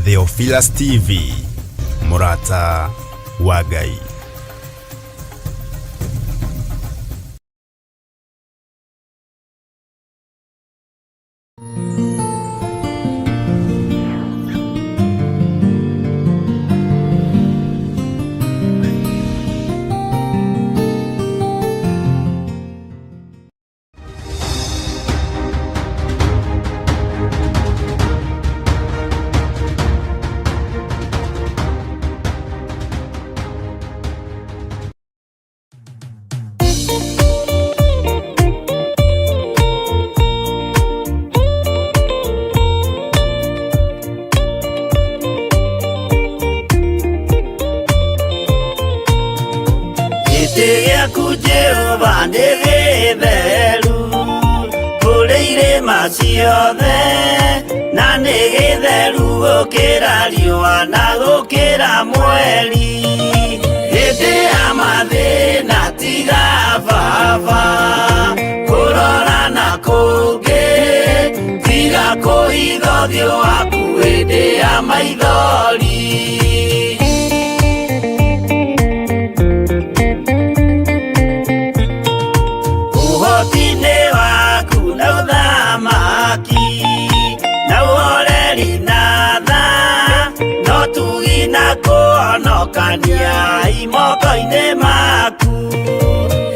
Theophilus TV, mũrata wa Ngai. Gĩtĩ gĩaku Jehova nĩ gĩtheru kũrĩ irĩma ciothe na nĩ gĩtheru gũkĩra riũa na gũkĩra mweri hĩndĩ ya mathĩna tiga baba kũrora na kũngĩ tiga kũhitha ũthiũ waku hĩndĩ ya maithori. Ũhoti-inĩ waku na ũthamaki na ũhoreri na tha no tugi na kũhonokania imoko-inĩ maku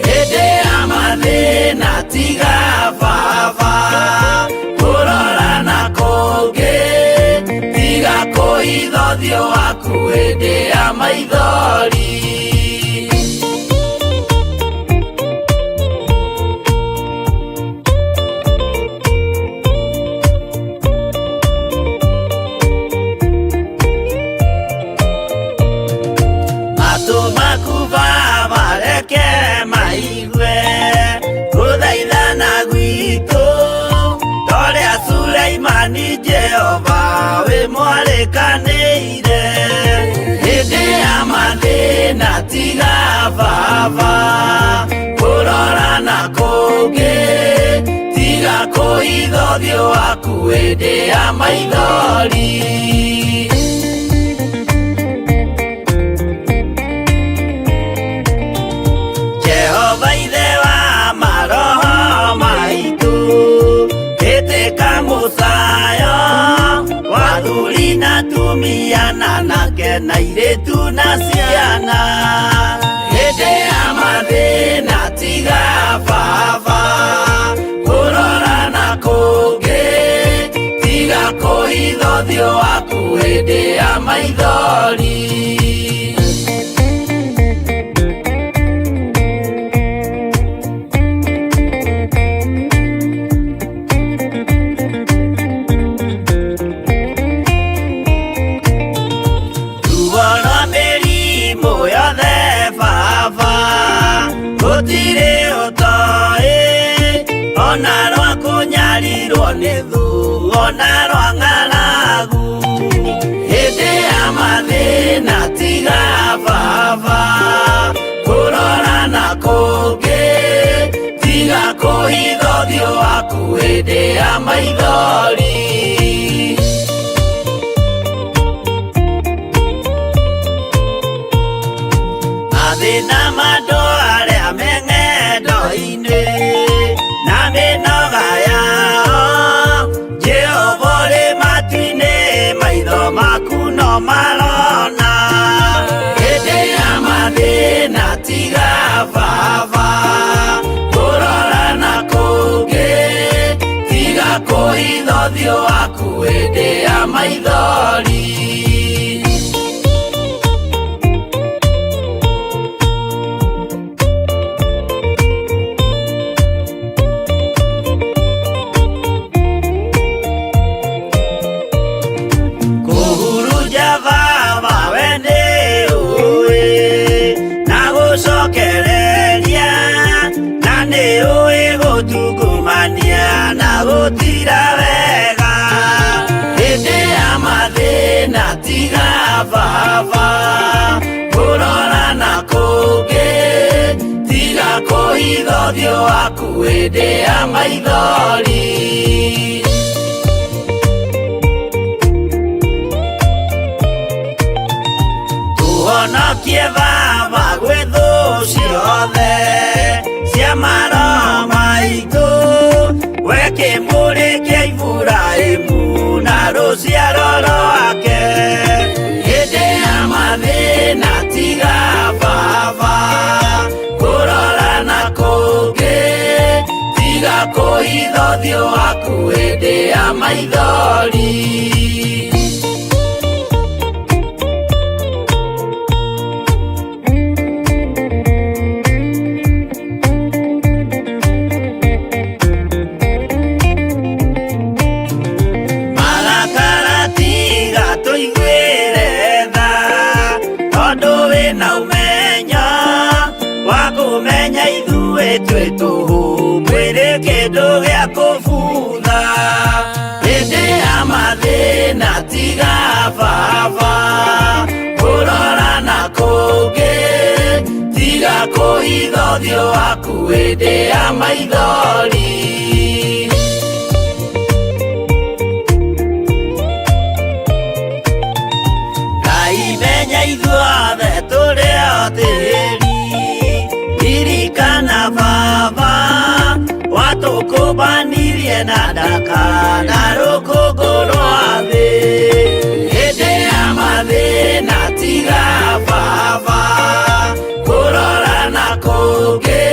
hĩndĩ ya mathĩna tiga baba kũrora na kũngĩ tiga kũhitha ũthiũ waku hĩndĩ ya maithori. Matũ maku baba reke maigue gũthaithana gwitũ torĩa Suleimani Jehova wĩ mwarĩkanĩire hĩndĩ ya mathĩna tiga baba kũrora na kũngĩ tiga kũhitha ũthiũ waku hĩndĩ ya maithori. Jehova ithe wa maroho maitũ ĩtĩka mũcayo wa athuri na atumia na anake na airĩtu na ciana hĩndĩ ya mathĩna tiga baba kũrora na kũngĩ tiga kũhitha ũthiũ waku hĩndĩ ya maithori. Ruo rwa mĩrimũ yothe baba gũtirĩ ũtoĩ ona rwa kũnyarirwo nĩ thũ ona rwa ng'aragu hĩndĩ ya mathĩna tiga baba kũrora na kũngĩ tiga kũhitha ũthiũ waku hĩndĩ ya maithori. Mathĩna ma andũ arĩa me ng'endo-inĩ na mĩnoga yao Jehova ũrĩ matu-inĩ maitho maku no marona hĩndĩ ya mathĩna tiga baba kũrora na kũngĩ tiga kũhitha ũthiũ waku hĩndĩ ya maithori. Kũhurunja baba we nĩ ũĩ na gũcokereria na nĩ ũĩ gũtungumania na gũtira wega hĩndĩ ya mathĩna tiga baba kũrora na kũngĩ tiga kũhitha ũthiũ waku hĩndĩ ya maithori. Tũhonokie baba gwĩ thũ ciothe cia maroho maitũ, we kĩmũrĩ kĩa Iburahĩmu na rũciaro rwake. Hĩndĩ ya mathĩna tiga baba kũrora na kũngĩ, tiga kũhitha ũthiũ waku hĩndĩ ya maithori. Marakara tiga tũiguĩre tha, tondũ wĩna ũmenyo wa kũmenya ithuĩ twĩ tũhũ, mwĩrĩ kĩndũ gĩa kũbutha. Hĩndĩ ya mathĩna tiga baba kũrora na kũngĩ, tiga kũhitha ũthiũ waku hĩndĩ ya maithori. Ngai menya ithuothe tũrĩ o tĩri, ririkana baba watũkũmbanirie na ndaka na rũkũngũ rwa thĩ. Hĩndĩ ya mathĩna tiga baba kũrora na kũngĩ,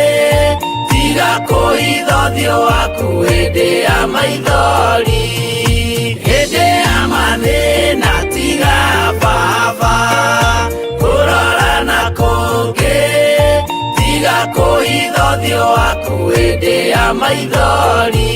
tiga kũhitha ũthiũ waku hĩndĩ ya maithori. Hĩndĩ ya mathĩna tiga baba kũrora na kũngĩ, tiga kũhitha ũthiũ waku hĩndĩ ya maithori.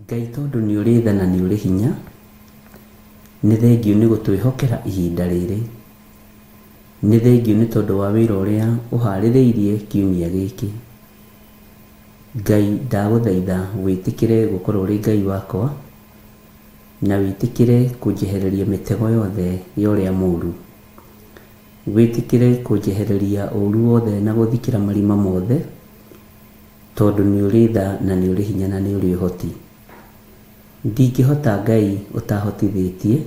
Ngai tondũ nĩ ũrĩ tha na nĩ ũrĩ hinya, nĩ thengiũ nĩ gũtwĩhokera ihinda rĩrĩ. Nĩ thengiũ nĩ tondũ wa wĩra ũrĩa ũharĩrĩirie kiumia gĩkĩ. Ngai ndagũthaitha wĩtĩkĩre gũkorwo ũrĩ Ngai wakwa, na wĩtĩkĩre kũnjehereria mĩtego yothe ya ũrĩa mũũru. Wĩtĩkĩre kũnjehereria ũũru wothe na gũthikĩra marima mothe, tondũ nĩ ũrĩ tha na nĩ ũrĩ hinya na nĩ ũrĩ ũhoti. Ndingĩhota Ngai ũtahotithĩtie,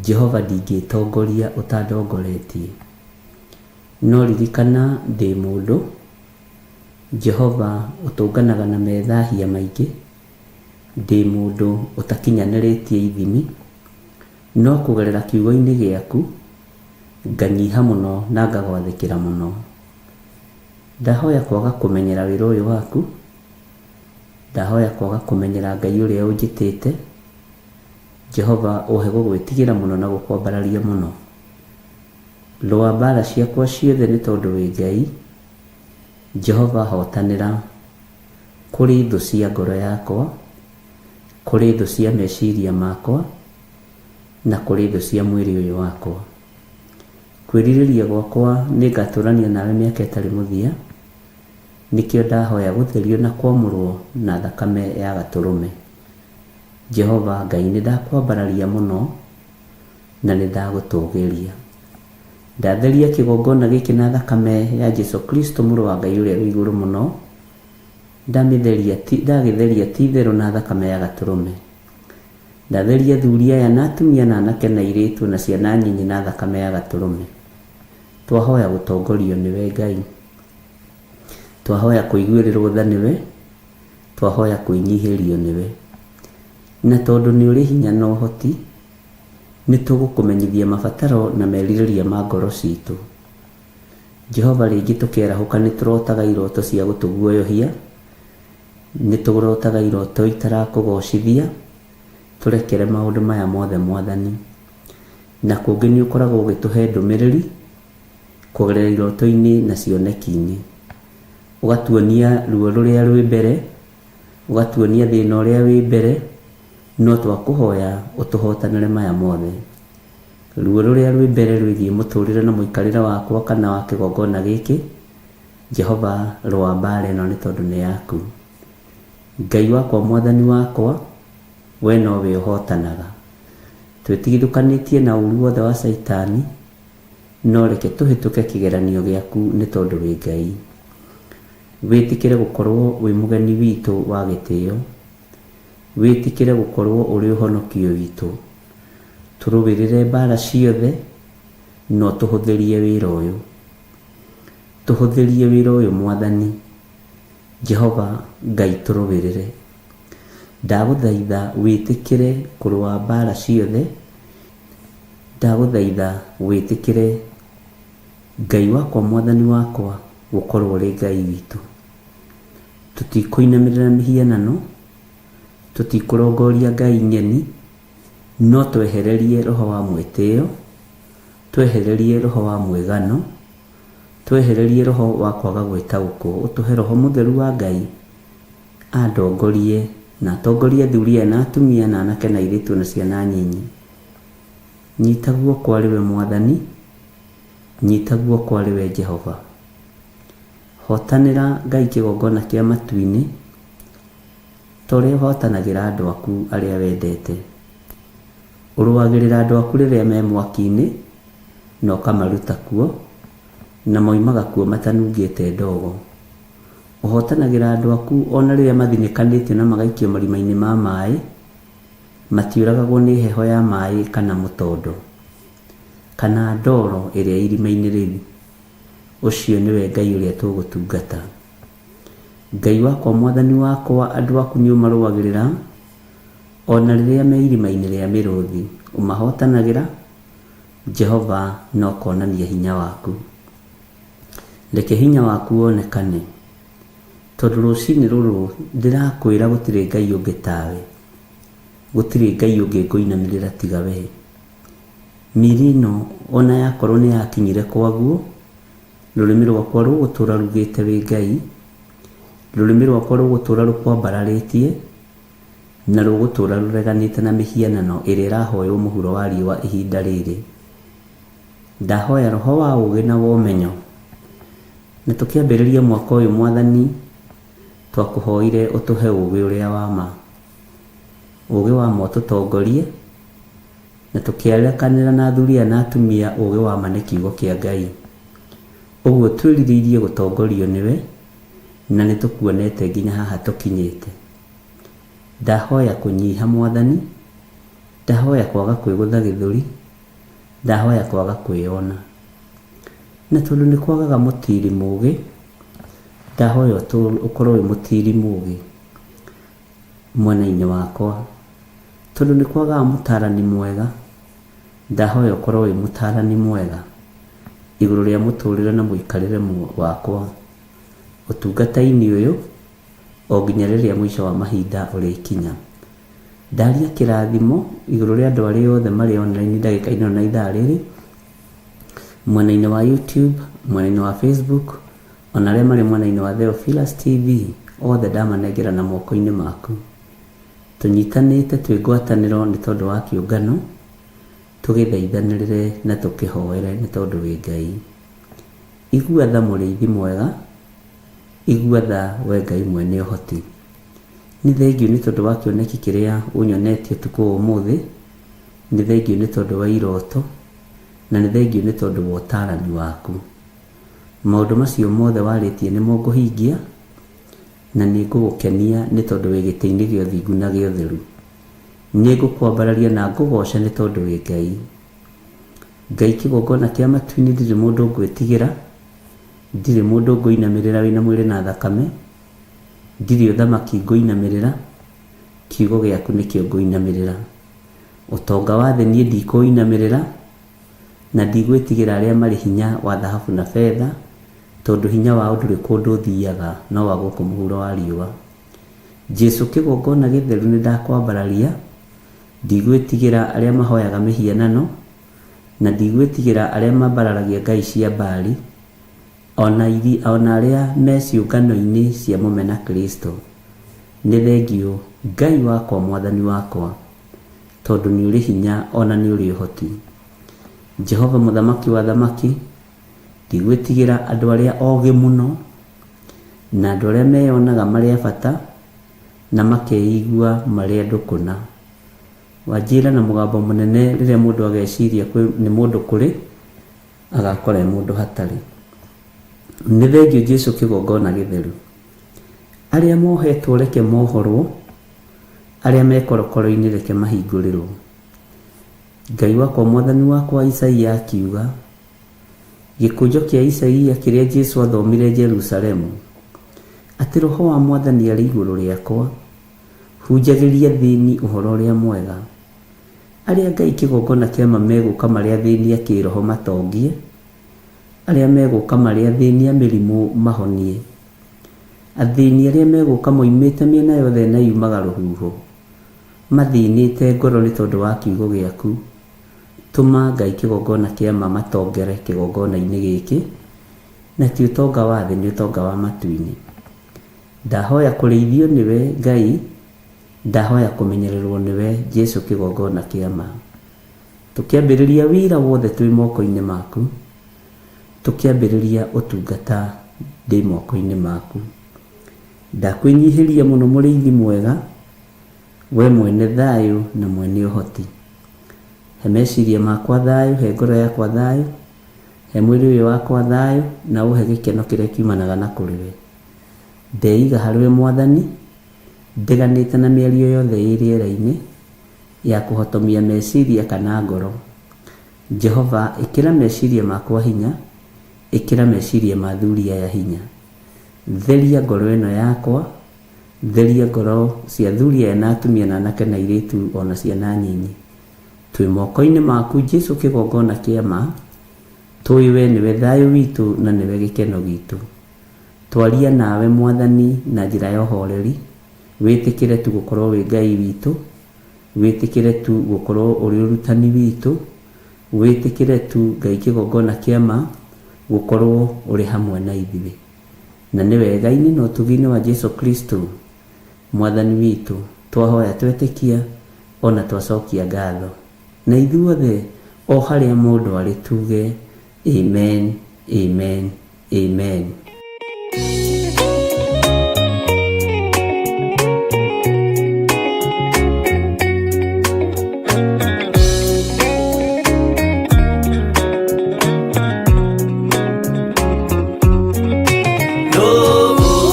Jehova ndingĩtongoria ũtandongoretie. No ririkana ndĩ mũndũ, Jehova ũtũnganaga na methahia maingĩ, ndĩ mũndũ ũtakinyanĩrĩtie ithimi, no kũgerera kiugo-inĩ gĩaku, nganyiha mũno na ngagwathĩkĩra mũno. Ndahoya kwaga kũmenyera wĩra ũyũ waku, ndahoya kwaga kũmenyera Ngai ũrĩa ũnjĩtĩte, Jehova ũhe gũgwĩtigĩra mũno na gũkwambararia mũno. Rũa mbara ciakwa ciothe nĩ tondũ wĩ Ngai, Jehova hotanĩra kũrĩ thũ cia ngoro yakwa, kũrĩ thũ cia meciria makwa, na kũrĩ thũ cia mwĩrĩ ũyũ wakwa. Kwĩrirĩria gwakwa nĩ ngatũrania nawe mĩaka ĩtarĩ mũthia, nĩkĩo ndahoya gũtherio na kwamũrwo na thakame ya gatũrũme. Jehova Ngai nĩ ndakwambararia mũno na nĩ ndagũtũgĩria. Ndatheria kĩgongona gĩkĩ na thakame ya Jesu Kristo mũrũ wa Ngai ũrĩa wĩ igũrũ mũno, ndamĩtheria ti ndagĩtheria ti itherũ na thakame ya gatũrũme. Ndatheria athuri aya na atumia na anake na airĩtu na ciana nyinyi na thakame ya gatũrũme. Twahoya gũtongorio nĩwe Ngai. Twahoya kũiguĩrĩrwo tha nĩwe, twahoya kwĩnyihĩrio nĩwe. Na tondũ nĩ ũrĩ hinya na ũhoti, nĩ tũgũkũmenyithia mabataro na merirĩria ma ngoro citũ. Jehova rĩngĩ tũkĩarahũka nĩ tũrotaga iroto cia gũtũguoyohia, nĩ tũrotaga iroto itarakũgocithia, tũrekere maũndũ maya mothe Mwathani. Na kũngĩ nĩ ũkoragwo ũgĩtũhe ndũmĩrĩri kũgerera iroto-inĩ na cioneki-inĩ. Ũgatuonia ruo rũrĩa rwĩ mbere, Ũgatuonia thĩna ũrĩa wĩ mbere, no twakũhoya ũtũhotanĩre maya mothe. Ruo rũrĩa rwĩ mbere rwĩgiĩ mũtũrĩre na mũikarĩre wakwa kana wa kĩgongona gĩkĩ, Jehova rũa mbara ĩno nĩ tondũ nĩ yaku. Ngai wakwa mwathani wakwa, we nowe ũhotanaga. Twĩtigithũkanĩtie na ũru wothe wa Caitani, no reke tũhĩtũke kĩgeranio gĩaku nĩ tondũ wĩ Ngai. Wĩtĩkĩre gũkorwo wĩ mũgeni witũ wa gĩtĩo. Wĩtĩkĩre gũkorwo ũrĩ ũhonokio witũ. Tũrũĩrĩre mbara ciothe, na ũtũhũthĩrie wĩra ũyũ. Tũhũthĩrie wĩra ũyũ Mwathani. Jehova Ngai tũrũĩrĩre. Ndagũthaitha wĩtĩkĩre kũrũa mbara ciothe. Ndagũthaitha wĩtĩkĩre Ngai wakwa Mwathani wakwa gũkorwo ũrĩ Ngai witũ. Tũtikũinamĩrĩra mĩhianano, tũtikũrongoria ngai ng'eni, no twehererie roho wa mwĩtĩo, twehererie roho wa mwĩgano, twehererie roho wa kwaga gwĩtaũkwo, ũtũhe roho mũtheru wa Ngai andongorie na atongorie athuri aya na atumia na anake na airĩtu na ciana nyinyi. Nyita guoko arĩ we Mwathani, nyita guoko arĩ we Jehova. Hotanĩra Ngai kĩgongona kĩa matu-inĩ, ta ũrĩa ũhotanagĩra andũ aku arĩa wendete. Ũrũagĩrĩra andũ aku rĩrĩa me mwaki-inĩ, na ũkamaruta kuo, na moimaga kuo matanungĩte ndogo. Ũhotanagĩra andũ aku o na rĩrĩa mathinĩkanĩtio na magaikio marima-inĩ ma maĩ, matiũragagwo nĩ heho ya maĩ kana mũtondo, kana ndoro ĩrĩa irima-inĩ rĩu. Ũcio nĩwe Ngai ũrĩa tũgũtungata. Ngai wakwa Mwathani wakwa, andũ aku nĩ ũmarũagĩrĩra, o na rĩrĩa me irima-inĩ rĩa mĩrũthi, ũmahotanagĩra, Jehova, na ũkonania hinya waku. Reke hinya waku wonekane, tondũ rũcinĩ rũrũ ndĩrakwĩra gũtirĩ Ngai ũngĩ tawe, gũtirĩ Ngai ũngĩ ngũinamĩrĩra tiga we. Mĩĩrĩ ĩno o na yakorwo nĩ yakinyire kwaguo, rũrĩmĩ rwakwa rũgũtũra rugĩte wĩ Ngai, rũrĩmĩ rwakwa rũgũtũra rũkwambararĩtie, na rũgũtũra rũreganĩte na mĩhianano ĩrĩa ĩrahoywo mũhuro wa riũa ihinda rĩrĩ. Ndahoya roho wa ũũgĩ na wa ũmenyo, na tũkĩambĩrĩria mwaka ũyũ Mwathani, twakũhoire ũtũhe ũũgĩ ũrĩa wa ma. Ũũgĩ wa ma ũtũtongorie, na tũkĩarekanĩra na athuri aya na atumia ũũgĩ wa ma nĩ kiugo kĩa Ngai. Ũguo twĩrirĩirie gũtongorio nĩwe, na nĩ tũkuonete nginya haha tũkinyĩte. Ndahoya kũnyiha Mwathani, ndahoya kwaga kwĩgũtha gĩthũri, ndahoya kwaga kwĩyona. Na tondũ nĩ kwagaga mũtiri mũgĩ, ndahoya ũkorwo wĩ mũtiri mũgĩ mwena-inĩ wakwa. Tondũ nĩ kwagaga mũtarani mwega, ndahoya ũkorwo wĩ mũtarani mwega igũrũ rĩa mũtũrĩre na mũikarĩre wakwa ũtungata-inĩ ũyũ o nginya rĩrĩa mũico wa mahinda ũrĩkinya. Ndaria kĩrathimo igũrũ rĩa andũ arĩa othe marĩ online ndagĩka-inĩ ĩno na ithaa rĩrĩ, mwena-inĩ wa YouTube, mwena-inĩ wa Facebook, ona arĩa marĩ mwena-inĩ wa Theophilus TV, othe ndamanengera na moko-inĩ maku. Tũnyitanĩte twĩ ngwatanĩro nĩ tondũ wa kĩũngano, tũgĩthaithanĩrĩre na tũkĩhoere nĩ tondũ wĩ Ngai. Igua tha mũrĩithi mwega, igua tha we Ngai mwene ũhoti. Nĩ thengiũ nĩ tondũ wa kĩoneki kĩrĩa ũnyonetie ũtukũ wa ũmũthĩ, nĩ thengiũ nĩ tondũ wa iroto, na nĩ thengiũ nĩ tondũ wa ũtarani waku. Maũndũ macio mothe warĩtie nĩmo ngũhingia, na nĩ ngũgũkenia nĩ tondũ wĩ gĩtĩ-inĩ gĩa ũthingu na gĩa ũtheru. Nĩ ngũkwambararia na ngũgooce nĩ tondũ wĩ Ngai. Ngai kĩgongona kĩa matu-inĩ ndirĩ mũndũ ngwĩtigĩra, ndirĩ mũndũ ngũinamĩrĩra wĩna mwĩrĩ na thakame, ndirĩ ũthamaki ngũinamĩrĩra, kiugo gĩaku nĩkĩo ngũinamĩrĩra. Ũtonga wa thĩ niĩ ndikũinamĩrĩra, na ndigwĩtigĩra arĩa marĩ hinya wa thahabu na betha, tondũ hinya wao ndũrĩ kũndũ ũthiaga no wa gũkũ mũhuro wa riũa. Jesu kĩgongona gĩtheru nĩ ndakwambararia, ndigwĩtigĩra arĩa mahoyaga mĩhianano, na ndigwĩtigĩra arĩa mambararagia ngai cia Baali, ona arĩa me ciũngano-inĩ cia mũmena Kristo. Nĩ thengiũ Ngai wakwa Mwathani wakwa, tondũ nĩ ũrĩ hinya o na nĩ ũrĩ ũhoti. Jehova Mũthamaki wa athamaki, ndigwĩtigĩra andũ arĩa ogĩ mũno, na andũ arĩa meyonaga marĩ a bata, na makeigua marĩ andũ kũna. Wanjĩra na mũgambo mũnene rĩrĩa mũndũ ageciria nĩ mũndũ kũrĩ, agakora e mũndũ hatarĩ. Nĩ thengiũ Jesu kĩgongona gĩtheru. Arĩa mohetwo reke mohorwo, arĩa me korokoro-inĩ reke mahingũrĩrwo. Ngai wakwa Mwathani wakwa Isaia akiuga, gĩkũnjo kĩa Isaia kĩrĩa Jesu athomire Jerusalemu, atĩ Roho wa Mwathani arĩ igũrũ rĩakwa, hunjagĩria athĩni ũhoro ũrĩa mwega. Arĩa Ngai kĩgongona kĩa ma megũka marĩ athĩni a kĩroho matongie, arĩa megũka marĩ athĩni a mĩrimũ mahonie. Athĩni arĩa megũka moimĩte mĩena yothe na yumaga rũhuho, mathĩnĩte ngoro nĩ tondũ wa kiugo gĩaku, tũma Ngai kĩgongona kĩa ma matongere kĩgongona-inĩ gĩkĩ, na ti ũtonga wa thĩ nĩ ũtonga wa matu-inĩ. Ndahoya kũrĩithio nĩwe Ngai, ndahoya kũmenyererwo nĩwe Jesu kĩgongona kĩa ma. Tũkĩambĩrĩria wĩra wothe twĩ moko-inĩ maku, tũkĩambĩrĩria ũtungata ndĩ moko-inĩ maku. Ndakwĩnyihĩria mũno mũrĩithi mwega, we mwene thayũ na mwene ũhoti. He meciria makwa thayũ, he ngoro yakwa thayũ, he mwĩrĩ ũyũ wakwa thayũ, na ũhe gĩkeno kĩrĩa kiumanaga na kũrĩ we. Ndeiga harĩ we Mwathani, ndeganĩte na mĩario yothe ĩ rĩera-inĩ ya kũhotomia meciria kana ngoro. Jehova, ĩkĩra meciria makwa hinya, ĩkĩra meciria ma athuri aya hinya. Theria ngoro ĩno yakwa, theria ngoro cia athuri aya na atumia na anake na airĩtu o na ciana nyinyi. Twĩ moko-inĩ maku Jesu kĩgongona kĩa ma, tũĩ we nĩwe thayũ witũ na nĩwe gĩkeno gitũ. Twaria nawe Mwathani na njĩra ya ũhoreri, wĩtĩkĩre tu gũkorwo wĩ Ngai witũ, wĩtĩkĩre tu gũkorwo ũrĩ ũrutani witũ, wĩtĩkĩre tu Ngai kĩgongona kĩa ma gũkorwo ũrĩ hamwe na ithuĩ. Na nĩ wega-inĩ na ũtugi-inĩ wa Jesu Kristo Mwathani witũ twahoya twetĩkia ona twacokia ngatho. Na ithuothe o harĩa mũndũ arĩ tuge Amen, Amen, Amen.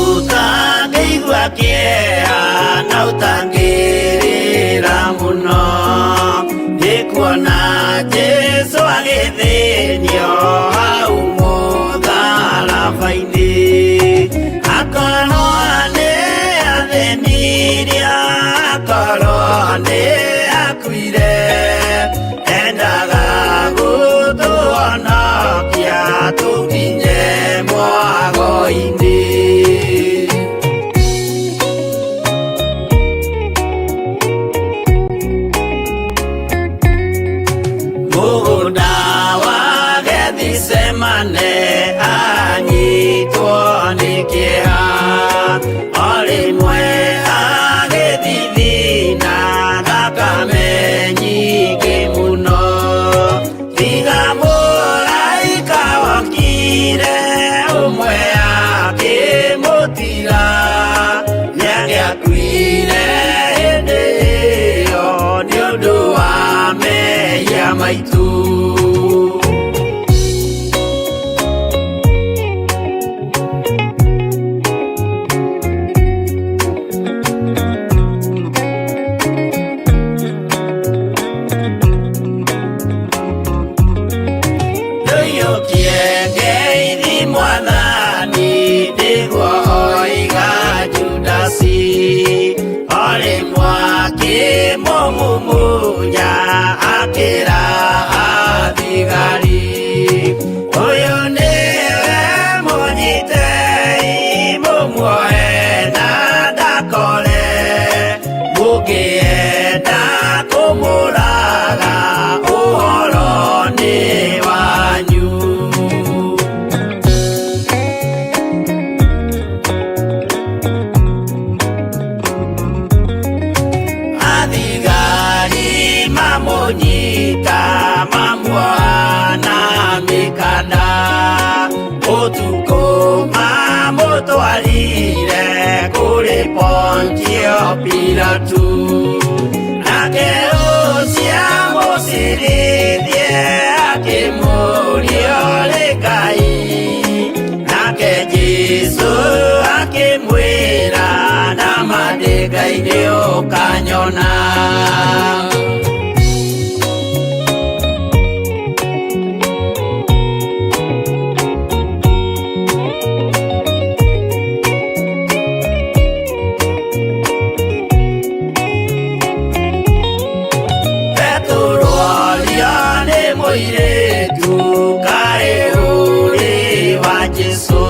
Ũtangĩigua kĩeha na ũtangĩrĩra mũno nĩ kuona Jesũ agĩthĩnio hau mũtharaba-inĩ akorwo nĩ athĩnirie akorwo nĩ akuire endaga gũtũhonokia tũkinye mwago-inĩ. Mũgũnda wa Gethisemane anyitwo nĩ kĩeha, o rĩmwe agĩthithina thakame nyingĩ mũno. Tiga mũraika wokire ũmwe akĩmũtiga, nĩangĩakuire hĩndĩ ĩyo nĩ ũndũ wa mehia maitũ. Ndũiyũkie ngeithi Mwathani nĩguo oiga Judasi, o rĩmwe akĩmũmumunya akĩra athigari, ũyũ nĩwe mũnyitei mũmuoe na ndakore, mũngĩenda kũmũraga ũhoro nĩ wanyu. Pilatu. Nake ũcio mũcirithie akĩmũũria ũrĩ Ngai, nake Jesũ akĩmwĩra nama ndĩ Ngai nĩ ũkanyona. Petero orio nĩ mũirĩtu kaĩ ũrĩ wa Jesũ,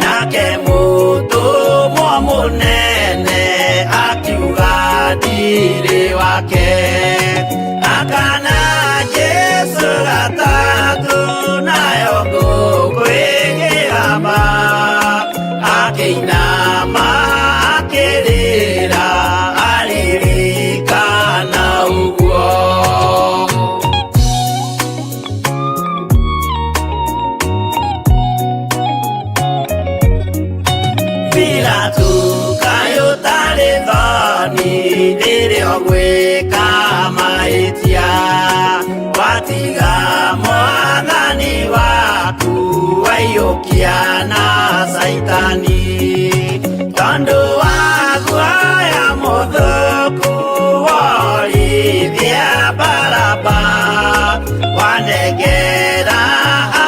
nake mũtũmwo mũnene akiuga ndirĩ wake. Akana Jesũ gatatũ nayo ngũkũ ĩkĩgamba, akĩinama akĩrĩra aririkana ũguo. Pilatu kaĩ ũtarĩ thoni rĩrĩa ũgwĩka mahĩtia, watiga mwathani waku waiyũkia na Caitani, tondũ wa guoya mũthũku worithia Baraba, wanengera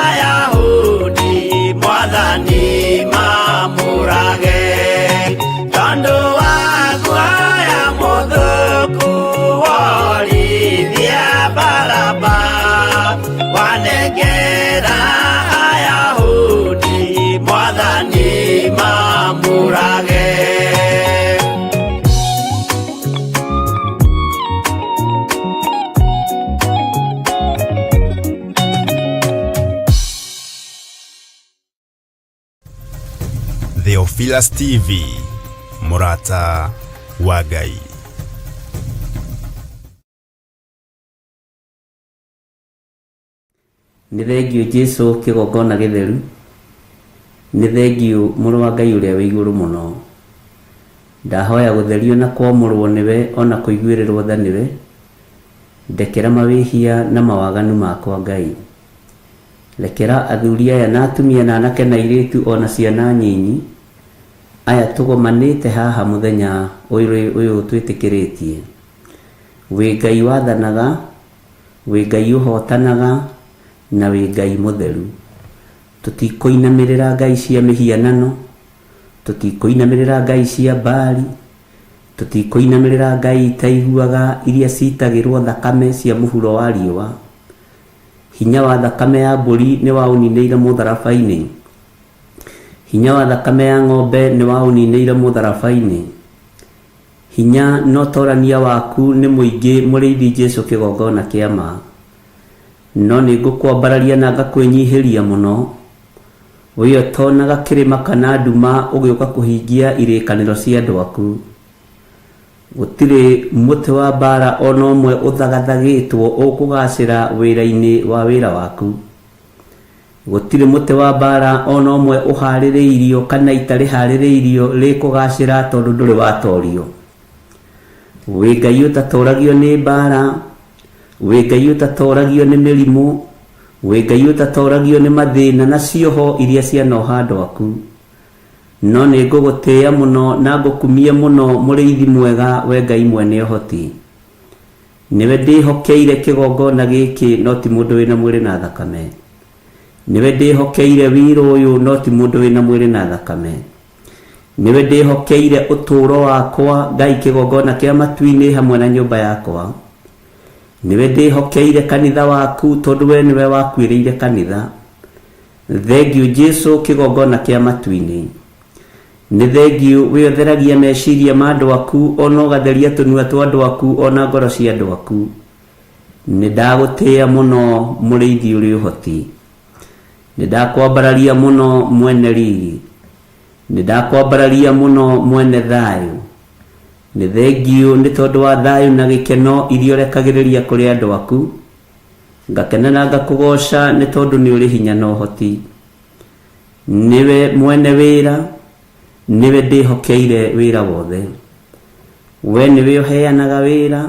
Ayahudi mwathani mamũrage, tondũ wa guoya mũthũku worithia Baraba, wanengera Ayahudi mwathani mamũrage. Theophilus TV, Mũrata wa Ngai. Nĩ thengiũ Jesu kĩgongona gĩtheru, nĩ thengiũ mũrũ wa Ngai ũrĩa wĩ igũrũ mũno. Ndahoya gũtherio na kwamũrwo nĩwe ona kũiguĩrĩrwo tha nĩwe, ndekera mawĩhia na mawaganu makwa Ngai. Rekera athuri aya na atumia na anake na airĩtu ona ciana nyinyi, aya tũgomanĩte haha mũthenya ũyũ twĩtĩkĩrĩtie. Wĩ Ngai wathanaga, wĩ Ngai ũhotanaga, na wĩ Ngai mũtheru. Tũtikũinamĩrĩra ngai cia mĩhianano, tũtikũinamĩrĩra ngai cia Baali, tũtikũinamĩrĩra ngai itaiguaga iria citagĩrwo thakame cia mũhuro wa riũa. Hinya wa thakame ya mbũri nĩ waũninĩire mũtharaba-inĩ, hinya wa thakame ya ng'ombe nĩ waũninĩire mũtharaba-inĩ. Hinya na ũtorania waku nĩ mũingĩ mũrĩithi Jesu kĩgongona kĩa ma. No nĩ ngũkwambararia na ngakwĩnyihĩria mũno, wee ũtonaga kĩrĩma kana nduma ũgĩũka kũhingia irĩkanĩro cia andũ aku. Gũtirĩ mũtĩ wa mbaara ona ũmwe ũthagathagĩtwo ũkũgacĩra wĩra-inĩ wa wĩra waku. Gũtirĩ mũtĩ wa mbaara ona ũmwe ũharĩrĩirio kana ita rĩharĩrĩirio rĩkũgacĩra tondũ ndũrĩ watorio. Wĩ Ngai ũtatoragio nĩ mbaara, wĩ Ngai ũtatoragio nĩ mĩrimũ, wĩ Ngai ũtatoragio nĩ mathĩna na cioho iria cianoha andũ aku. No nĩ ngũgũtĩĩa mũno na ngũkumie mũno mũrĩithi mwega we Ngai mwene ũhoti. Nĩwe ndĩhokeire kĩgongona gĩkĩ no ti mũndũ wĩna mwĩrĩ na thakame. Nĩwe ndĩhokeire wĩra ũyũ no ti mũndũ wĩna mwĩrĩ na thakame. Nĩwe ndĩhokeire ũtũũro wakwa Ngai kĩgongona kĩa matu-inĩ hamwe na nyũmba yakwa. Nĩwe ndĩhokeire kanitha waku tondũ we nĩwe wakuĩrĩire kanitha. Thengiũ Jesu kĩgongona kĩa matu-inĩ. Nĩ thengiũ wĩ ũtheragia meciria ma andũ aku ona ũgatheria tũnua twa andũ aku ona ngoro cia andũ aku. Nĩ ndagũtĩĩa mũno mũrĩithi ũrĩ ũhoti. Nĩ ndakwambararia mũno mwene riri. Nĩ ndakwambararia mũno mwene thayũ. Nĩ thengiũ nĩ tondũ wa thayũ na gĩkeno iria ũrekagĩrĩria kũrĩ andũ aku. Ngakena na ngakũgoca nĩ tondũ nĩ ũrĩ hinya na ũhoti. Nĩwe mwene wĩra, nĩwe ndĩhokeire wĩra wothe. We nĩwe ũheanaga wĩra,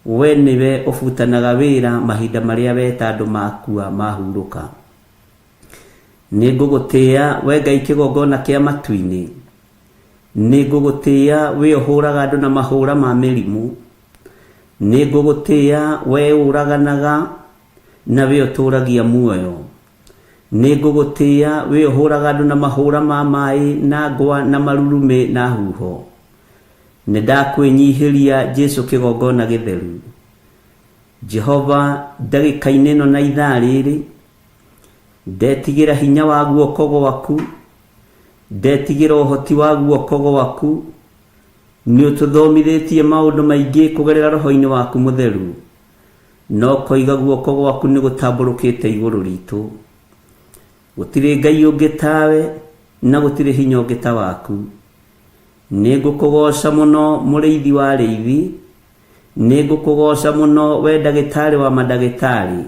we nĩwe ũbutanaga wĩra mahinda marĩa weta andũ makua mahurũka. Nĩ ngũgũtĩĩa we Ngai kĩgongona kĩa matu-inĩ, nĩ ngũgũtĩĩa we ũhũraga andũ na mahũra ma mĩrimũ, nĩ ngũgũtĩĩa we ũraganaga na we ũtũragia muoyo, nĩ ngũgũtĩĩa we ũhũraga andũ na mahũra ma maĩ na ngwa na marurumĩ na huho. Nĩ ndakwĩnyihĩria Jesu kĩgongona gĩtheru. Jehova, ndagĩka-inĩ ĩno na ithaa rĩrĩ, ndetigĩra hinya wa guoko gwaku, ndetigĩra ũhoti wa guoko gwaku. Nĩ ũtũthomithĩtie maũndũ maingĩ kũgerera roho-inĩ waku mũtheru, no koiga guoko gwaku nĩ gũtambũrũkĩte igũrũ ritũ. Gũtirĩ Ngai ũngĩ tawe, na gũtirĩ hinya ũngĩ ta waku. Nĩ ngũkũgooca mũno mũrĩithi wa arĩithi, nĩ ngũkũgooca mũno we ndagĩtarĩ wa mandagĩtarĩ,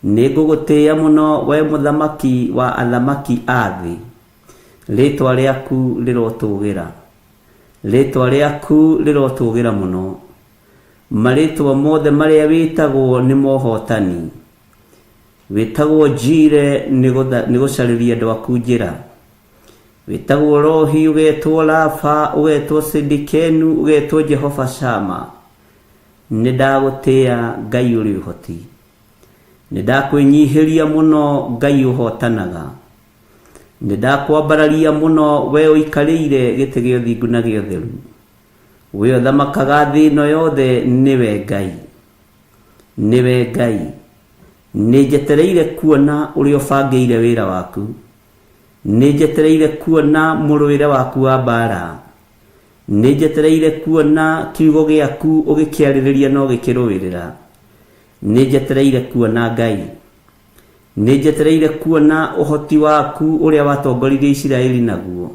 nĩ ngũgũtĩĩa mũno we mũthamaki wa athamaki a thĩ. Rĩĩtwa rĩaku rĩrotũgĩra, rĩĩtwa rĩaku rĩrotũgĩra mũno. Marĩĩtwa mothe marĩa wĩtagwo nĩ mohotani. Wĩtagwo Njire nĩ gũcarĩria andũ aku njĩra. Wĩtagwo Rohi, ũgetwo Rafa, ũgetwo Sidikenu, ũgetwo Jehova Shama. Nĩ ndagũtĩĩa Ngai ũrĩ ũhoti. Nĩ ndakwĩnyihĩria mũno Ngai ũhotanaga. Nĩ ndakwambararia mũno we ũikarĩire gĩtĩ gĩa ũthingu na gĩa ũtheru. We ũthamakaga thĩ ĩno yothe nĩwe Ngai. Nĩwe Ngai. Nĩ njetereire kuona ũrĩa ũbangĩire wĩra waku. Nĩ njetereire kuona mũrũĩre waku wa mbaara. Nĩ njetereire kuona kiugo gĩaku ũgĩkĩarĩrĩria na ũgĩkĩrũĩrĩra. Nĩ njetereire kuona Ngai. Nĩ njetereire kuona ũhoti waku ũrĩa watongoririe Isiraeli naguo.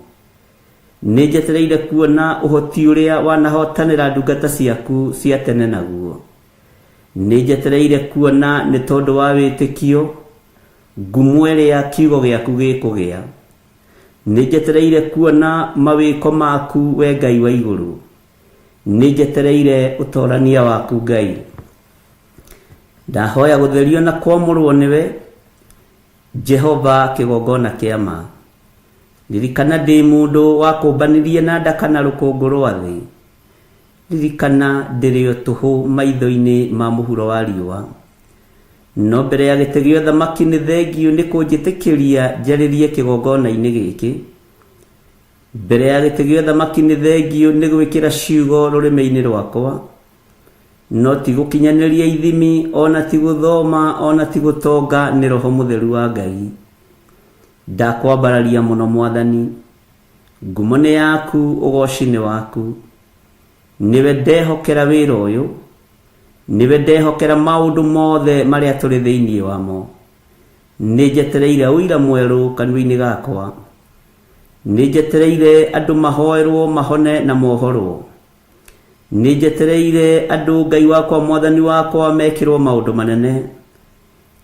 Nĩ njetereire kuona ũhoti ũrĩa wanahotanĩra ndungata ciaku cia tene naguo. Nĩ njetereire kuona nĩ tondũ wa wĩtĩkio ngumo ĩrĩa kiugo gĩaku gĩkũgĩa. Nĩ njetereire kuona mawĩko maku we Ngai wa igũrũ. Nĩ njetereire ũtorania waku Ngai. Ndahoya gũtherio na kwamũrwo nĩwe Jehova kĩgongona kĩa ma. Ririkana ndĩ mũndũ wakũmbanirie na ndaka na rũkũngũ rwa thĩ. Ririkana ndĩrĩ o tũhũ maitho-inĩ ma mũhuro wa riũa. No mbere ya gĩtĩ gĩa ũthamaki nĩ thengiũ nĩ kũnjĩtĩkĩria njarĩrie kĩgongona-inĩ gĩkĩ. Mbere ya gĩtĩ gĩa ũthamaki nĩ thengiũ nĩ gwĩkĩra ciugo rũrĩmĩ-inĩ rwakwa. No ti gũkinyanĩria ithimi, ona ti gũthoma, ona ti gũtonga, nĩ Roho Mũtheru wa Ngai. Ndakwambararia mũno Mwathani. Ngumo nĩ yaku, ũgoci nĩ waku. Nĩwe ndehokera wĩra ũyũ. Nĩwe ndehokera maũndũ mothe marĩa tũrĩ thĩinĩ wamo. Nĩ njetereire ũira mwerũ kanua-inĩ gakwa. Nĩ njetereire andũ mahoerwo mahone na mohorwo. Nĩ njetereire andũ Ngai wakwa Mwathani wakwa mekĩrwo maũndũ manene.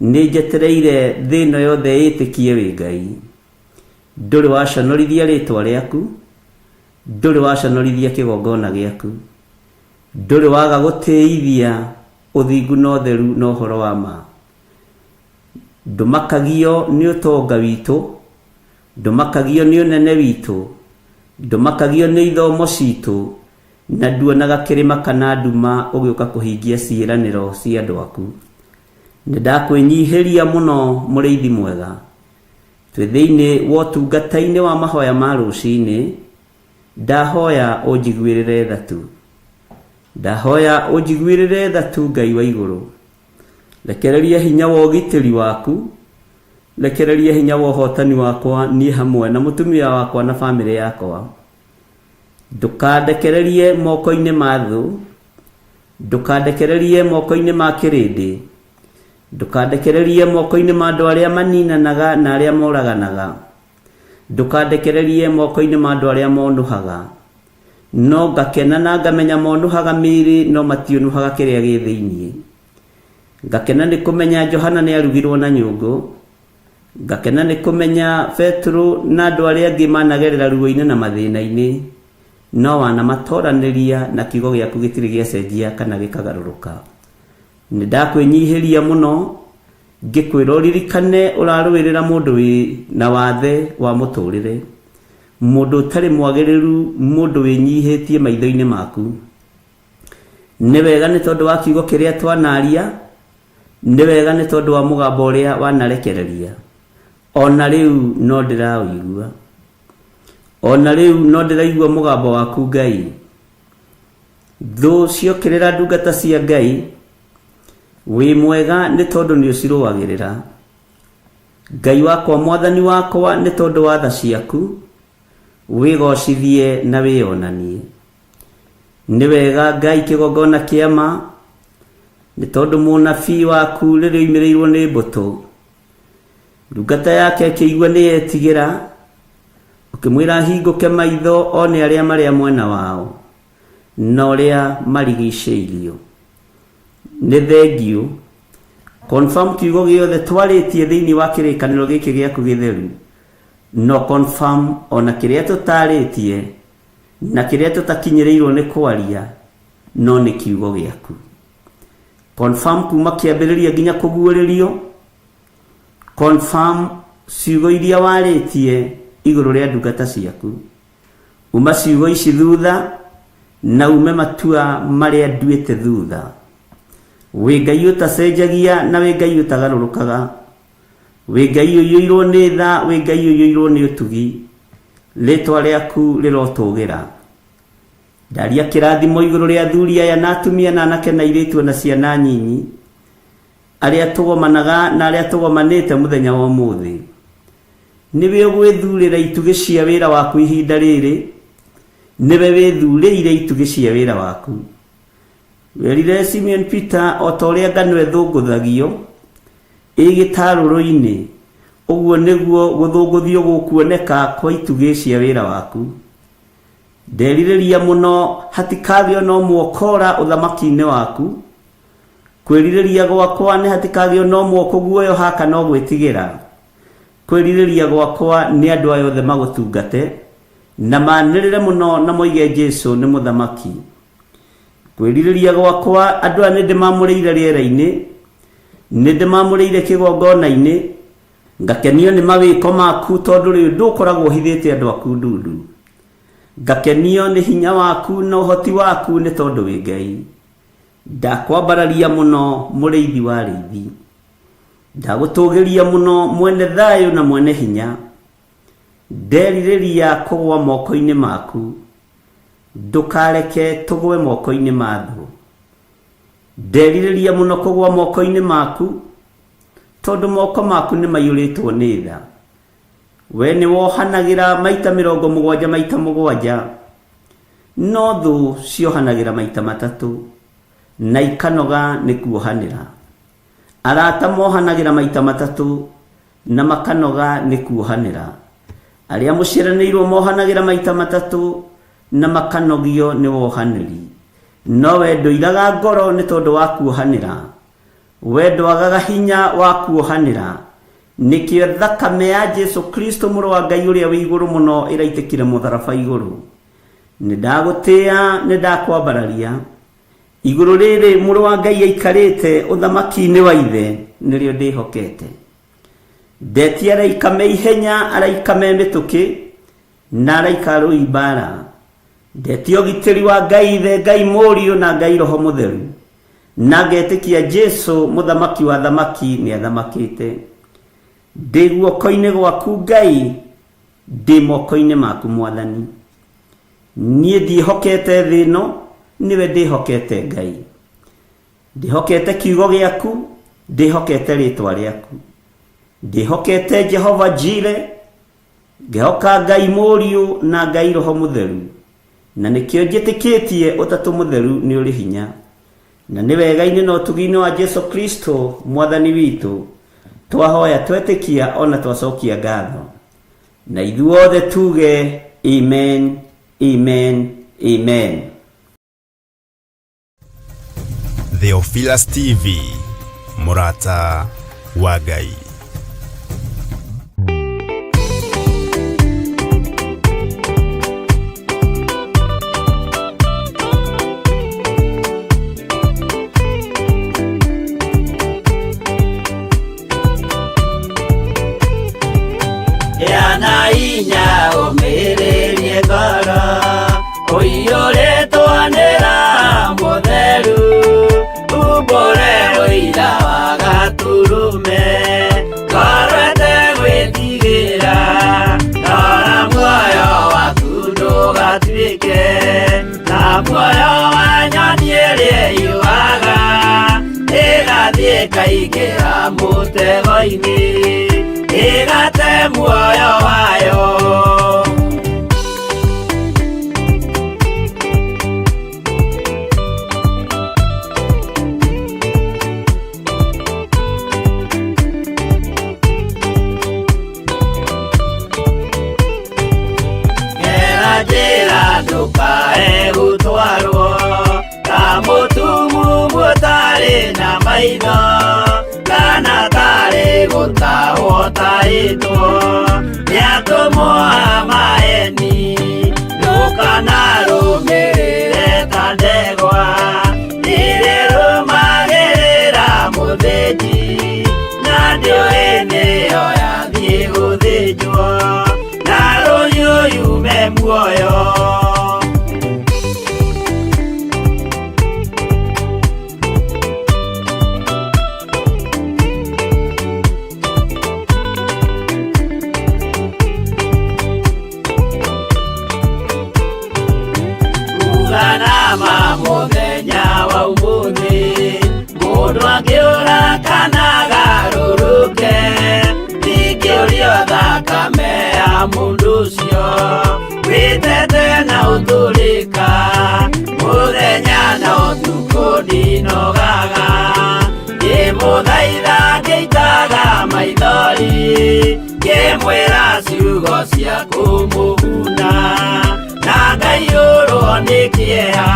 Nĩ njetereire thĩ ĩno yothe ĩtĩkie wĩ Ngai. Ndũrĩ waconorithia rĩtwa rĩaku, ndũrĩ waconorithia kĩgongona gĩaku. Ndũrĩ waga gũtĩithia ũthingu na ũtheru na ũhoro wa ma. Ndũmakagio nĩ ũtonga witũ, ndũmakagio nĩ ũnene witũ, ndũmakagio nĩ ithomo citũ, na nduonaga kĩrĩma kana nduma ũgĩũka kũhingia ciĩranĩro cia andũ aku. Nĩ ndakwĩnyihĩria mũno mũrĩithi mwega. Twĩ thĩinĩ wa ũtungata-inĩ wa mahoya ma rũcinĩ, ndahoya ũnjiguĩrĩre tha tu. Ndahoya ũnjiguĩrĩre tha tu Ngai wa igũrũ. Rekereria hinya wa ũgitĩri waku, rekereria hinya wa ũhotani wakwa niĩ hamwe na mũtumia wakwa na bamĩrĩ yakwa. Ndũkandekererie moko-inĩ ma thũ, ndũkandekererie moko-inĩ ma kĩrĩndĩ, ndũkandekererie moko-inĩ ma andũ arĩa maninanaga na arĩa moraganaga, ndũkandekererie moko-inĩ ma andũ arĩa monũhaga. No ngakena na ngamenya monũhaga mĩĩrĩ no matiũnũhaga kĩrĩa gĩ thĩinĩ. Ngakena nĩ kũmenya Johana nĩ arugirwo na nyũngũ. Ngakena nĩ kũmenya Petero na andũ arĩa angĩ managerera ruo-inĩ na mathĩna-inĩ. No wanamatoranĩria na kiugo gĩaku gĩtirĩ gĩacenjia kana gĩkagarũrũka. Nĩ ndakwĩnyihĩria mũno ngĩkwĩra ũririkane ũrarũĩrĩra mũndũ wĩ na wathe wa mũtũrĩre, mũndũ ũtarĩ mwagĩrĩru, mũndũ wĩnyihĩtie maitho-inĩ maku. Nĩ wega nĩ tondũ wa kiugo kĩrĩa twanaria, nĩ wega nĩ tondũ wa mũgambo ũrĩa wanarekereria. Ona rĩu no ndĩraũigua. Ona rĩu no ndĩraigua mũgambo waku Ngai. Thũ ciokĩrĩra ndungata cia Ngai, wĩ mwega nĩ tondũ nĩ ũcirũagĩrĩra. Ngai wakwa mwathani wakwa nĩ tondũ wa tha ciaku, wĩgocithie na wĩonanie. Nĩ wega Ngai kĩgongona kĩa ma, nĩ tondũ mũnabii waku rĩrĩa oimĩrĩirwo nĩ mbũtũ, ndungata yake ĩkĩigua nĩ yetigĩra, ũkĩmwĩra ahingũke maitho one arĩa marĩa mwena wao na ũrĩa marigicĩirio. Nĩ thengiũ confirm kiugo gĩothe twarĩtie thĩinĩ wa kĩrĩkanĩro gĩkĩ gĩaku gĩtheru, no confirm ona kĩrĩa tũtarĩtie na kĩrĩa tũtakinyĩrĩirwo nĩ kwaria, no nĩ kiugo gĩaku. Confirm kuma kĩambĩrĩria nginya kũguũrĩrio, confirm ciugo iria warĩtie igũrũ rĩa ndungata ciaku. Uma ciugo ici thutha na ume matua marĩa nduĩte thutha. Wĩ Ngai ũtacenjagia na wĩ Ngai ũtagarũrũkaga, wĩ Ngai ũiyũirwo nĩ tha, wĩ Ngai ũiyũirwo nĩ ũtugi, rĩtwa rĩaku rĩrotũgĩra. Ndaria kĩrathimo igũrũ rĩa athuri aya na atumia na anake na airĩtu na ciana nyinyi, arĩa tũgomanaga na arĩa tũgomanĩte mũthenya wa ũmũthĩ. Nĩwe ũgwĩthurĩra itugĩ cia wĩra waku ihinda rĩrĩ, nĩwe wĩthurĩire itugĩ cia wĩra waku. Werire Simeon Peter o ta ũrĩa ngano ĩthũngũthagio ĩ gĩtarũrũ-inĩ, ũguo nĩguo gũthũngũthio gũkuoneka kwa itugĩ cia wĩra waku. Nderirĩria mũno hatikagĩo na ũmwe ũkora ũthamaki-inĩ waku, kwĩrirĩria gwakwa nĩ hatikagĩo na ũmwe ũkũguoyoha kana ũgwĩtigĩra. Kwĩrirĩria gwakwa nĩ andũ aya othe magũtungate na manĩrĩre mũno na moige Jesu nĩ mũthamaki. Kwĩrirĩria gwakwa andũ aya nĩ ndĩmamũrĩire rĩera-inĩ, nĩ ndĩmamũrĩire kĩgongona-inĩ, ngakenio nĩ mawĩko maku tondũ rĩu ndũkoragwo ũhithĩte andũ aku ndundu. Ngakenio nĩ hinya waku na ũhoti waku nĩ tondũ wĩ Ngai. Ndakwambararia mũno mũrĩithi wa arĩithi. Ndagũtũgĩria mũno mwene thayũ na mwene hinya. Nderirĩria kũgwa moko-inĩ maku, ndũkareke tũgwe moko-inĩ ma thũ. Nderirĩria mũno kũgwa moko-inĩ maku, tondũ moko maku nĩ maiyũrĩtwo nĩ tha. We nĩ wohanagĩra maita 70 maita 7, no thũ ciohanagĩra maita 3 na ikanoga nĩ kuohanĩra. Arata mohanagĩra maita 3 na makanoga nĩ kuohanĩra. Arĩa mũciaranĩirwo mohanagĩra maita 3 na makanogio nĩ wohanĩri. No we ndũiraga ngoro nĩ tondũ wa kuohanĩra. We ndwagaga hinya wa kuohanĩra. Nĩkĩo thakame ya Jesu Kristo mũrũ wa Ngai ũrĩa wĩ igũrũ mũno ĩraitĩkire mũtharaba igũrũ. Nĩ ndagũtĩĩa, nĩ ndakwambararia. Igũrũ rĩrĩ mũrũ wa Ngai aikarĩte ũthamaki-inĩ wa ithe nĩrĩo ndĩhokete. Ndetia araika me ihenya, araika me mĩtũkĩ, na araika arũi mbara. Ndetia ũgitĩri wa Ngai ithe, Ngai mũriũ na Ngai roho mũtheru. Na ngetĩkia Jesu mũthamaki wa thamaki nĩ athamakĩte. Ndĩ guoko-inĩ gwaku Ngai, ndĩ moko-inĩ maku mwathani. Niĩ ndiĩhokete thĩ ĩno, nĩwe ndĩhokete Ngai. Ndĩhokete kiugo gĩaku, ndĩhokete rĩtwa rĩaku. Ndĩhokete Jehova Jire, ngehoka Ngai mũriũ na Ngai roho mũtheru. Na nĩkĩo njĩtĩkĩtie ũtatũ mũtheru nĩ ũrĩ hinya. Na nĩ wega-inĩ na ũtugi-inĩ wa Jesu Kristo mwathani witũ, twahoya twetĩkia ona twacokia ngatho. Na ithuothe tuge amen, amen, amen. Theophilus TV, mũrata wa Ngai. Gĩa na hinya ũmĩrĩrie ngoro ũiyũrĩtwo nĩ Roho Mũtheru umbũre ũira wa Gatũrũme ngoro ĩtegwĩtigĩra rora muoyo waku ndũgatuĩke ta muoyo wa nyoni ĩrĩa ĩũaga ĩgathiĩ ĩkaingĩra mũtego-inĩ ĩgate muoyo wayo. Gera njĩra ndũkae gũtwarwo ta mũtumumu ũtarĩ na maitho kana tarĩ gũtahwo tahĩtwo nĩ atũmwo a maeni ndũkanarũmĩrĩre ta ndegwa ĩrĩrũmagĩrĩra mũthĩnji na ndĩũĩ nĩyo yathiĩ gũthĩnjwo na rũhiũ yume muoyo. Uganama mũthenya wa ũmũthĩ mũndũ angĩũra kana agarũrũke ndingĩũrio thakame ya mũndũ ũcio wĩtete na ũtũrĩka mũthenya na ũtukũ ndinogaga ngĩmũthaitha ngĩitaga maithori ngĩmwĩra ciugo cia kũmũguna na ngaiyũrwo nĩ kĩeha.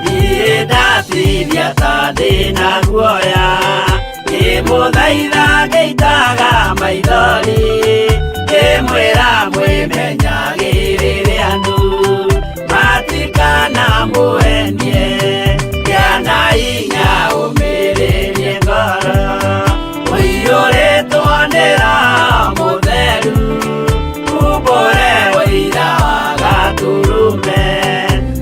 Niĩ ndatithia ta ndĩna guoya ngĩmũthaitha ngĩitaga maithori ngĩmwĩra mwĩmenyagĩrĩre andũ matikanamũhenie gĩa na hinya ũmĩrĩrie ngoro ũiyũrĩtwo nĩ Roho Mũtheru umbũre ũira wa Gatũrũme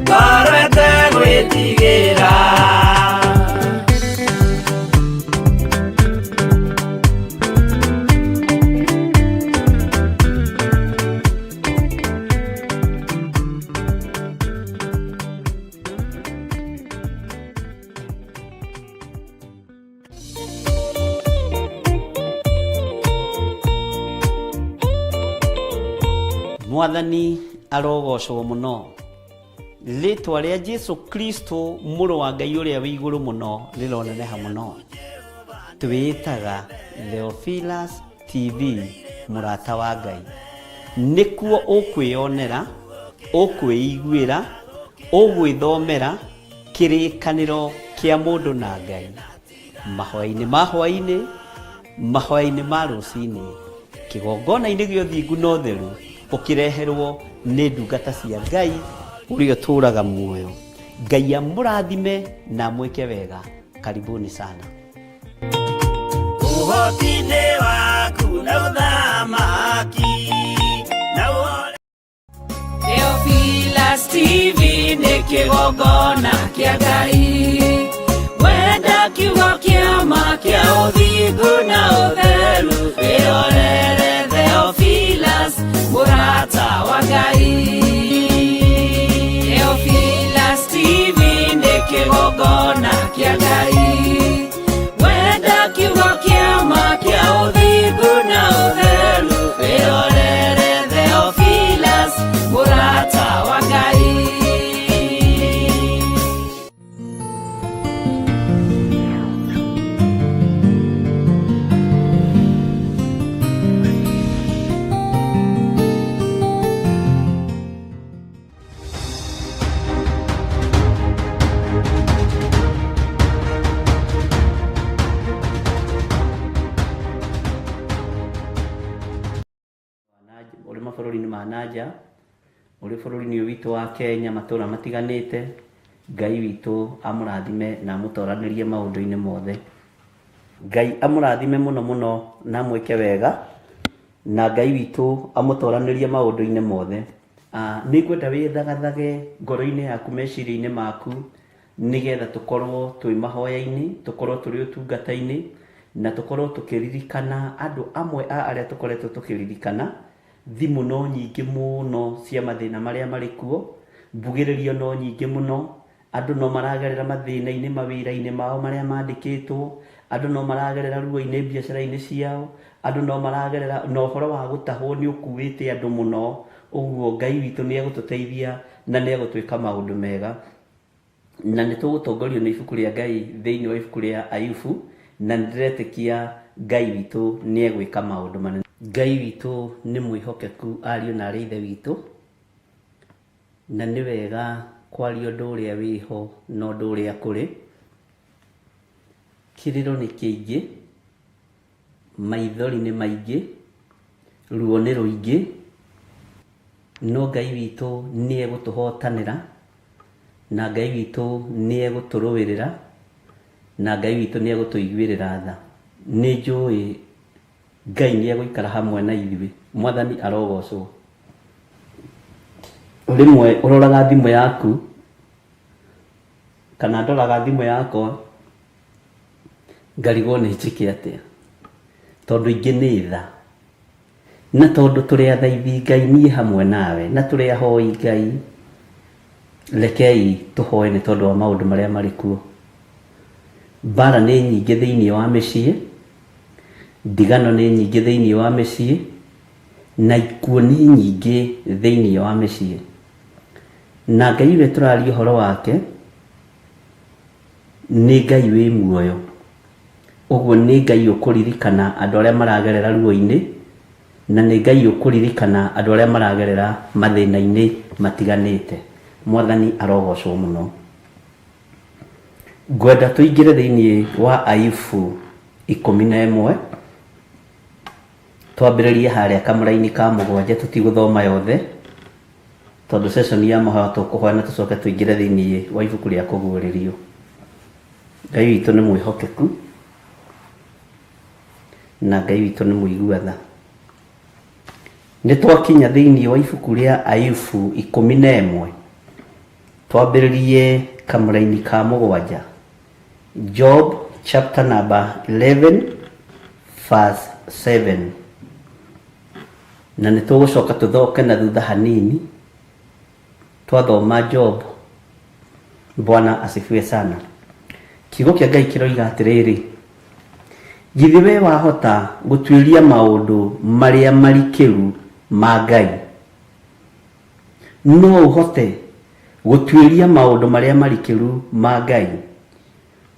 ngoro ĩtegwĩtigĩra. Mwathani arogocwo mũno rĩtwa rĩa Jesu Kristo mũrũ wa Ngai ũrĩa wĩ igũrũ mũno rĩroneneha mũno. Twĩĩtaga Theophilus TV mũrata wa Ngai nĩkuo ũkwĩyonera ũkwĩiguĩra ũgwĩthomera kĩrĩkanĩro kĩa mũndũ na Ngai mahoya-inĩ ma hwaĩ-inĩ mahoya-inĩ ma rũcinĩ kĩgongona-inĩ gĩa ũthingu na ũtheru ũkĩreherwo nĩ ndungata cia Ngai ũrĩa ũtũũraga muoyo. Ngai amũrathime na amwĩke wega. Karibuni sana. Ũhoti-inĩ waku na ũthamaki na ũhoro Theophilus TV nĩ kĩgongona kĩa Ngai wenda kiugo kĩa ma kĩa ũthingu na ũtheru wĩrorere Theophilus mũrata wa Ngai. Theophilus TV nĩ kĩgongona kĩa Ngai wenda kiugo kĩa ma kĩa ũthingu na ũtheru wĩrorere Theophilus mũrata wa Ngai. mabũrũri-inĩ ma na nja, ũrĩ bũrũri-inĩ ũyũ witũ wa Kenya matũra matiganĩte, Ngai witũ amũrathime na amũtoranĩrie maũndũ-inĩ mothe. Ngai amũrathime mũno mũno na amwĩke wega, na Ngai witũ amũtoranĩrie maũndũ-inĩ mothe. Nĩ ngwenda wĩthagathage ngoro-inĩ yaku, meciria-inĩ maku, nĩgetha tũkorwo twĩ mahoya-inĩ, tũkorwo tũrĩ ũtungata-inĩ, na tũkorwo tũkĩririkana andũ amwe a arĩa tũkoretwo tũkĩririkana. Thimũ no nyingĩ mũno cia mathĩna marĩa marĩ kuo, mbugĩrĩrio no nyingĩ mũno, andũ no maragerera mathĩna-inĩ mawĩra-inĩ mao marĩa mandĩkĩtwo, andũ no maragerera ruo-inĩ biacara-inĩ ciao, andũ no maragerera, na ũhoro wa gũtahwo nĩ ũkuĩte andũ mũno, ũguo Ngai witũ nĩ egũtũteithia na nĩ egũtwĩka maũndũ mega. Na nĩ tũgũtongorio nĩ ibuku rĩa Ngai thĩinĩ wa ibuku rĩa Ayubu, na nĩ ndĩretĩkia Ngai witũ nĩ egwĩka maũndũ manene. Ngai witũ nĩ mwĩhokeku ariũ na aarĩ a Ithe witũ, na nĩ wega kwaria ũndũ ũrĩa wĩho na ũndũ ũrĩa kũrĩ. Kĩrĩro nĩ kĩingĩ, maithori nĩ maingĩ, ruo nĩ rũingĩ, no Ngai witũ nĩ egũtũhotanĩra, na Ngai witũ nĩ egũtũrũĩrĩra, na Ngai witũ nĩ egũtũiguĩrĩra tha. Nĩ njũĩ Ngai nĩ egũikara hamwe na ithuĩ. Mwathani arogocwo. Rĩmwe ũroraga thimũ yaku, kana ndoraga thimũ yakwa, ngarigwo nĩ njĩke atĩa, tondũ ingĩ nĩ tha. Na tondũ tũrĩ athaithi Ngai niĩ hamwe nawe, na tũrĩ ahoi Ngai, rekei tũhoe nĩ tondũ wa maũndũ marĩa marĩ kuo. Mbara nĩ nyingĩ thĩinĩ wa mĩciĩ, ndigano nĩ nyingĩ thĩinĩ wa mĩciĩ, na ikuũ nĩ nyingĩ thĩinĩ wa mĩciĩ. Na Ngai ũrĩa tũraria ũhoro wake, nĩ Ngai wĩ muoyo. Ũguo nĩ Ngai ũkũririkana andũ arĩa maragerera ruo-inĩ, na nĩ Ngai ũkũririkana andũ arĩa maragerera mathĩna-inĩ matiganĩte. Mwathani arogocwo mũno. Ngwenda tũingĩre thĩinĩ wa Ayubu 11, twambĩrĩrie harĩa kamũraini ka mũgwanja, tũtigũthoma yothe, tondũ session ya mahoya tũkũhoya na tũcoke tũingĩre thĩinĩ wa ibuku rĩa Kũguũrĩrio. Ngai witũ nĩ mwĩhokeku na Ngai witũ nĩ mũigua tha. Nĩ twakinya thĩinĩ wa ibuku rĩa Ayubu 11, twambĩrĩrie kamũraini ka mũgwanja. Job chapter number 11 verse 7. Na nĩ tũgũcoka tũthoke na thutha hanini twathoma Job. Bwana asifiwe sana. Kiugo kĩa Ngai kĩroiga atĩrĩrĩ, githĩ we wahota gũtuĩria maũndũ marĩa marikĩru ma Ngai? No ũhote gũtuĩria maũndũ marĩa marikĩru ma Ngai?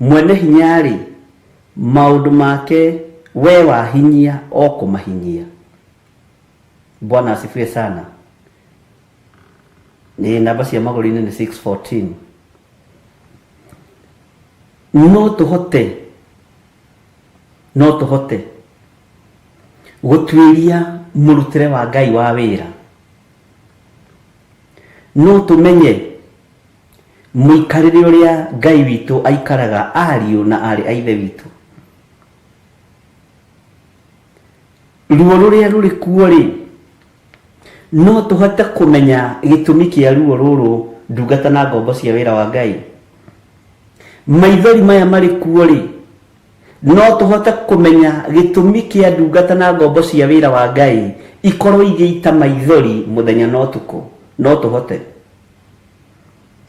Mwene hinya-rĩ, maũndũ make we wahinyia o kũmahinyia. Bwana asifiwe sana. Nĩ namba cia magũrũ-inĩ nĩ 614. No tũhote, no tũhote gũtuĩria mũrutĩre wa Ngai wa wĩra. No tũmenye mũikarĩre ũrĩa Ngai witũ aikaraga ariũ na aarĩ a Ithe witũ. Ruo rũrĩa rũrĩ kuo-rĩ, no tũhote kũmenya gĩtũmi kĩa ruo rũrũ ndungata na ngombo cia wĩra wa Ngai? Maithori maya marĩ kuo-rĩ, no tũhote kũmenya gĩtũmi kĩa ndungata na ngombo cia wĩra wa Ngai ikorwo igĩita maithori mũthenya na ũtukũ? No tũhote.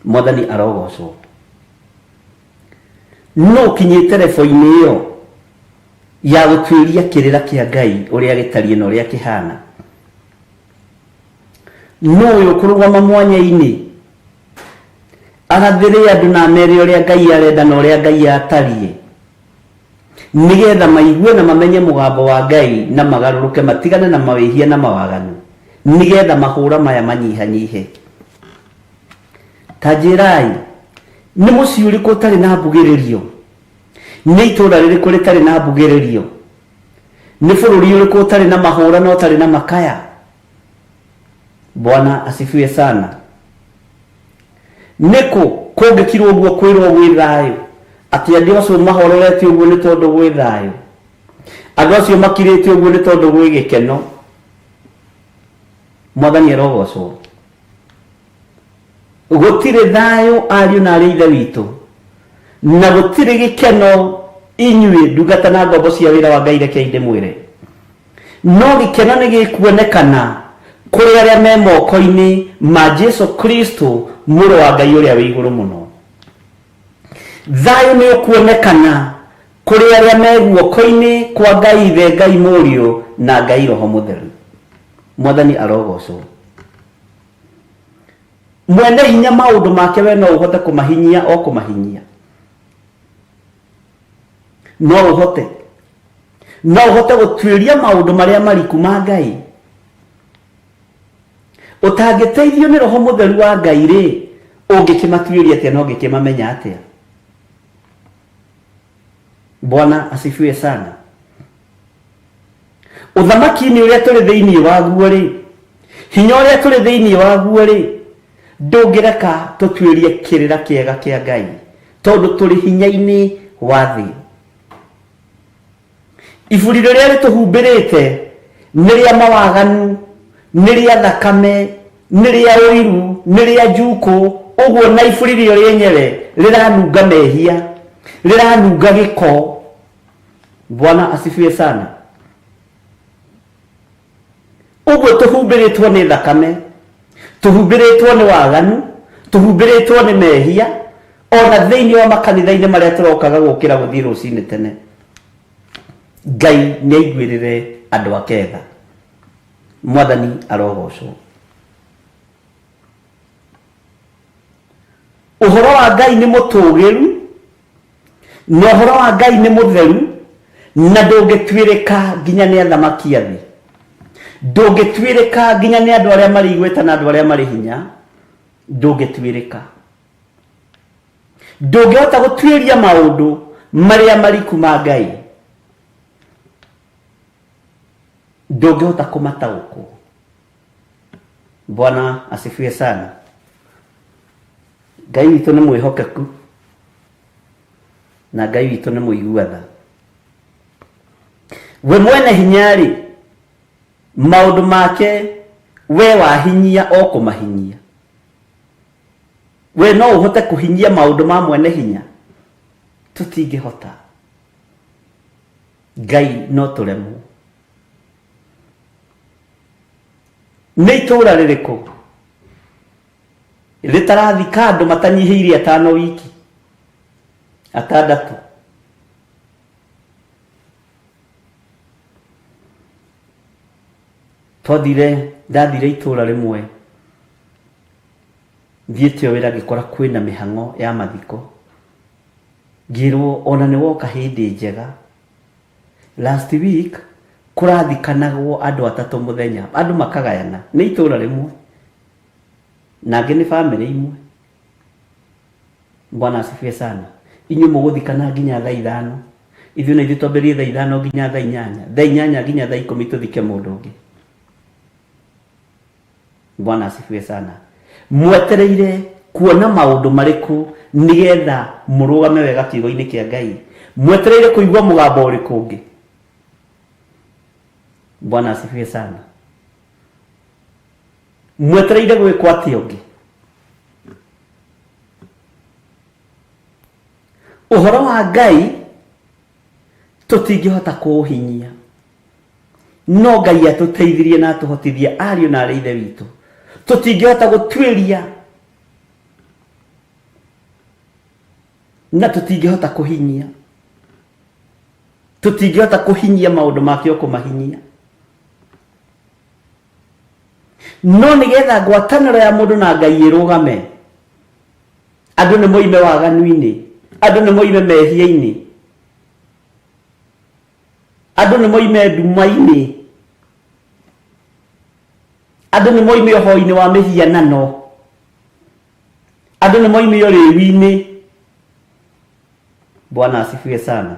Mwathani arogocwo. No ũkinyĩte rebo-inĩ ĩyo ya gũtuĩria kĩrĩra kĩa Ngai ũrĩa gĩtariĩ na ũrĩa kĩhana? Nũ ũyũ ũkũrũgama mwanya-inĩ arathĩre andũ na amere ũrĩa Ngai arenda na ũrĩa Ngai atariĩ, nĩgetha maigue na mamenye mũgambo wa Ngai na magarũrũke matigane na mawĩhia na mawaganu, nĩgetha mahũra maya manyihanyihe? Ta njĩrai, nĩ mũciĩ ũrĩkũ ũtarĩ na mbugĩrĩrio? Nĩ itũũra rĩrĩkũ rĩtarĩ na mbugĩrĩrio? Nĩ bũrũri ũrĩkũ ũtarĩ na mahũra na ũtarĩ na makaya? Bwana asifiwe sana. Nĩkũ kũngĩkirwo ũguo kwĩrwo gwĩ thayũ, atĩ andũ acio mahorerete ũguo nĩ tondũ gwĩ thayũ, andũ acio makirĩte ũguo nĩ tondũ gwĩ gĩkeno. Mwathani arogocwo. Gũtirĩ thayũ ariũ na arĩ ithe witũ, na gũtirĩ gĩkeno inyuĩ ndungata na ngombo cia wĩra wa Ngai. Rekei ndĩmwĩre, no gĩkeno nĩ gĩkuonekana kũrĩ arĩa me moko-inĩ ma Jesu Kristo, mũrũ wa Ngai ũrĩa wĩ igũrũ mũno. Thayũ nĩ ũkuonekana kũrĩ arĩa me guoko-inĩ kwa Ngai Ithe, Ngai Mũriũ na Ngai Roho Mũtheru. Mwathani arogocwo. Mwene hinya maũndũ make we no ũhote kũmahinyia o kũmahinyia, no ũhote, no ũhote gũtuĩria maũndũ marĩa mariku ma Ngai. Ũtangĩteithio nĩ Roho Mũtheru wa Ngai rĩ, ũngĩkĩmatuĩria atĩa na ũngĩkĩmamenya atĩa? Bwana asifiwe sana. Ũthamaki-inĩ ũrĩa tũrĩ thĩinĩ waguo rĩ, hinya ũrĩa tũrĩ thĩinĩ waguo rĩ, ndũngĩreka tũtuĩrie kĩrĩra kĩega kĩa Ngai, tondũ tũrĩ hinya-inĩ wa thĩ. Iburi rĩrĩa rĩtũhumbĩrĩte nĩ rĩa mawaganu, nĩ rĩa thakame, nĩ rĩa ũiru, nĩ rĩa njukũ. Ũguo na iburi rĩo rĩenyewe rĩranunga mehia, rĩranunga gĩko. Bwana asifiwe sana. Ũguo tũhumbĩrĩtwo nĩ thakame, tũhumbĩrĩtwo nĩ waganu, tũhumbĩrĩtwo nĩ mehia, ona thĩinĩ wa makanitha-inĩ marĩa tũrokaga gũkĩra gũthiĩ rũcinĩ tene. Ngai nĩ aiguĩrĩre andũ ake tha. Mwathani arogocwo. Ũhoro wa Ngai nĩ mũtũgĩru, na ũhoro wa Ngai nĩ mũtheru, na ndũngĩtuĩrĩka nginya nĩ athamaki a thĩ, ndũngĩtuĩrĩka nginya nĩ andũ arĩa marĩ igweta na andũ arĩa marĩ hinya. Ndũngĩtuĩrĩka, ndũngĩhota gũtuĩria maũndũ marĩa mariku ma Ngai, ndũngĩhota kũmataũkwo. Bwana asifiwe sana. Ngai witũ nĩ mwĩhokeku, na Ngai witũ nĩ mũigua tha. We mwene hinya-rĩ, maũndũ make we wahinyia o kũmahinyia. We no ũhote kũhinyia maũndũ ma mwene hinya? Tũtingĩhota. Ngai no tũremwo. Nĩ itũũra rĩrĩkũ rĩtarathika andũ matanyihĩirie atano wiki, atandatũ? Twathire, ndathire itũũra rĩmwe thiĩte o wĩra, ngĩkora kwĩna mĩhang'o ya mathiko. Ngĩrwo ona nĩ woka hĩndĩ njega, last week kũrathikanagwo andũ atatũ mũthenya, andũ makagayana. Nĩ itũũra rĩmwe na angĩ nĩ bamĩrĩ imwe. Bwana asifiwe sana. Inyuĩ mũgũthikana nginya thaa 5, ithuĩ na ithuĩ twambĩrĩrie thaa 5 nginya thaa 8, thaa 8 nginya thaa 10 tũthike mũndũ ũngĩ. Bwana asifiwe sana. Mwetereire kuona maũndũ marĩkũ nĩgetha mũrũgame wega kiugo-inĩ kĩa Ngai? Mwetereire kũigua mũgambo ũrĩkũ ũngĩ? Bwana asifiwe sana. Mwetereire gwĩkwo atĩa ũngĩ? Ũhoro wa Ngai tũtingĩhota kũũhinyia, no Ngai atũteithirie na atũhotithie. Ariũ na arĩ ithe witũ, tũtingĩhota gũtuĩria na tũtingĩhota kũhinyia, tũtingĩhota kũhinyia maũndũ make o kũmahinyia. No nĩgetha ngwatanĩro ya mũndũ na Ngai ĩrũgame, andũ nĩ moime waganu-inĩ, andũ nĩ moime mehia-inĩ, andũ nĩ moime nduma-inĩ, andũ nĩ moime ũhoi-inĩ wa mĩhianano, andũ nĩ moime ũrĩu-inĩ. Bwana asifiwe sana.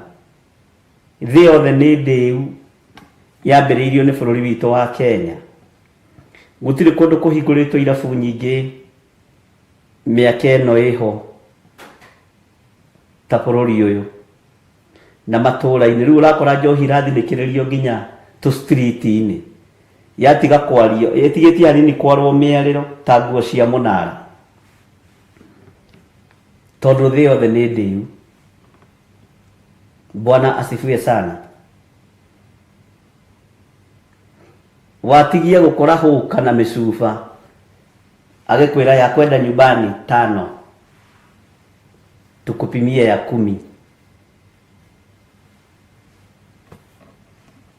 Thĩ yothe nĩ ndĩu, yambĩrĩirio nĩ bũrũri witũ wa Kenya. Gũtirĩ kũndũ kũhingũrĩtwo irabu nyingĩ mĩaka ĩno ĩho ta bũrũri ũyũ na matũra-inĩ. Rĩu ũrakora njohi irathinĩkĩrĩrio nginya tũ street-inĩ, yatiga kwario, ĩtigĩtie hanini kwarwo mĩarĩro ta nguo cia mũnara, tondũ thĩ yothe nĩ ndĩu. Bwana asifiwe sana. Watigia gũkora hũka na mĩcuba, agĩkwĩra ya kwenda nyumbani tano, tukupimie ya kumi.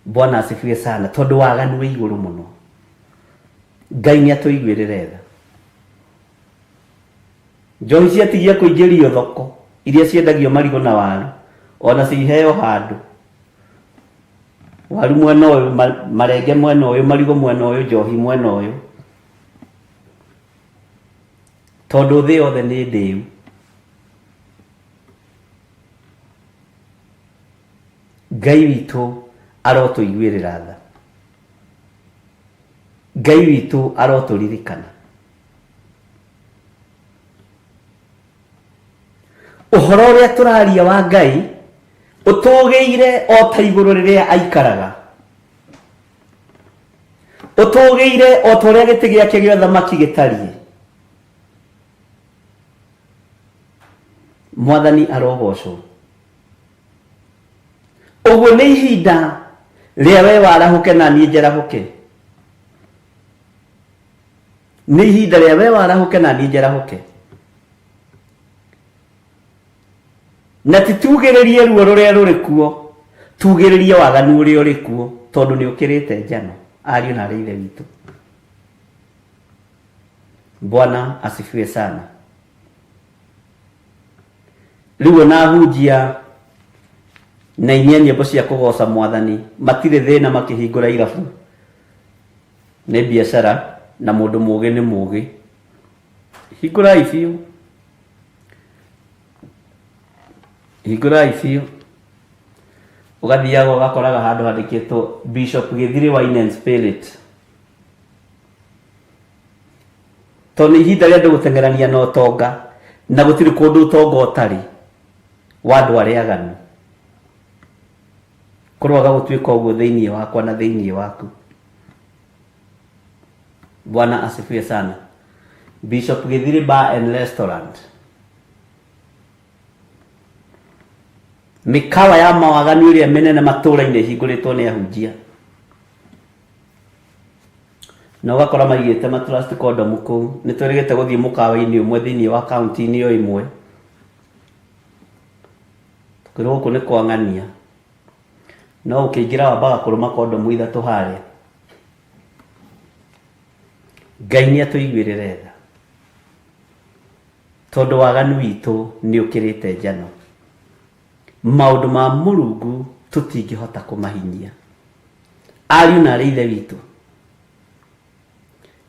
Bwana asifiwe sana. Tondũ waganu wĩ igũrũ mũno. Ngai nĩ atũiguĩrĩre tha. Njohi ciatigia kũingĩrio thoko iria ciendagio marigũ na waru, ona ciheo handũ. Waru mwena ũyũ, marenge mwena ũyũ, marigũ mwena ũyũ, njohi mwena ũyũ. Tondũ thĩ yothe nĩ ndĩu. Ngai witũ arotũiguĩrĩra tha. Ngai witũ arotũririkana. Ũhoro ũrĩa tũraria wa Ngai ũtũgĩire o ta igũrũ rĩrĩa aikaraga, ũtũgĩire o ta ũrĩa gĩtĩ gĩake gĩa ũthamaki gĩtariĩ. Mwathani arogocwo. Ũguo nĩ ihinda rĩa we warahũke na niĩ njarahũke. Nĩ ihinda rĩa we warahũke na niĩ njarahũke. Na ti tugĩrĩrie ruo rũrĩa rũrĩ kuo, tugĩrĩrie waganu ũrĩa ũrĩ kuo, tondũ nĩ ũkĩrĩte njano, ariũ na arĩ ithe witũ. Bwana asifiwe sana. Rĩu ona ahunjia na inia nyĩmbo cia kũgoca mwathani matirĩ thĩna makĩhingũra irabu. Nĩ biacara na mũndũ mũgĩ nĩ mũgĩ. Hingũrai biũ. Hingũrai biũ. Ũgathiaga ũgakoraga handũ handĩkĩtwo Bishop Gĩthirĩ Wine and Spirit. Tondũ nĩ ihinda rĩa andũ gũteng'erania na ũtonga, na gũtirĩ kũndũ ũtonga ũtarĩ wa andũ arĩa aganu. Kũroaga gũtuĩka ũguo thĩinĩ wakwa na thĩinĩ waku. Bwana asifiwe sana. Bishop Githiri Bar and Restaurant. Mĩkawa ya mawaganu ĩrĩa mĩnene matũũra-inĩ ĩhingũrĩtwo nĩ ahunjia. Na ũgakora maigĩte ma trust condom kũu. Nĩ twĩrĩgĩte gũthiĩ mũkawa-inĩ ũmwe thĩinĩ wa kaunti-inĩ o ĩmwe. Tũkĩrwo gũkũ nĩ kwa ng'ania. No ũkĩingĩra wambaga kũrũma kondomu ithatũ harĩa. Ngai nĩ atũiguĩrĩre tha. Tondũ waganu witũ nĩ ũkĩrĩte njano. Maũndũ ma Mũrungu tũtingĩhota kũmahinyia. Ariũ na arĩ ithe witũ,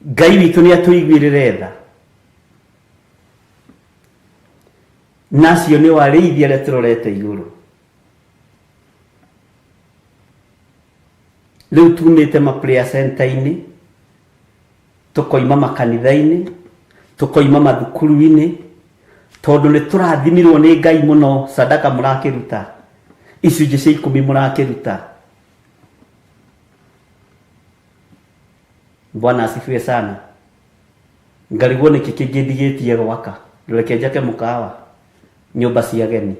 Ngai witũ nĩ atũiguĩrĩre tha. Na acio nĩo arĩithi arĩa tũrorete igũrũ. Rĩu tumĩte ma prayer center-inĩ, tũkoima makanitha-inĩ, tũkoima mathukuru-inĩ, tondũ nĩ tũrathimirwo nĩ Ngai mũno, sadaka mũrakĩruta, icunjĩ cia ikũmi mũrakĩruta. Bwana asifiwe sana. Ngarigwo nĩkĩ kĩngĩ ndigĩtie gwaka, reke njake mũkawa, nyũmba cia ageni.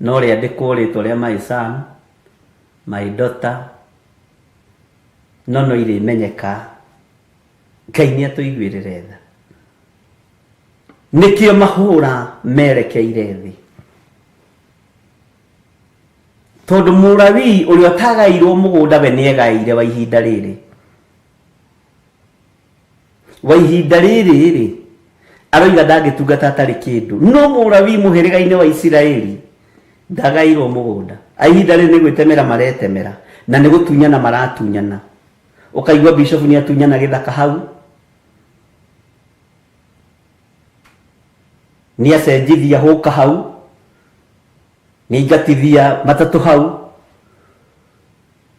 No rĩandĩkwo rĩtwa rĩa my son, my daughter, no no irĩmenyeka. Ngai nĩ atũiguĩrĩre tha. Nĩkĩo mahũra merekeire thĩ. Tondũ Mũlawii ũrĩa ũtagaĩirwo mũgũnda we nĩegaĩire wa ihinda rĩrĩ. Wa ihinda rĩrĩ-rĩ, aroiga ndangĩtungata atarĩ kĩndũ. No Mũlawii mũhĩrĩga-inĩ wa Isiraeli ndagaĩirwo mũgũnda. A ihinda rĩrĩ nĩ gwĩtemera maretemera na nĩ gũtunyana maratunyana. Ũkaigua bishofu nĩ atunyana gĩthaka hau, nĩ acenjithia hũka hau, nĩ aingatithia matatũ hau.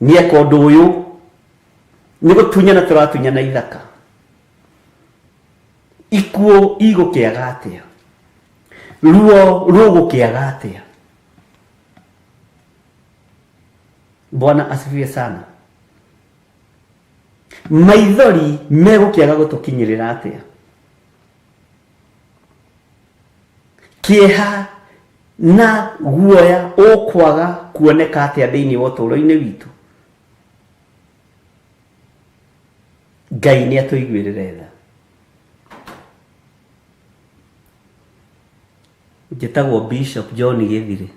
Nĩeka ũndũ ũyũ nĩ gũtunyana tũratunyana ithaka. Ikuũ igũkĩaga atĩa? Ruo rũgũkĩaga atĩa? Bwana asifiwe sana. Maithori megũkĩaga gũtũkinyĩrĩra atĩa? Kĩeha na guoya ũkwaga kuoneka atĩa thĩinĩ wa ũtũũro-inĩ witũ? Ngai nĩ atũiguĩrĩre tha. Njĩtagwo Bishop John Gĩthirĩ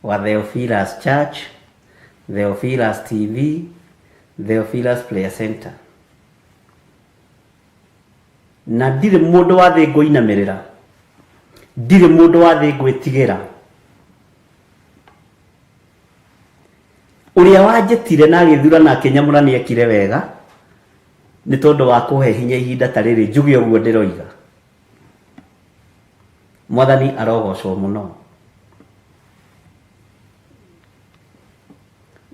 wa Theophilus Church, Theophilus TV, Theophilus Prayer Center. Na ndirĩ mũndũ wa thĩ ngũinamĩrĩra, ndirĩ mũndũ wa thĩ ngwĩtigĩra. Ũrĩa wanjĩtire na agĩthura na akĩnyamũra nĩ ekire wega, nĩ tondũ wa kũhe hinya ihinda ta rĩrĩ njuge ũguo ndĩroiga. Mwathani arogocwo mũno.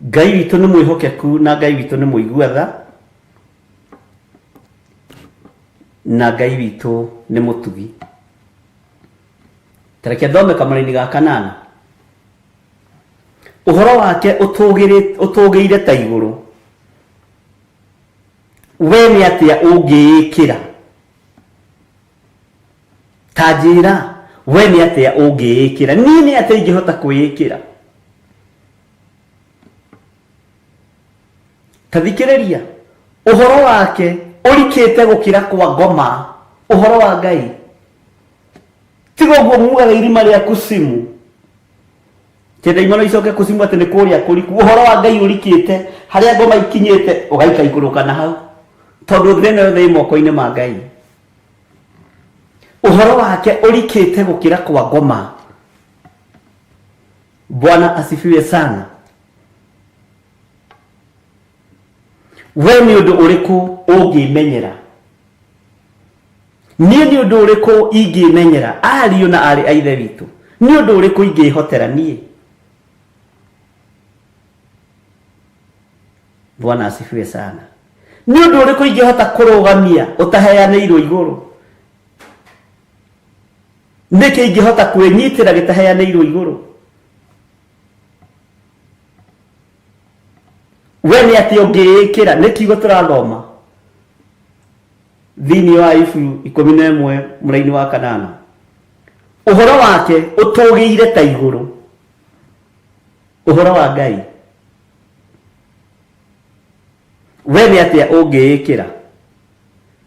Ngai witũ nĩ mwĩhokeku na Ngai witũ nĩ mũigua tha na Ngai witũ nĩ mũtugi. Ta reke thome kamũraini ga kanana. Ũhoro wake ũtũgĩire ta igũrũ. We nĩ atĩa ũngĩĩkĩra? Ta njĩra, we nĩ atĩa ũngĩĩkĩra? Niĩ nĩ atĩa ingĩhota kwĩĩkĩra? Ta thikĩrĩria, ũhoro wake ũrikĩte gũkĩra kwa ngoma, ũhoro wa Ngai. Tiga ũguo mugaga irima rĩa kusimu. Kĩndaimono icoke kusimu atĩ nĩ kũrĩa kũriku. Ũhoro wa Ngai ũrikĩte harĩa ngoma ikinyĩte ũgaikaikũrũka na hau. Tondũ thĩ ĩno yothe ĩ moko-inĩ ma Ngai. Ũhoro wake ũrikĩte gũkĩra kwa ngoma. Bwana asifiwe sana. We nĩ ũndũ ũrĩkũ ũngĩmenyera? Niĩ nĩ ũndũ ũrĩkũ ingĩmenyera? Ariũ na aarĩ a Ithe witũ, nĩ ũndũ ũrĩkũ ingĩhotera niĩ? Bwana asifiwe sana. Nĩ ũndũ ũrĩkũ ingĩhota kũrũgamia ũtaheanĩirwo igũrũ? Nĩkĩ ingĩhota kwĩnyitĩra gĩtaheanĩirwo igũrũ? We nĩ atĩa ũngĩĩkĩra? Nĩ kiugo tũrathoma thĩinĩ wa Ayubu 11 mũraini wa kanana. Ũhoro wake ũtũgĩire ta igũrũ. Ũhoro wa Ngai. We nĩ atĩa ũngĩĩkĩra?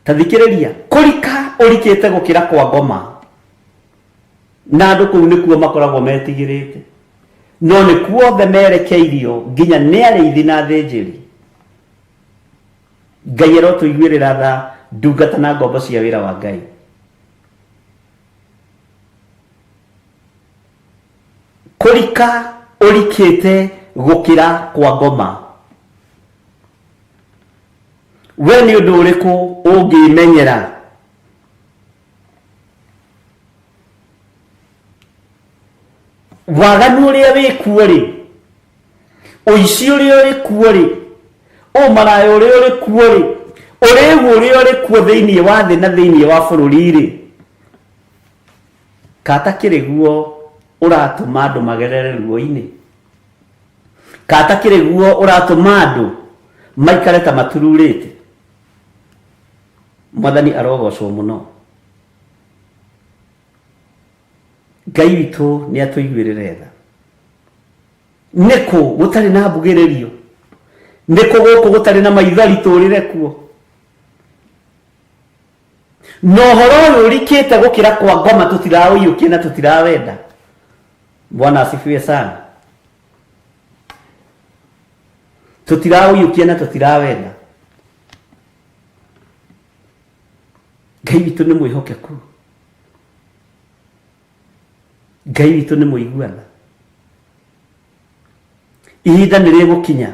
Ta thikĩrĩria, kũrika ũrikĩte gũkĩra kwa ngoma. Na andũ kũu nĩkuo makoragwo metigĩrĩte. No nĩkuo othe merekeirio nginya nĩ arĩithi na athĩnjĩri. Ngai arotũiguĩrĩra tha ndungata na ngombo cia wĩra wa Ngai. Kũrika ũrikĩte gũkĩra kwa ngoma. We nĩ ũndũ ũrĩkũ ũngĩmenyera? Waganu ũrĩa wĩ kuo rĩ, ũici ũrĩa ũrĩ kuo rĩ, ũmaraya ũrĩa ũrĩ kuo rĩ, ũrĩu ũrĩa ũrĩ kuo thĩinĩ wa thĩ na thĩinĩ wa bũrũri rĩ, katakĩrĩ guo ũratũma andũ magerere ruo-inĩ? Katakĩrĩ guo ũratũma andũ maikare ta matururĩte? Mwathani arogocwo mũno. Ngai witũ nĩ atũiguĩrĩre tha. Nĩkũ gũtarĩ na mbugĩrĩrio? Nĩkũ gũkũ gũtarĩ na maithori tũrĩre kuo? Na ũhoro ũyũ ũrikĩte gũkĩra kwa ngoma tũtiraũiyũkia na tũtirawenda. Bwana asifiwe sana. Tũtiraũiyũkia na tũtirawenda. Ngai witũ nĩ mwĩhokeku. Ngai witũ nĩ mũiguana. Ihinda nĩ rĩgũkinya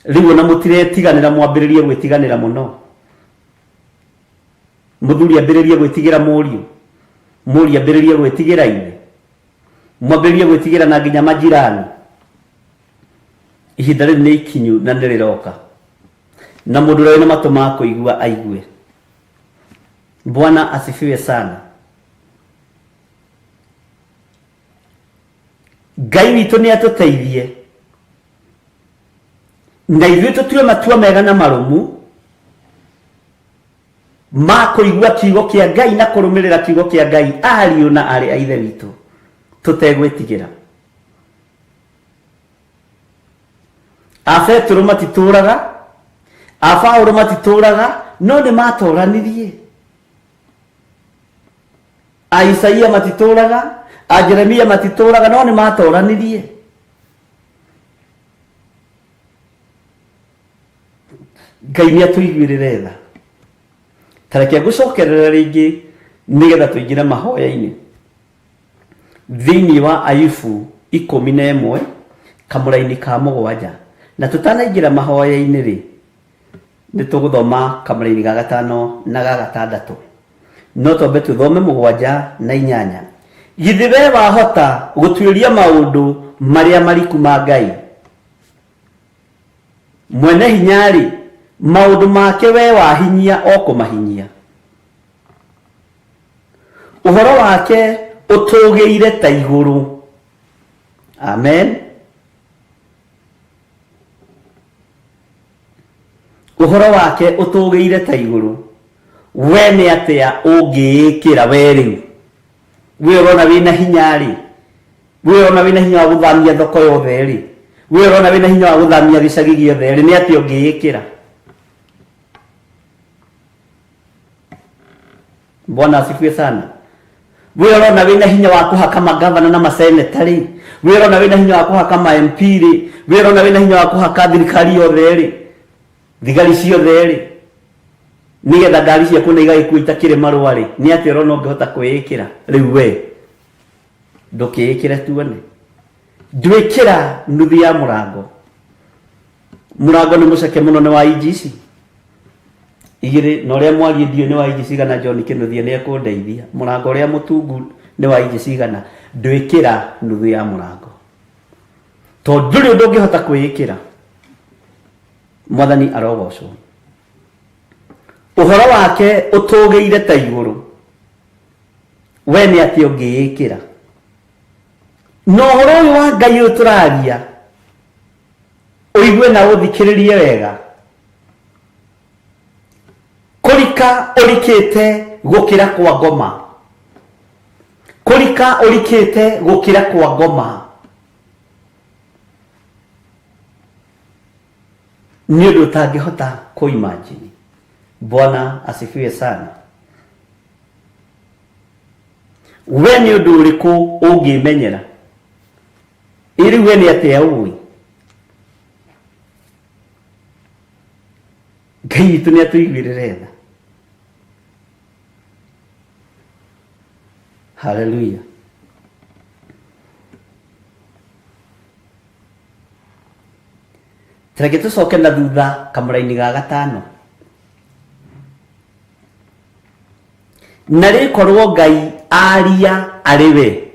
rĩu ona mũtiretiganĩra mwambĩrĩrie gwĩtiganĩra mũno. Mũthuri ambĩrĩrie gwĩtigĩra mũriũ, mũriũ ambĩrĩrie gwĩtigĩra ithe, mwambĩrĩrie gwĩtigĩra na nginya majirani. Ihinda rĩrĩ nĩ ikinyu na nĩ rĩroka, na mũndũ ũrĩa wĩna matũ ma kũigua aigue. Bwana asifiwe sana. Ngai witũ nĩ atũteithie na ithuĩ tũtue matua mega na marũmu ma kũigua kiugo kĩa Ngai na kũrũmĩrĩra kiugo kĩa Ngai, ariũ na aarĩ a Ithe witũ, tũtegwĩtigĩra. A Petero matitũraga, a Paulo matitũraga, no nĩ matoranirie. A Isaia matitũraga, a Jeremia matitũraga, no nĩ matoranirie. Ngai nĩ atũiguĩrĩre tha. Ta reke ngũcokerere rĩngĩ nĩgetha tũingĩre mahoya-inĩ. Thĩinĩ wa Ayubu 11 kamũraini ka mũgwanja. Na tũtanaingĩra mahoya-inĩ rĩ, nĩ tũgũthoma kamũraini ga gatano na ga gatandatũ. No twambe tũthome mũgwanja na inyanya. Githĩ we wahota gũtuĩria maũndũ marĩa mariku ma Ngai? Mwene hinya-rĩ, maũndũ make we wahinyia o kũmahinyia. Ũhoro wake ũtũgĩire ta igũrũ. Amen. Ũhoro wake ũtũgĩire ta igũrũ. We nĩ atĩa ũngĩĩkĩra we rĩu? We ũrona wĩna hinya-rĩ, we ũrona wĩna hinya wa gũthamia thoko yothe-rĩ, we ũrona wĩna hinya wa gũthamia gĩcagi gĩothe-rĩ, nĩ atĩa ũngĩĩkĩra? Bwana asifiwe sana. We ũrona wĩna hinya wa kũhaka magavana na maseneta rĩ, we ũrona wĩna hinya wa kũhaka ma MP rĩ, we ũrona wĩna hinya wa kũhaka thirikari yothe rĩ, thigari ciothe rĩ, nĩgetha ngari ciaku na igagĩkua itakĩrĩ marũa rĩ, nĩ atĩa ũrona ũngĩhota kwĩĩkĩra rĩu we? Ndũkĩĩkĩre tuone. Ndwĩkĩra nuthu ya mũrango. Mũrango nĩ mũceke mũno, nĩ wa inji ici igĩrĩ, na ũrĩa mwariĩ ndiũĩ nĩ wa inji cigana. John Kĩnuthia nĩ ekũndeithia. Mũrango ũrĩa mũtungu nĩ wa inji cigana? Ndwĩkĩra nuthu ya mũrango, tondũ ndũrĩ ũndũ ũngĩhota kwĩĩkĩra. Mwathani arogocwo. Ũhoro wake ũtũgĩire ta igũrũ, we nĩ atĩa ũngĩĩkĩra? Na ũhoro ũyũ wa Ngai ũyũ tũraria, ũigue na ũthikĩrĩrie wega, kũrika ũrikĩte gũkĩra kwa ngoma, kũrika ũrikĩte gũkĩra kwa ngoma. Nĩ ũndũ ũtangĩhota kũimagine. Bwana asifiwe sana. We nĩ ũndũ ũrĩkũ ũngĩmenyera? Ĩ rĩu we nĩ atĩa ũĩ? Ngai witũ nĩ atũiguĩrĩre tha. Haleluya. Reke tũcoke na thutha kamũraini ga gatano. Na rĩkorwo Ngai aria arĩ we,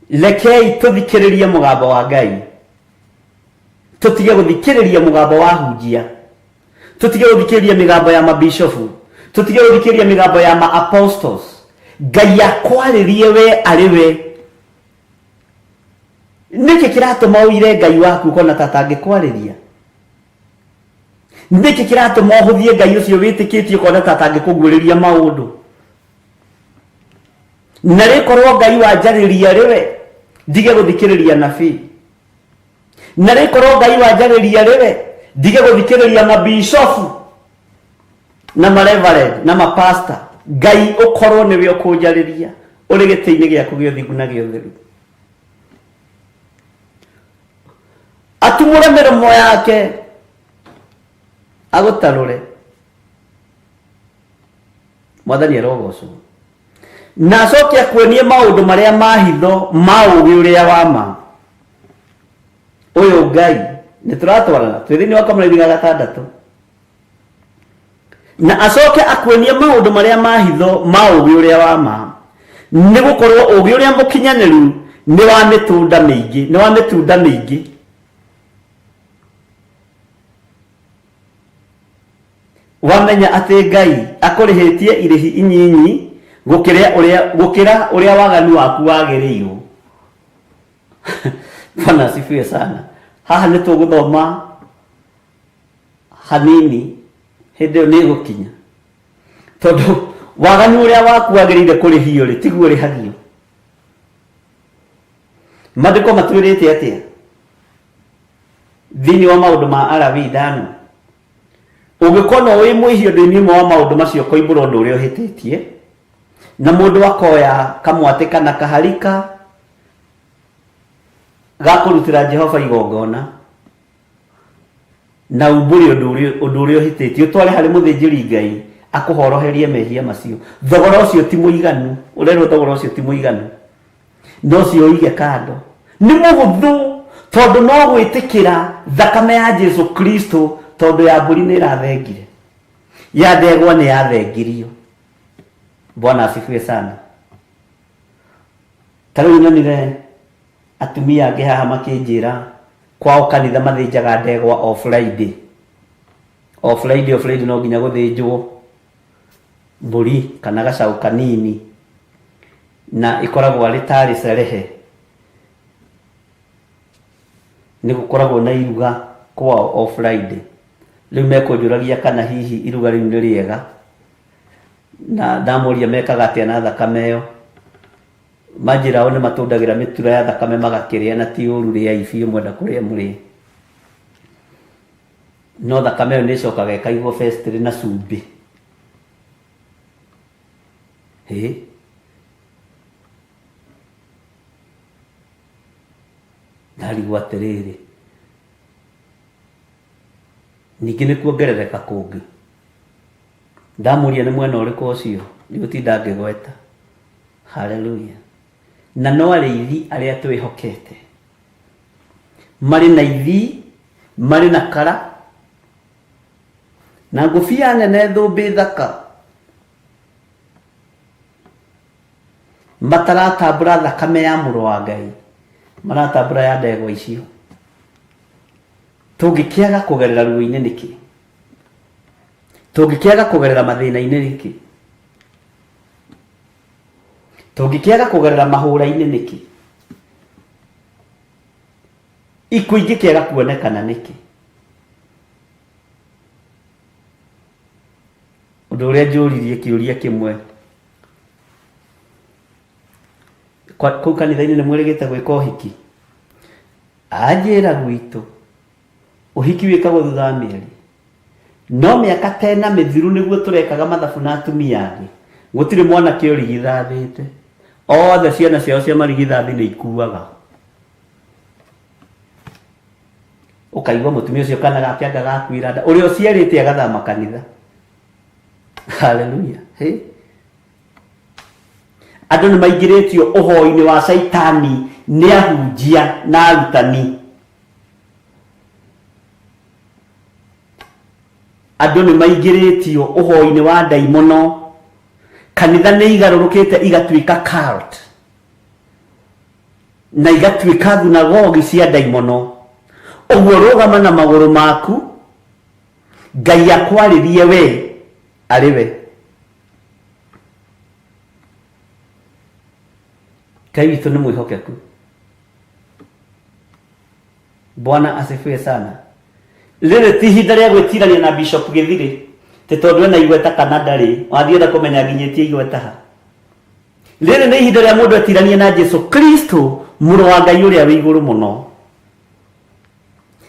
rekei tũthikĩrĩrie mũgambo wa Ngai, tũtige gũthikĩrĩria mũgambo wa hunjia, tũtige gũthikĩrĩria mĩgambo ya mabishofu, tũtige gũthikĩrĩria mĩgambo ya ma apostles. Ngai akwarĩrie we arĩ we. Nĩkĩ kĩratũma ũire Ngai waku ũkona ta atangĩkwarĩria? Nĩkĩ kĩratũma ũhũthie Ngai ũcio wĩtĩkĩtie ũkona ta atangĩkũguũrĩria maũndũ? Na rĩkorwo Ngai wanjarĩria rĩwe, ndige gũthikĩrĩria nabii. Na rĩkorwo Ngai wanjarĩria rĩwe, ndige gũthikĩrĩria mabishofu na mareverend na mapasta. Ngai ũkorwo nĩwe ũkũnjarĩria ũrĩ gĩtĩ-inĩ gĩaku gĩa ũthingu na gĩa ũtheru. Atumũre mĩromo yake agũtarũre. Mwathani arogocwo. Na acoke akuonie maũndũ marĩa ma hitho ma ũũgĩ ũrĩa wa ma. Ũyũ Ngai nĩ tũratwarana twĩ thĩinĩ wa kamũraini ga gatandatũ. Na acoke akuonie maũndũ marĩa ma hitho ma ũũgĩ ũrĩa wa ma. Nĩ gũkorwo ũũgĩ ũrĩa mũkinyanĩru nĩ wa mĩtunda mĩingĩ, nĩ wa mĩtunda mĩingĩ. Wamenya atĩ Ngai akũrĩhĩtie irĩhi inyinyi gũkĩra ũrĩa gũkĩra ũrĩa waganu waku wagĩrĩirwo. Bwana asifiwe sana. Haha nĩ tũgũthoma hanini hĩndĩ ĩyo nĩ ĩgũkinya tondũ waganu ũrĩa waku wagĩrĩire kũrĩhio rĩ tiguo ũrĩhagio. Maandĩko matwĩrĩte atĩa thĩinĩ wa maũndũ ma Alawii ithano? Ũngĩkona wĩ mwĩhia ũndũ-inĩ ũmwe wa maũndũ macio ũkoimbũra ũndũ ũrĩa ũhĩtĩtie, na mũndũ akoya kamwatĩ kana kaharika ga kũrutĩra Jehova igongona, na umbũre ũndũ ũrĩa ũndũ ũrĩa ũhĩtĩtie, ũtware harĩ mũthĩnjĩri Ngai akũhoroherie mehia macio. Thogora ũcio ti mũiganu, ũrerwo thogora ũcio ti mũiganu. No ũcio ũige kando. Nĩ mũhũthũ tondũ no gwĩtĩkĩra thakame ya Jesu Kristo tondũ ya mbũri nĩ ĩrathengire. Ya ndegwa nĩ yathengirio. Bwana asifiwe sana. Ta rĩu nyonire atumia angĩ haha makĩnjĩra kwao kanitha mathĩnjaga ndegwa o Friday. O Friday o Friday no nginya gũthĩnjwo mbũri kana gacaũ kanini na ĩkoragwo arĩ tarĩ cerehe nĩ gũkoragwo na iruga kwao o Friday. Rĩu mekũnjũragia kana hihi iruga rĩu nĩ rĩega, na ndamoria mekaga atĩa na thakame ĩyo, manjĩra o nĩ matũndagĩra mĩtura ya thakame magakĩrĩa na ti ũru rĩai biũ mwenda kũrĩa mũrĩe. No thakame ĩyo nĩ ĩcokaga ĩkaigwo festiri na cumbĩ. Hĩ. Ndarigwo atĩrĩrĩ, ningĩ nĩ kuongerereka kũngĩ. Ndamũria nĩ mwena ũrĩkũ ũcio, ndigũtinda ngĩgweta. Haleluya. Na no arĩithi arĩa twĩhokete. Marĩ na ithii, marĩ na kara, na ngũbia nene thũmbĩ thaka. Mataratambũra thakame ya mũrũ wa Ngai, maratambũra ya ndegwa icio. Tũngĩkĩaga kũgerera ruo-inĩ nĩkĩ? Tũngĩkĩaga kũgerera mathĩna-inĩ nĩkĩ? Tũngĩkĩaga kũgerera mahũra-inĩ nĩkĩ? Ikuũ ingĩkĩaga kuonekana nĩkĩ? Ũndũ ũrĩa njũririe kĩũria kĩmwe kũu kanitha-inĩ nĩ mwĩrĩgĩte gwĩka ũhiki? Anjĩra gwitũ ũhiki wĩkagwo thutha wa mĩeri no mĩaka ta ĩna mĩthiru nĩguo tũrekaga mathabu na atumia angĩ. Gũtirĩ mwanake ũrigithathĩte, othe ciana ciao cia marigithathi nĩ ikuaga. Ũkaigua mũtumia ũcio kana gake anga gakuira nda, ũrĩa ũciarĩte agathama kanitha. Haleluya. Hey. Andũ nĩ maingĩrĩtio ũhoi-inĩ wa caitani nĩ ahunjia na arutani. Andũ nĩ maingĩrĩtio ũhoi-inĩ wa ndaimono. Kanitha nĩ igarũrũkĩte igatuĩka cult na igatuĩka thunagogi cia ndaimono. Ũguo rũgama na magũrũ maku, Ngai akwarĩrie we arĩ we. Ngai witũ nĩ mwĩhokeku. Bwana asifiwe sana. Rĩrĩ ti ihinda rĩa gwĩtirania na Bishop Gĩthirĩ tĩ tondũ ena igweta kana ndarĩ, wathiĩ enda kũmenya nginyĩtie igweta ha. Rĩrĩ nĩ ihinda rĩa mũndũ etiranie na Jesu Kristo mũrũ wa Ngai ũrĩa wĩ igũrũ mũno.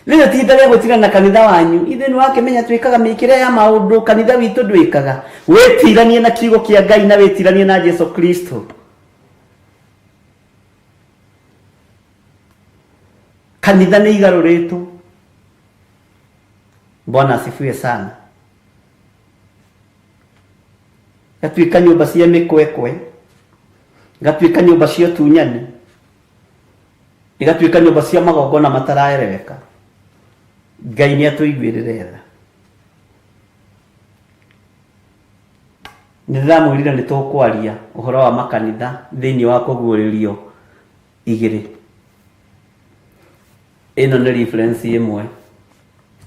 Rĩrĩ ti ihinda rĩa gwĩtirania na kanitha wanyu. Ithuĩ nĩ wakĩmenya twĩkaga mĩkĩre ya maũndũ kanitha witũ ndwĩkaga. Wĩtiranie na kiugo kĩa Ngai na wĩtiranie na Jesu Kristo. Kanitha nĩ igarũrĩtwo. Bwana asifiwe sana. Gatuĩka nyũmba cia mĩkwekwe, gatuĩka nyũmba cia ũtunyani, igatuĩka nyũmba cia magongona mataraereweka. Ngai nĩ atũiguĩrĩre tha. Nĩ ndĩramwĩrire nĩ tũkwaria ũhoro wa makanitha thĩinĩ wa kũguũrĩrio igĩrĩ. Ĩno nĩ reference ĩmwe.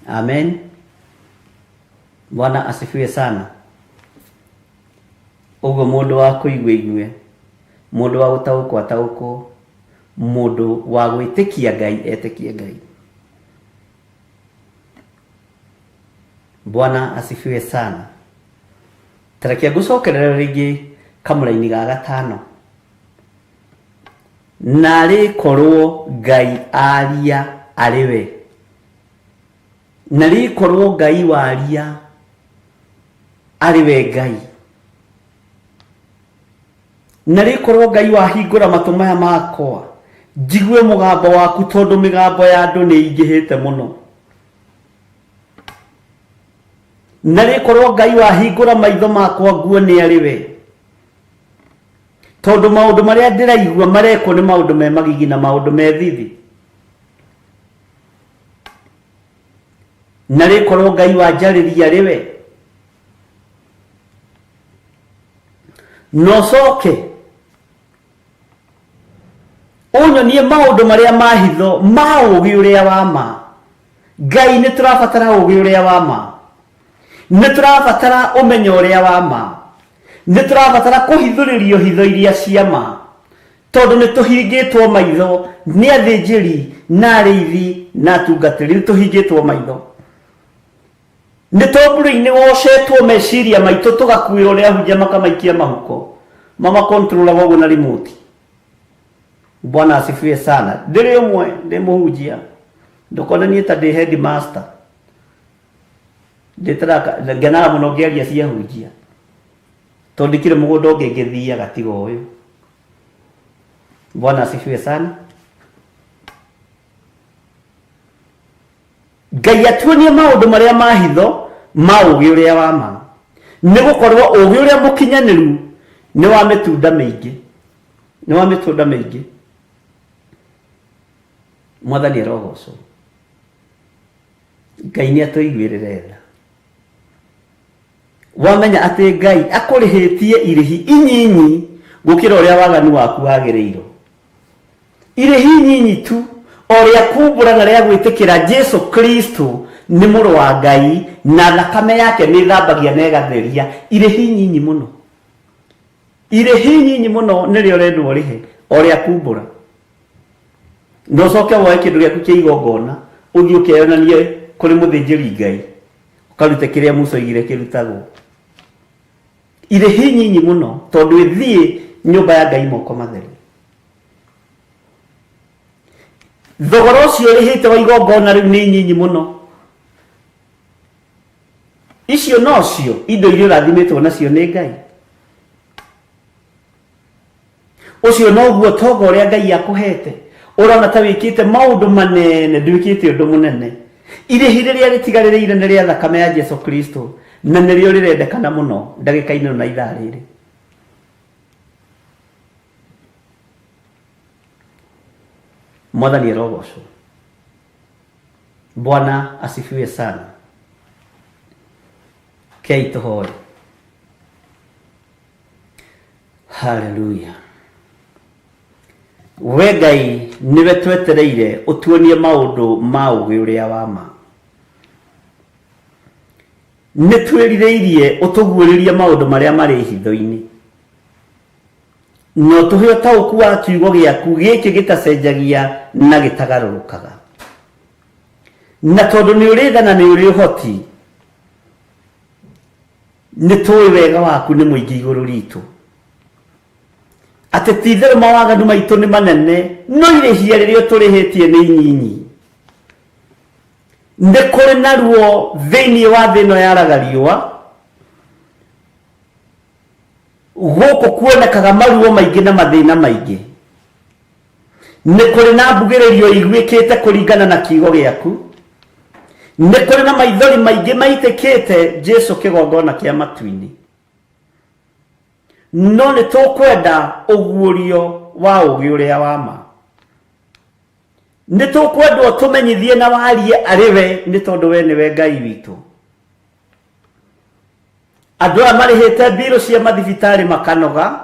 Amen. Bwana asifiwe sana. Ũguo mũndũ wa kũigua igue, mũndũ wa gũtaũkwo ataũkwo, mũndũ wa gwĩtĩkia Ngai etĩkie Ngai. Bwana asifiwe sana. Tareke ngũcokerere rĩngĩ kamũraini ga gatano. Narĩ korwo Ngai aria arĩ we, narĩ korwo Ngai waria arĩ we Ngai, narĩ korwo Ngai wahingũra matũ maya makwa njigue mũgambo waku, tondũ mĩgambo ya andũ nĩ ĩingĩhĩte mũno. Narĩ korwo Ngai wahingũra maitho makwa nguone arĩ we, tondũ maũndũ marĩa ndĩraigua marekwo nĩ maũndũ me magigi na maũndũ me thithi. Narĩ korwo Ngai wanjarĩria arĩ we, na ũcoke ũnyonie maũndũ marĩa ma hitho ma ũũgĩ ũrĩa wa ma. Ngai, nĩ tũrabatara ũũgĩ ũrĩa wa ma, nĩ tũrabatara ũmenyo ũrĩa wa ma, nĩ tũrabatara kũhithũrĩrio hitho iria cia ma, tondũ nĩ tũhingĩtwo maitho nĩ athĩnjĩri na arĩithi na atungatĩri, nĩ tũhingĩtwo maitho nĩ tũmbũrĩ-inĩ wocetwo meciria maitũ, tũgakuĩrwo nĩ ahunjia makamaikia mahuko, mamakontrolaga ũguo na remote. Bwana asifiwe sana. Ndĩrĩ ũmwe, ndĩ mũhunjia, ndũkone niĩ ta ndĩ headmaster, ndĩtara ngenaga mũno ngĩaria cia hunjia, tondũ ndikĩrĩ mũgũnda ũngĩ ngĩthiaga tiga ũyũ. Bwana asifiwe sana. Ngai atuonie maũndũ marĩa ma hitho ma ũũgĩ ũrĩa wa ma, nĩ gũkorwo ũũgĩ ũrĩa mũkinyanĩru nĩ wa mĩtunda mĩingĩ, nĩ wa mĩtunda mĩingĩ. Mwathani arogocwo. Ngai nĩ atũiguĩrĩre tha. Wamenya atĩ Ngai akũrĩhĩtie irĩhi inyinyi gũkĩra ũrĩa waganu waku wagĩrĩirwo, irĩhi inyinyi tu o rĩa kumbũra na rĩa gwĩtĩkĩra Jesu Kristo nĩ mũrũ wa Ngai na thakame yake nĩ ĩthambagia na ĩgatheria. Irĩhi inyinyi mũno, irĩhi inyinyi mũno nĩrĩo ũrendwo ũrĩhe o rĩa kumbũra, na ũcoke woe kĩndũ gĩaku kĩa igongona ũthiĩ ũkeyonanie kũrĩ mũthĩnjĩri Ngai, ũkarute kĩrĩa Musa oigire kĩrutagwo. Irĩhi nyinyi mũno, tondũ ĩthiĩ nyũmba ya Ngai moko matheri. Thogora ũcio ũrĩhĩte wa igongona rĩu nĩ nyinyi mũno. Icio nocio indo iria ũrathimĩtwo nacio nĩ Ngai. Ũcio noguo tonga ũrĩa Ngai akũhete. Ũrona ta wĩkĩte maũndũ manene, ndwĩkĩte ũndũ mũnene. Irĩhi rĩrĩa rĩtigarĩrĩire nĩ rĩa thakame ya Jesu Kristo, na nĩrĩo rĩrendekana mũno ndagĩka-inĩ ĩno na ithaa rĩrĩ. Mwathani arogocwo. Bwana asifiwe sana. Kei tũhoe. Haleluya. We Ngai nĩwe twetereire ũtuonie maũndũ ma ũũgĩ ũrĩa wa ma. Nĩ twĩrirĩirie ũtũguũrĩrie maũndũ marĩa marĩ hitho-inĩ, na ũtũhe ũtaũku wa kiugo gĩaku gĩkĩ gĩtacenjagia na gĩtagarũrũkaga. Na tondũ nĩ ũrĩ tha na nĩ ũrĩ ũhoti, nĩ tũĩ wega waku nĩ mũingĩ igũrũ ritũ, atĩ ti itherũ mawaganu maitũ nĩ manene, no irĩhia rĩrĩa ũtũrĩhĩtie nĩ inyinyi. Nĩ kũrĩ na ruo thĩinĩ wa thĩ ĩno yaraga riũa, gũkũ kuonekaga maruo maingĩ na mathĩna maingĩ. Nĩ kũrĩ na mbugĩrĩrio iguĩkĩte kũringana na kiugo gĩaku, nĩ kũrĩ na maithori maingĩ maitĩkĩte Jesu kĩgongona kĩa matu-inĩ, no nĩ tũkwenda ũguũrio wa ũũgĩ ũrĩa wa ma. Nĩ tũkwendwo tũmenyithie na warie arĩ we, nĩ tondũ we nĩwe Ngai witũ. Andũ aya marĩhĩte mbirũ cia mathibitarĩ makanoga,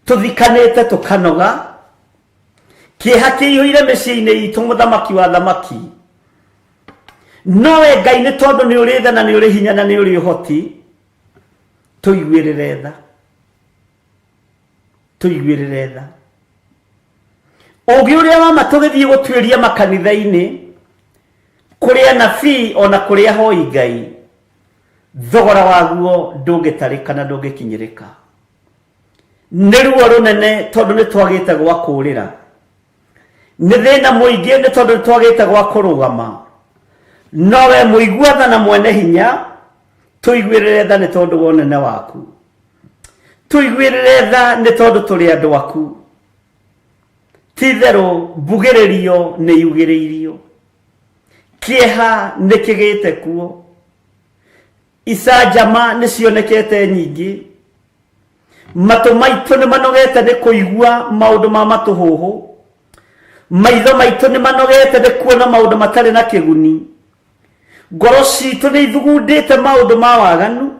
tũthikanĩte tũkanoga, kĩeha kĩihũire mĩciĩ-inĩ itũ, mũthamaki wa thamaki. No we Ngai, nĩ tondũ nĩ ũrĩ tha na nĩ ũrĩ hinya na nĩ ũrĩ ũhoti, tũiguĩrĩre tha, tũiguĩrĩre tha. Ũgĩ ũrĩa wa ma tũgĩthiĩ gũtuĩria makanitha-inĩ, kũrĩ anabii ona kũrĩ ahoi Ngai, thogora waguo ndũngĩtarĩka na ndũngĩkinyĩrĩka. Nĩ ruo rũnene tondũ nĩ twagĩte gwa kũũrĩra, nĩ thĩna mũingĩ nĩ tondũ nĩ twagĩte gwa kũrũgama. No we mũigua tha na mwene hinya, tũiguĩrĩre tha nĩ tondũ wa ũnene waku, tũiguĩrĩre tha nĩ tondũ tũrĩ andũ aku. Ti-itherũ mbugĩrĩrio nĩ yugĩrĩirio, kĩeha nĩ kĩgĩte kuo, icanjama nĩ cionekete nyingĩ, matũ maitũ nĩ manogete nĩ kũigua maũndũ ma matũhũhũ, maitho maitũ nĩ manogete nĩ kuona maũndũ matarĩ na kĩguni, ngoro citũ nĩ ithugundĩte maũndũ ma waganu,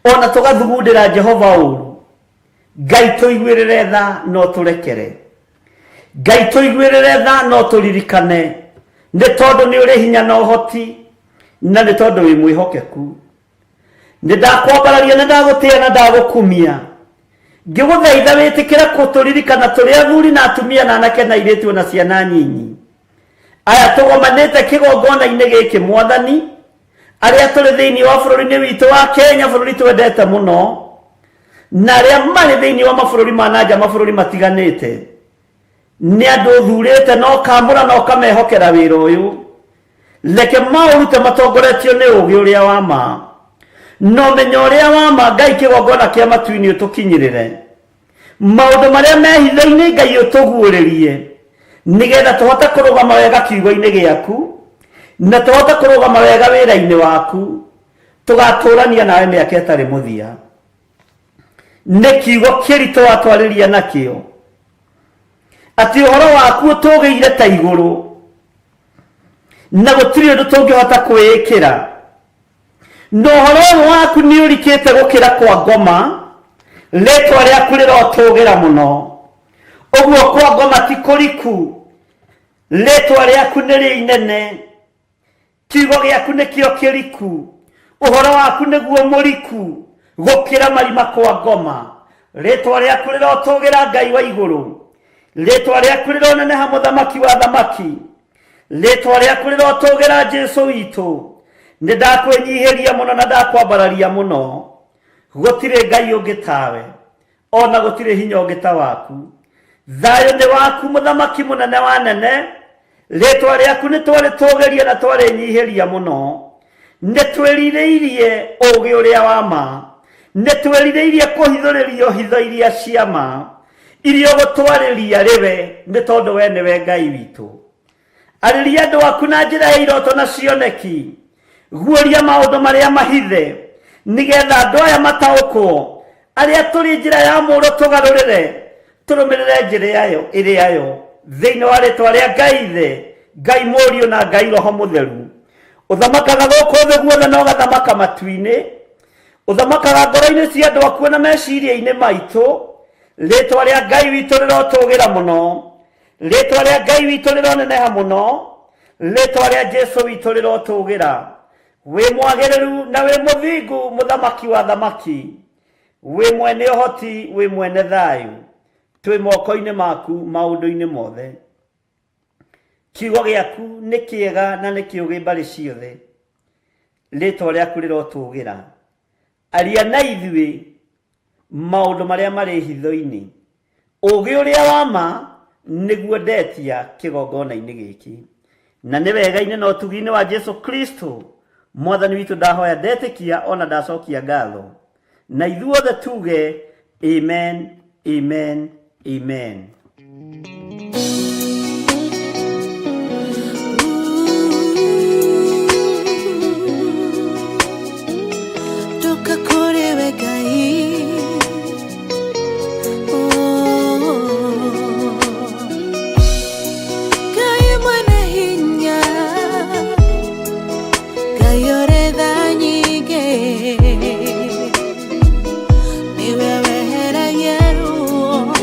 ona tũgathugundĩra Jehova ũru. Ngai tũiguĩrĩre tha no tũrekere, Ngai tũiguĩrĩre tha no tũririkane, nĩ tondũ nĩ ũrĩ hinya na ũhoti, na nĩ tondũ wĩ mwĩhokeku. Nĩ ndakwambararia na ndagũtĩa na ndagũkumia, ngĩgũthaitha wĩtĩkĩre kũtũririkana tũrĩ athuri na atumia na anake na airĩtu ona ciana nyinyi aya tũgomanĩte kĩgongona-inĩ gĩkĩ. Mwathani, arĩa tũrĩ thĩinĩ wa bũrũri-inĩ witũ wa Kenya, bũrũri twendete mũno, na arĩa marĩ thĩinĩ wa mabũrũri ma na nja, mabũrũri matiganĩte, nĩ andũ ũthurĩte na ũkamũra na ũkamehokera wĩra ũyũ. Reke maũrute matongoretio nĩ ũũgĩ ũrĩa wa ma na ũmenyo ũrĩa wa ma. Ngai, kĩgongona kĩa matu-inĩ, ũtũkinyĩrĩre maũndũ marĩa me hitho-inĩ. Ngai, ũtũguũrĩrie nĩgetha tũhote kũrũgama wega kiugo-inĩ gĩaku na tũhote kũrũgama wega wĩra-inĩ waku, tũgatũrania nawe mĩaka ĩtarĩ mũthia. Nĩ kiugo kĩritũ watwarĩria nakĩo atĩ ũhoro waku ũtũgĩire ta igũrũ na gũtirĩ ũndũ tũngĩhota kwĩĩkĩra, na ũhoro ũyũ waku nĩ ũrikĩte gũkĩra kwa ngoma. Rĩtwa rĩaku rĩrotũgĩra mũno ũguo, kwa ngoma ti kũriku. Rĩtwa rĩaku nĩ rĩinene, kiugo gĩaku nĩkĩo kĩriku, ũhoro waku nĩguo mũriku gũkĩra marima kwa ngoma. Rĩtwa rĩaku rĩrotũgĩra, Ngai wa igũrũ. Rĩtwa rĩaku rĩroneneha, mũthamaki wa thamaki. Rĩtwa rĩaku rĩrotũgĩra, Jesu witũ. Nĩ ndakwĩnyihĩria mũno na ndakwambararia mũno. Gũtirĩ Ngai ũngĩ tawe, ona gũtirĩ hinya ũngĩ ta waku. Thayũ nĩ waku, mũthamaki mũnene wa nene. Rĩtwa rĩaku nĩ twarĩtũgĩria na twarĩnyihĩria mũno. Nĩ twĩrirĩirie ũũgĩ ũrĩa wa ma, nĩ twĩrirĩirie kũhithũrĩrio hitho iria cia ma iria ũgũtwarĩria rĩwe, nĩ tondũ we nĩwe Ngai witũ. Arĩria andũ aku na njĩra ya iroto na cioneki, guũria maũndũ marĩa mahithe, nĩgetha andũ aya mataũkwo. Arĩa tũrĩ njĩra ya mũũro tũgarũrĩre tũrũmĩrĩre njĩra yayo ĩrĩa yo. Thĩinĩ wa rĩtwa rĩa Ngai Ithe, Ngai Mũriũ na Ngai Roho Mũtheru, ũthamakaga gũkũ thĩ guothe na ũgathamaka matu-inĩ, ũthamakaga ngoro-inĩ cia andũ akuo na meciria-inĩ maitũ, rĩtwa rĩa Ngai witũ rĩrotũgĩra mũno, rĩtwa rĩa Ngai witũ rĩroneneha mũno, rĩtwa rĩa Jesu witũ rĩrotũgĩra. Wĩ mwagĩrĩru na wĩ mũthingu, mũthamaki wa thamaki, wĩ mwene ũhoti, wĩ mwene thayũ. Twĩ moko-inĩ maku maũndũ-inĩ mothe. Kiugo gĩaku nĩ kĩega na nĩ kĩũgĩ mbarĩ ciothe. Rĩtwa rĩaku rĩrotũgĩra. Aria na ithuĩ maũndũ marĩa marĩ hitho-inĩ, ũũgĩ ũrĩa wa ma nĩguo ndetia kĩgongona-inĩ gĩkĩ. Na nĩ wega-inĩ na ũtugi-inĩ wa Jesu Kristo mwathani witũ ndahoya, ndetĩkia ona ndacokia ngatho, na ithuothe tuge amen, amen, amen. Ndoka kũrĩ we Ngai. Oh. Ngai mwene hinya, Ngai ũrĩ tha nyingĩ, nĩwe weheragia ruo.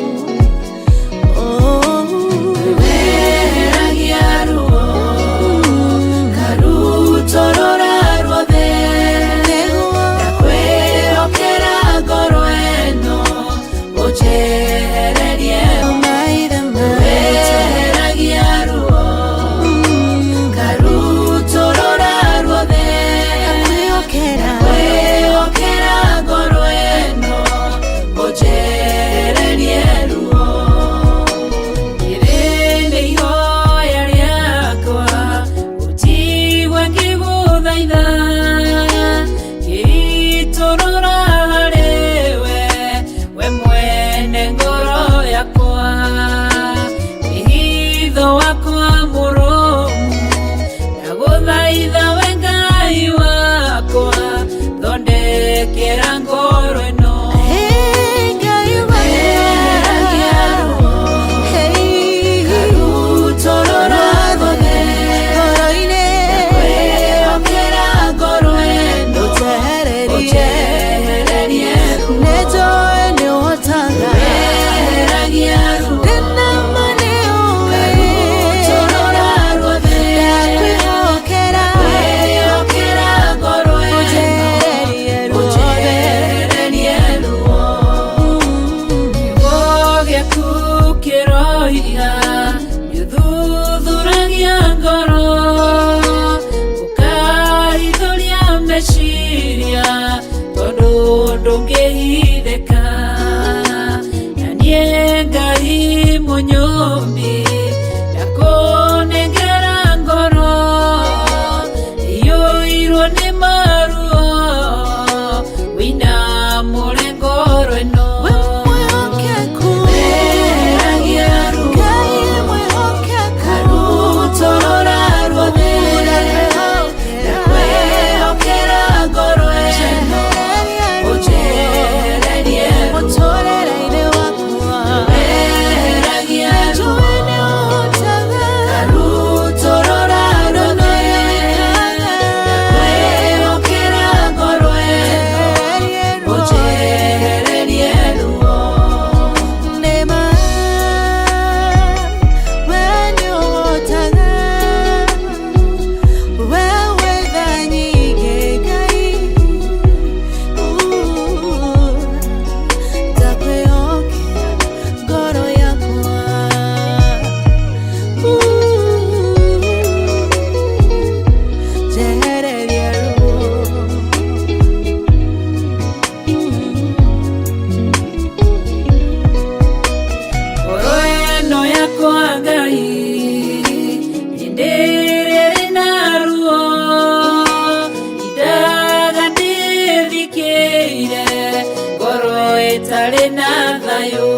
ĩtarĩ na thayũ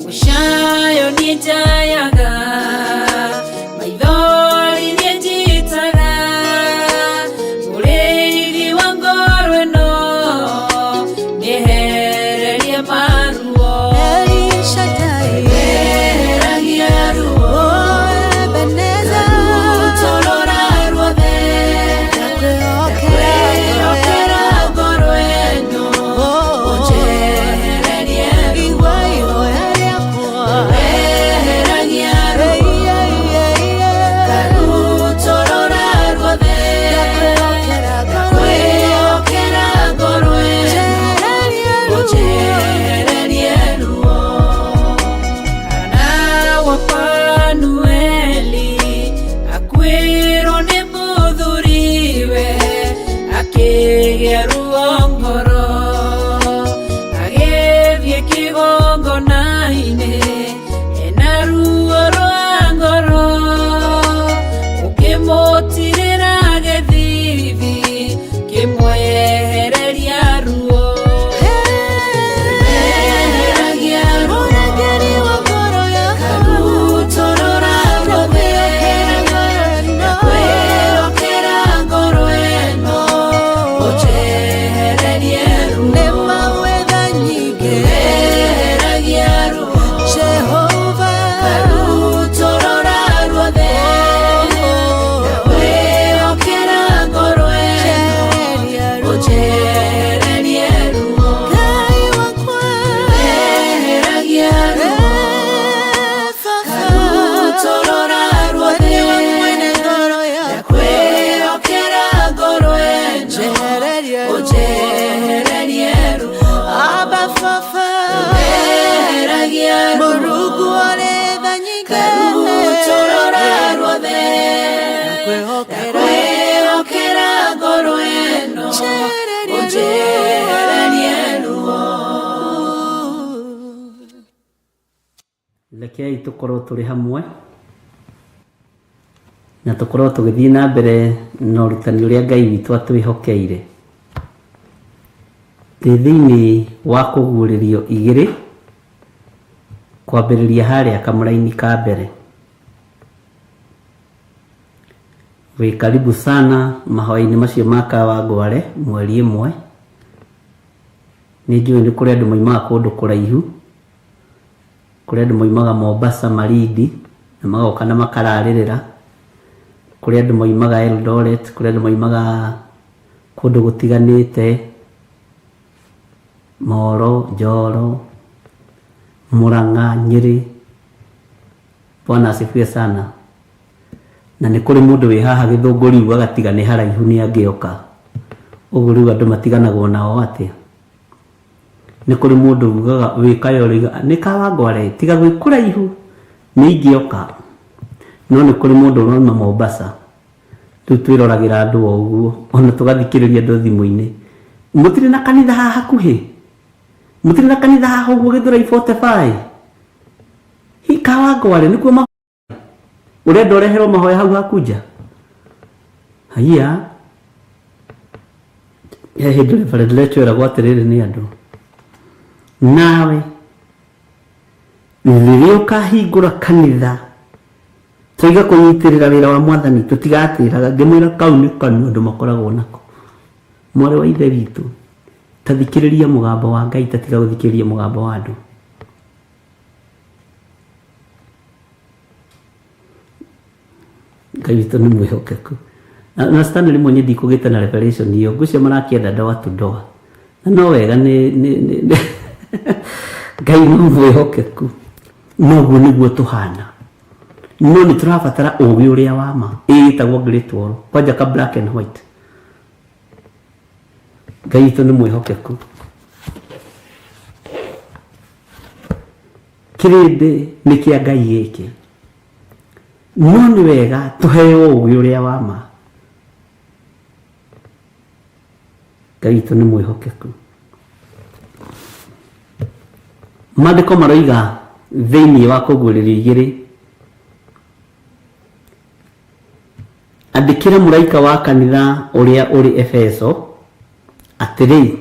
mũcayo niĩ njayaga maithori niĩ njitaga mũrĩithi wa ngoro ĩno nĩehererie maruo El Shaddai, eheragia ruo oh Ebenezer, rũtorora ruothe ndakwĩhokera kwĩhokera ngoro ĩno Oh, ũnjehererie ruo igua ihoya rĩakwa. eheragia Hey, ruo yeah, yeah, yeah. Karutorora ruothe Ndakwĩhokera ngoro ĩno. kwĩhokera ngoro ĩno Njehererie ruo. ũnjehererie ruo Hana wa Fanueli akuĩrwo nĩ mũthuriwe akĩgĩa ruo ngoro agĩthiĩ kĩgongona-inĩ ena ruo rwa ngoro ũkĩmũtirĩra gĩthithi kĩmwehereria ruo eheragia ruo Mũrangĩri wa ngoro yakwa. karutorora ruothe Ndakwĩhokera ngoro ĩno. kwĩhokera ngoro ĩno ũnjehererie ruo Nĩ mawetha nyingĩ. eheragia ruo Jehova. karutorora ruothe kwĩhokera ngoro ĩno Njehereria ruo. ũnjehererie ruo Ngai wakwa. eheragia ruo Eh, Baba. karutorora ruothe Nĩwe mwene ngoro yakwa. kwĩhokera ngoro ĩno Njehereria ruo. ũnjehererie ruo Abba Baba. eheragia ruo Mũrungu ũrĩ tha nyingĩ. karutorora ruothe Ndakwĩhokera. kwĩhokera ngoro ĩno Njehereria ruo. ũnjehererie ruo Rekei tũkorwo tũrĩ hamwe na tũkorwo tũgĩthiĩ na mbere na ũrutani ũrĩa Ngai witũ atwĩhokeire. Ndĩ thĩinĩ wa kũguũrĩrio igĩrĩ kwambĩrĩria harĩa kamũraini ka mbere. Wĩ karibu sana mahoya-inĩ macio ma Kawangware mweri ĩmwe. Nĩ njũĩ nĩ kũrĩ andũ moimaga kũndũ kũraihu, kũrĩ andũ moimaga Mombasa, Malindi na magoka na makararĩrĩra, kũrĩ andũ moimaga Eldoret, kũrĩ andũ moimaga kũndũ gũtiganĩte, Moro, Njoro, Murang'a, Nyĩrĩ. Bwana asifiwe sana. Na nĩ kũrĩ mũndũ wĩ haha Gĩthũngũri ugaga tiga nĩ haraihu nĩ angĩoka. Ũguo rĩu andũ matiganagwo nao atĩa? Nĩ kũrĩ mũndũ ugaga wĩ Kayole nĩ Kawangware tiga gwĩ kũraihu nĩ ingĩoka. No nĩ kũrĩ mũndũ ũrauma Mombasa. Rĩu twĩroragĩra andũ o ũguo ona tũgathikĩrĩria andũ thimũ-inĩ. Mũtirĩ na kanitha haha hakuhĩ? Mũtirĩ na kanitha haha ũguo Gĩthũrai 45? Hi Kawangware nĩkuo ũrenda ũreherwo mahoya hau hakunja? Haiya. He hĩndĩ Reverend Lecho eragwo atĩrĩrĩ nĩ andũ, nawe rĩrĩa ũkahingũra kanitha twaiga kũnyitĩrĩra wĩra wa mwathani tũtigatĩraga. Ngĩmwĩra kau nĩ kanua andũ makoragwo nako. Mwarĩ wa ithe witũ, ta thikĩrĩria mũgambo wa Ngai, ta tiga gũthikĩrĩria mũgambo wa andũ. Ngai witũ nĩ mwĩhokeku. Na Stanley rĩmwe niĩ ndikũgĩte na revelation ĩyo, ngwĩciria marakĩenda ndoa tu ndoa. Na no wega nĩ Ngai nĩ mwĩhokeku. Noguo nĩguo tũhana. No nĩ tũrabatara ũgĩ ũrĩa wa ma. Ĩtagwo Great Wall. Kwanja ka black and white. Ngai witũ nĩ mwĩhokeku. Kĩrĩndĩ nĩ kĩa Ngai gĩkĩ. No nĩ wega tũheo ũgĩ ũrĩa wa ma. Ngai witũ nĩ mwĩhokeku. Maandĩko maroiga thĩinĩ wa kũguũrĩrio igĩrĩ, andĩkĩra mũraika wa kanitha ũrĩa ũrĩ Efeso atĩrĩ,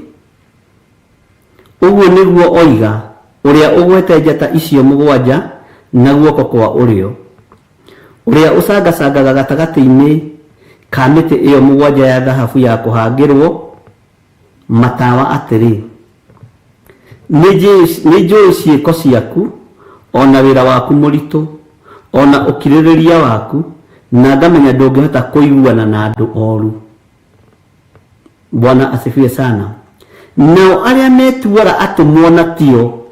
Ũguo nĩguo oiga ũrĩa ũgwete njata icio mũgwanja na guoko kwa ũrĩo, ũrĩa ũcangacangaga gatagatĩ-inĩ ka mĩtĩ ĩyo mũgwanja ya thahabu ya kũhangĩrwo matawa atĩrĩ, Nĩ njũĩ ciĩko ciaku, o na wĩra waku mũritũ, o na ũkirĩrĩria waku, na ngamenya ndũngĩhota kũiguana na andũ oru. Bwana asifiwe sana. Nao arĩa metuaga atũmwo na tio,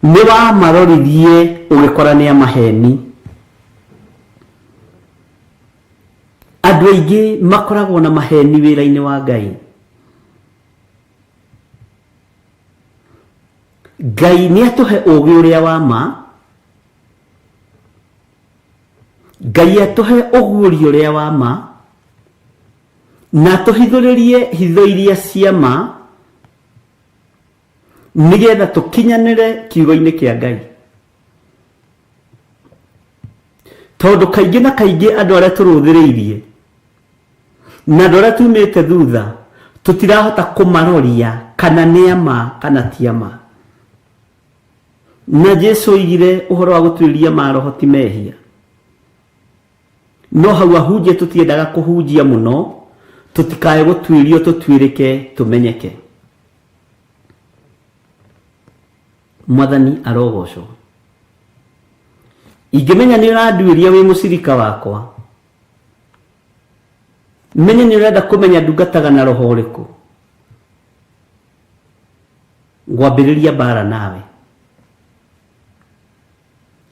nĩ wamaroririe ũgĩkora nĩ a maheni. Andũ aingĩ makoragwo na maheni wĩra-inĩ wa Ngai. Ngai nĩ atũhe ũũgĩ ũrĩa wa ma, Ngai atũhe ũguũrio ũrĩa wa ma, na atũhithũrĩrie hitho iria cia ma, nĩgetha tũkinyanĩre kiugo-inĩ kĩa Ngai. Tondũ kaingĩ na kaingĩ andũ arĩa tũrũthĩrĩirie na andũ arĩa tumĩte thutha tũtirahota kũmaroria kana nĩ ama kana ti ama. Na Jesu oigire ũhoro wa gũtuĩria maroho ti mehia. No hau ahunjia tũtiendaga kũhunjia mũno tũtikae gũtuĩrio tũtuĩrĩke tũmenyeke. Mwathani arogocwo. Ingĩmenya nĩ ũranduĩria wĩ mũcirika wakwa, menye nĩ ũrenda kũmenya ndungataga na roho ũrĩkũ, ngwambĩrĩria mbara nawe.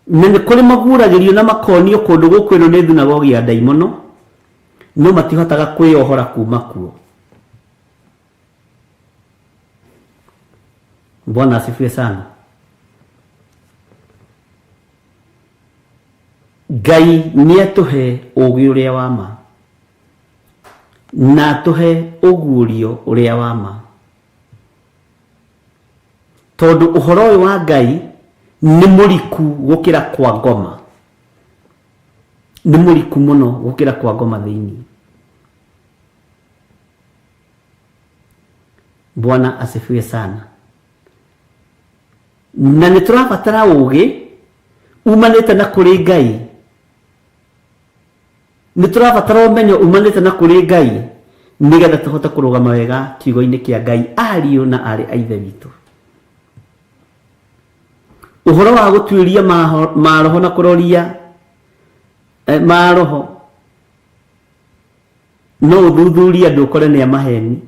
Na nĩ kũrĩ maguũragĩrio na makonio kũndũ gũkũ ĩno nĩ thunagogi ya ndaimono, no matihotaga kwĩyohora kuma kuo. Bwana asifiwe sana. Ngai nĩ atũhe ũũgĩ ũrĩa wa ma na atũhe ũguũrio ũrĩa wa ma, tondũ ũhoro ũyũ wa Ngai nĩ mũriku gũkĩra kwa ngoma, nĩ mũriku mũno gũkĩra kwa ngoma thĩinĩ. Bwana asifiwe sana. Na nĩ tũrabatara ũũgĩ umanĩte na kũrĩ Ngai, nĩ tũrabatara ũmenyo umanĩte na kũrĩ Ngai nĩgetha tũhote kũrũgama wega kiugo-inĩ kĩa Ngai, ariũ na aarĩ a Ithe witũ. Ũhoro wa gũtuĩria maroho na kũroria maroho no ũthuthurie andũ ũkore nĩ a maheni.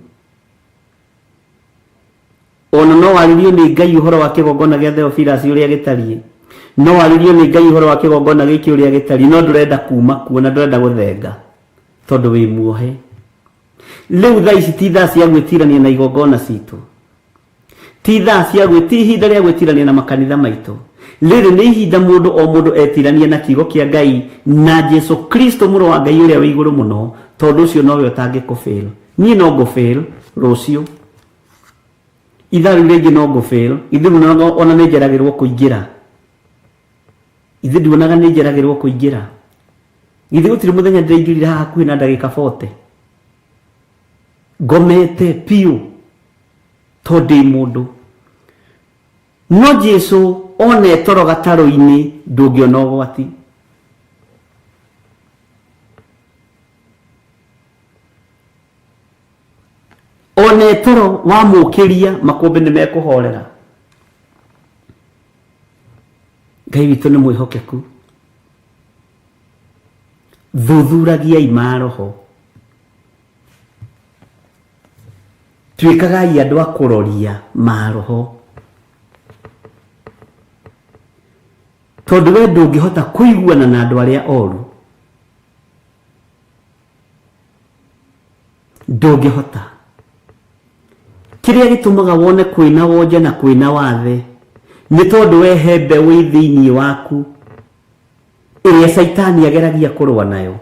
Ona no warĩrio nĩ Ngai ũhoro wa kĩgongona gĩa Theophilus ũrĩa gĩtariĩ, no warĩrio nĩ Ngai ũhoro wa kĩgongona gĩkĩ ũrĩa gĩtariĩ, no ndũrenda kuma kuo na ndũrenda gũthenga tondũ wĩ muohe. Rĩu thaa ici ti thaa cia gwĩtirania na igongona citũ, ti thaa cia gwĩ, ti ihinda rĩa gwĩtirania na makanitha maitũ. Rĩrĩ nĩ ihinda mũndũ o mũndũ etiranie na kiugo kĩa Ngai na Jesu Kristo mũrũ wa Ngai ũrĩa wĩ igũrũ mũno, tondũ ũcio nowe ũtangĩkũfail. Niĩ no ngũfail rũciũ, ithaa rĩu rĩngĩ no ngũfail. Ithuĩ nduonaga ona nĩ njeragĩrwo kũingĩra, ithuĩ nduonaga nĩ njeragĩrwo kũingĩra. Githĩ gũtirĩ mũthenya ndĩraingĩrire haha hakuhĩ na ndagĩka 40 ngomete piũ tondũ ndĩ mũndũ. No Jesu one toro gatarũ-inĩ ndũngĩona ũgwati. One toro wamũkĩria makũmbĩ nĩ mekũhorera. Ngai witũ nĩ mwĩhokeku. Thuthuragiai maroho. Tuĩkagai andũ a kũroria maroho, tondũ we ndũngĩhota kũiguana na andũ arĩa oru, ndũngĩhota. Kĩrĩa gĩtũmaga wone kwĩna wonje na kwĩna wathe nĩ tondũ we he mbeũ ĩ thĩinĩ waku ĩrĩa Caitani ageragia kũrũa nayo,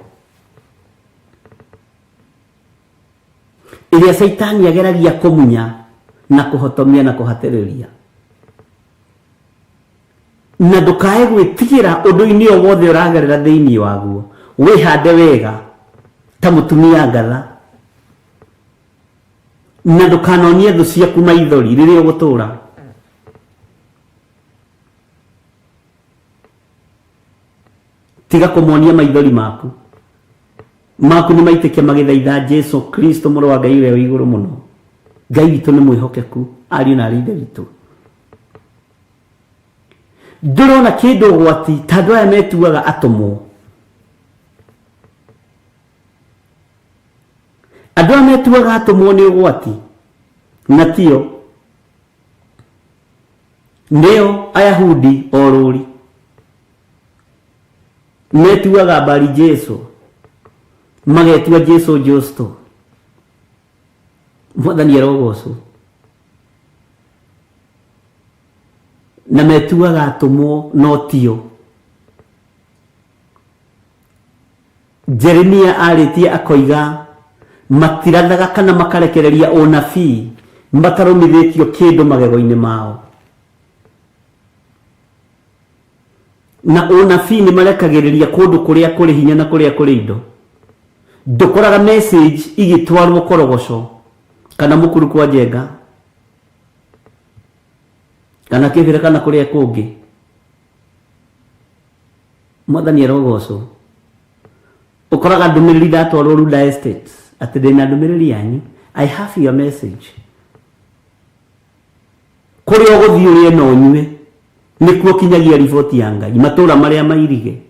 ĩrĩa Caitani ageragia kũmunya na kũhotomia na kũhatĩrĩria. Na ndũkae gwĩtigĩra ũndũ-inĩ o wothe ũragerera thĩinĩ waguo, wĩhande wega ta mũtumia ngatha. Na ndũkanonie thũ ciaku maithori rĩrĩa ũgũtũra. Tiga kũmonia maithori maku. Maku nĩ maitĩke magĩthaitha Jesu Kristo mũrũ wa Ngai ũrĩa wĩ igũrũ mũno. Ngai witũ nĩ mwĩhokeku, ariũ na aarĩ a Ithe witũ. Ndũrona kĩndũ ũgwati ta andũ aya metuaga atũmwo. Andũ aya metuaga atũmwo nĩ ũgwati, na tio nĩo Ayahudi orũri metuaga mbari Jesu, magetua Jesu Justo. Mwathani arogocwo. Na metuaga atũmwo no tio. Jeremia arĩtie akoiga matirathaga kana makarekereria ũnabii matarũmithĩtio kĩndũ magego-inĩ mao. Na ũnabii nĩ marekagĩrĩria kũndũ kũrĩa kũrĩ hinya na kũrĩa kũrĩ indo. Ndũkoraga message igĩtwarwo Korogoco kana Mũkuru kwa Njenga kana Kĩbĩra kana kũrĩa kũngĩ. Mwathani arogocwo. Ũkoraga ndũmĩrĩri ndatwarwo Runda Estate atĩ ndĩna ndũmĩrĩri yanyu, I have your message. Kũrĩa ũgũthiĩ ũrĩe na ũnyue nĩkuo kinyagia riboti ya Ngai, matũũra marĩa mairige.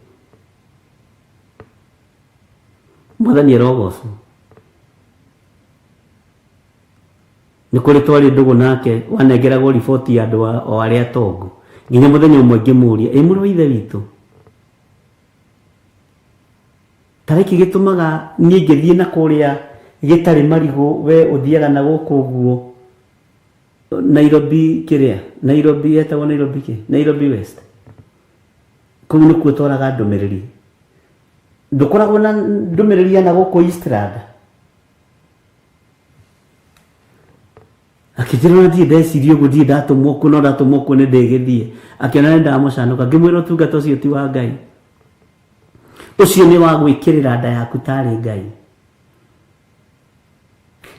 Mwathani arogocwo. Nĩ kũrĩ twarĩ ndũgũ nake wanengeragwo riboti ya andũ o arĩa atongu. Nginya mũthenya ũmwe ngĩmũria, ĩ mũrũ wa ithe witũ, ta nĩkĩ gĩtũmaga niĩ ngĩthiĩ na kũrĩa gĩtarĩ marigũ we ũthiaga na gũkũ ũguo Nairobi kĩrĩa, Nairobi yetagwo Nairobi kĩ? Nairobi West. Kũu nĩkuo twaraga ndũmĩrĩri. Ndũkoragwo na ndũmĩrĩri ya na gũkũ Eastland? Akĩnjĩra ona ndirĩ ndeciria ũguo, ndirĩ ndatũmwo kuo, no ndatũmwo kuo nĩ ndĩgĩthiĩ. Akĩona nĩ ndamũcanũka, ngĩmwĩra ũtungata ũcio ti wa Ngai, ũcio nĩ wa gwĩkĩrĩra nda yaku tarĩ Ngai.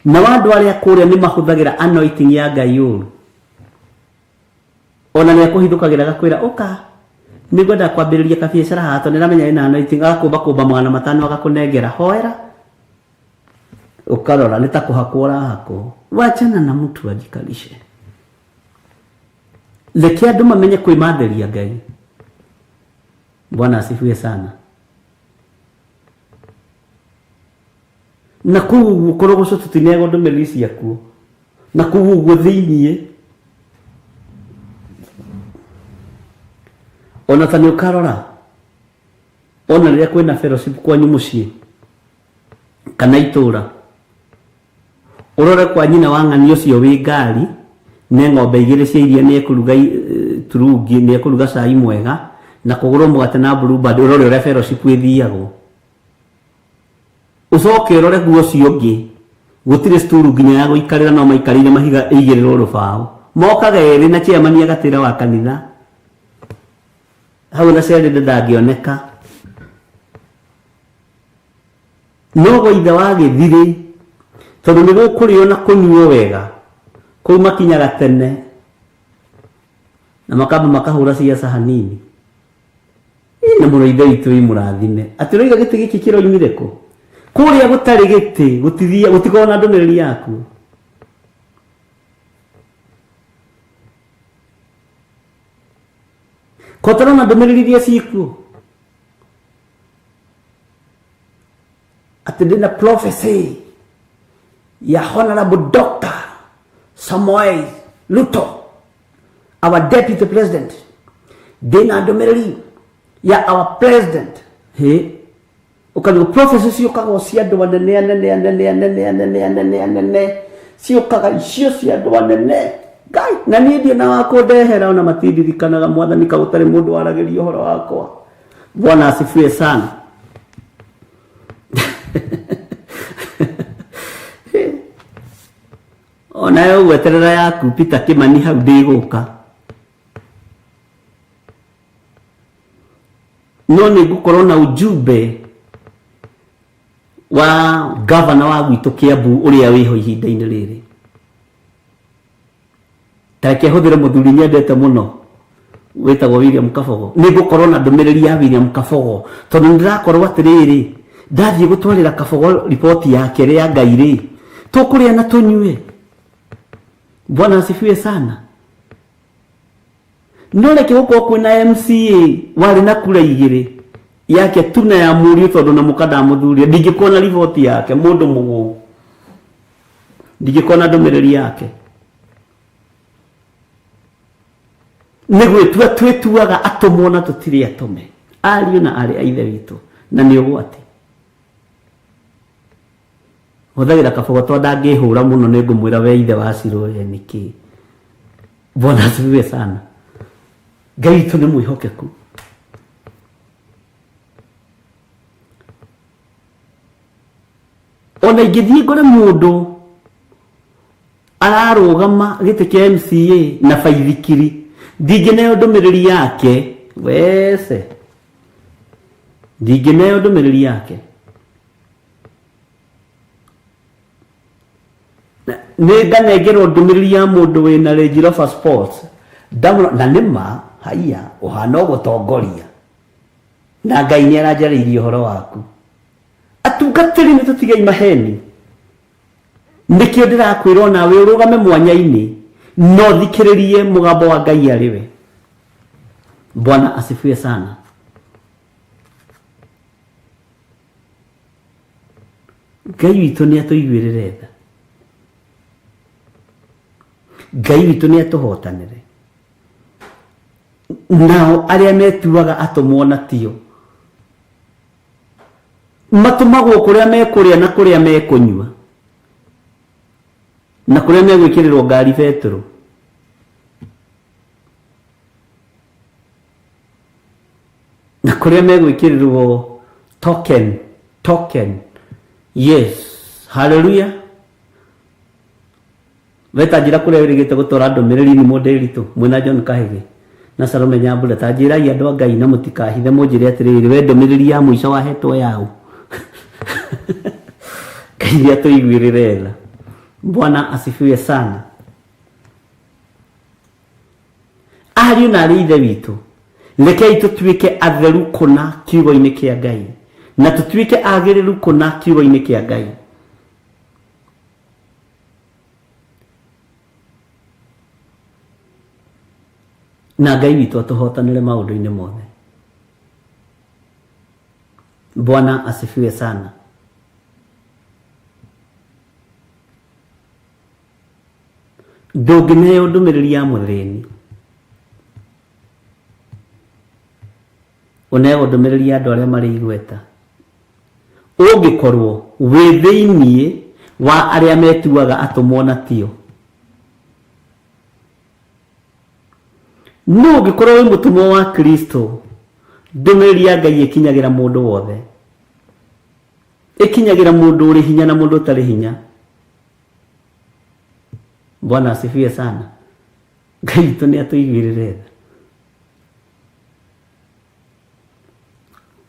Nao andũ arĩa kũrĩa nĩ mahũthagĩra anointing ya Ngai ũru. Ona nĩ akũhithũkagĩra agakwĩra ũka nĩngwenda kwambĩrĩria kabiacara haha tondũ nĩndamenya wĩna anointing, agakũmba kũmba 500 agakũnengera, hoera ũkarora nĩ ta kũhakwo ũrahakwo. Wachana na mtu ajikalishe. Reke andũ mamenye kwĩmathĩria Ngai. Bwana asifiwe sana. Na kũu ũguo korogoco tũtineagwo ndũmĩrĩri ciakuo. Na kũu ũguo thĩiniĩ ona ta nĩ ũkarora ona rĩrĩa kwĩna fellowship kwanyu mũciĩ kana itũra ũrore kwa nyina wa ng'ani ũcio wĩ ngari nĩ ng'ombe igĩrĩ cia iria nĩ ekũruga turungi nĩ ekũruga cai mwega na kũgũrwo mũgate na blue band ũrore ũrĩa fellowship ĩthiagwo. Ũcoke ũrore guo ũcio ũngĩ gũtirĩ sturu nginya ya gũikarĩra no maikarĩire mahiga ĩigĩrĩrwo rũbaũ. Mokaga erĩ na chairman agatĩra wa kanitha hau na cerĩndĩ ndangĩoneka. No gwa ithe wa gĩthirĩ tondũ nĩ gũkũrĩo na kũnyuo wega kũu makinyaga tene na makamba makahũra ciaca hanini. Ĩ na mũrũ wa ithe witũ ĩ mũrathime. Atĩ ũroiga gĩtĩ gĩkĩ kĩroimire kũ? Kũrĩa gũtarĩ gĩtĩ gũtithia gũtikoragwo na ndũmĩrĩri yaku. Ko ũtarona ndũmĩrĩri iria ciĩkuo? Atĩ ndĩna prophecy ya Honorable Dr. Samoei Ruto, our deputy president. Ndĩna ndũmĩrĩri ya our president. Hĩ, ũkarigwo prophecy ciũkaga o cia andũ anene anene anene anene anene anene anene, ciũkaga icio cia andũ anene. Ngai, na niĩ ndirĩ na wa kũndehera ona matindirikanaga Mwathani ka gũtarĩ mũndũ waragĩria ũhoro wakwa. Bwana asifiwe sana. Onawe ũgweterera yaku Peter Kimani hau ndĩgũka. No nĩ ngũkorwo na ujumbe wa gavana wa gwitũ Kiambu ũrĩa wĩho ihinda-inĩ rĩrĩ. Tareke hũthĩre mũthuri nyendete mũno wĩtagwo William Kabogo. Nĩ ngũkorwo na ndũmĩrĩri ya William Kabogo tondũ nĩ ndĩrakorwo atĩrĩrĩ, ndathiĩ gũtwarĩra Kabogo riboti ya kerĩ ya Ngai rĩ, tũkũrĩa na tũnyue. Bwana asifiwe sana. No reke gũkorwo kwĩna MCA warĩ na kura igĩrĩ yake tu na ya mũriũ tondũ na mũka ndamũthuria, ndingĩkorwo na riboti yake mũndũ mũgũu, ndingĩkorwo na ndũmĩrĩri yake. Nĩ gwĩtua twĩtuaga atũmwo na tũtirĩ atũme, ariũ na aarĩ a Ithe witũ, na nĩ ũgwati. Hũthagĩra Kabogo tondũ ndangĩhũra mũno, nĩ ngũmwĩra we ithe wa Cirũ we nĩkĩ. Bwana asifiwe sana. Ngai witũ nĩ mwĩhokeku. Ona ingĩthiĩ ngore mũndũ ararũgama gĩtĩ kĩa MCA na baithikiri, ndingĩneo ndũmĩrĩri yake wece, ndingĩneo ndũmĩrĩri yake. Nĩ nganengerwo ndũmĩrĩri ya mũndũ wĩna Range Rover Sport ndamũra, na nĩ ma haiya ũhana ũgũtongoria na Ngai nĩ aranjarĩirie ũhoro waku. Atungatĩri nĩ tũtigei maheni. Nĩkĩo ndĩrakwĩra onawe ũrũgame mwanya-inĩ na ũthikĩrĩrie mũgambo wa Ngai arĩ we. Bwana asifiwe sana. Ngai witũ nĩ atũiguĩrĩre tha. Ngai witũ nĩ atũhotanĩre. Nao arĩa metuaga atũmwo na tio matũmagwo kũrĩa mekũrĩa na kũrĩa mekũnyua na kũrĩa megwĩkĩrĩrwo ngari betũrũ. Na kũrĩa megwĩkĩrĩrwo token, token. Yes, hallelujah. We ta njĩra kũrĩa wĩrĩgĩte gũtwara ndũmĩrĩri nĩ mũndĩritũ mwĩna John Kahĩgĩ na Salome Nyambura, ta njĩrai andũ a Ngai na mũtikahithe mũnjĩre atĩrĩrĩ, we ndũmĩrĩri ya mũico wahetwo yaũ? Ngai nĩ atũiguĩrĩre tha. Bwana asifiwe sana. Ariũ na arĩ ithe witũ, rekei tũtuĩke atheru kũna kiugo-inĩ kĩa Ngai na tũtuĩke agĩrĩru kũna kiugo-inĩ kĩa Ngai. Na Ngai witũ atũhotanĩre maũndũ-inĩ mothe. Bwana asifiwe sana. Ndũngĩneo ndũmĩrĩri ya mũthĩni, ũneo ndũmĩrĩri ya andũ arĩa marĩ igweta. Ũngĩkorwo wĩ thĩiniĩ wa arĩa metuaga atũmwo na tio, no ũngĩkorwo wĩ mũtũmwo wa Kristo, ndũmĩrĩri ya Ngai ĩkinyagĩra mũndũ wothe, ĩkinyagĩra mũndũ ũrĩ hinya na mũndũ ũtarĩ hinya. Bwana asifiwe sana. Ngai witũ nĩ atũiguĩrĩre tha.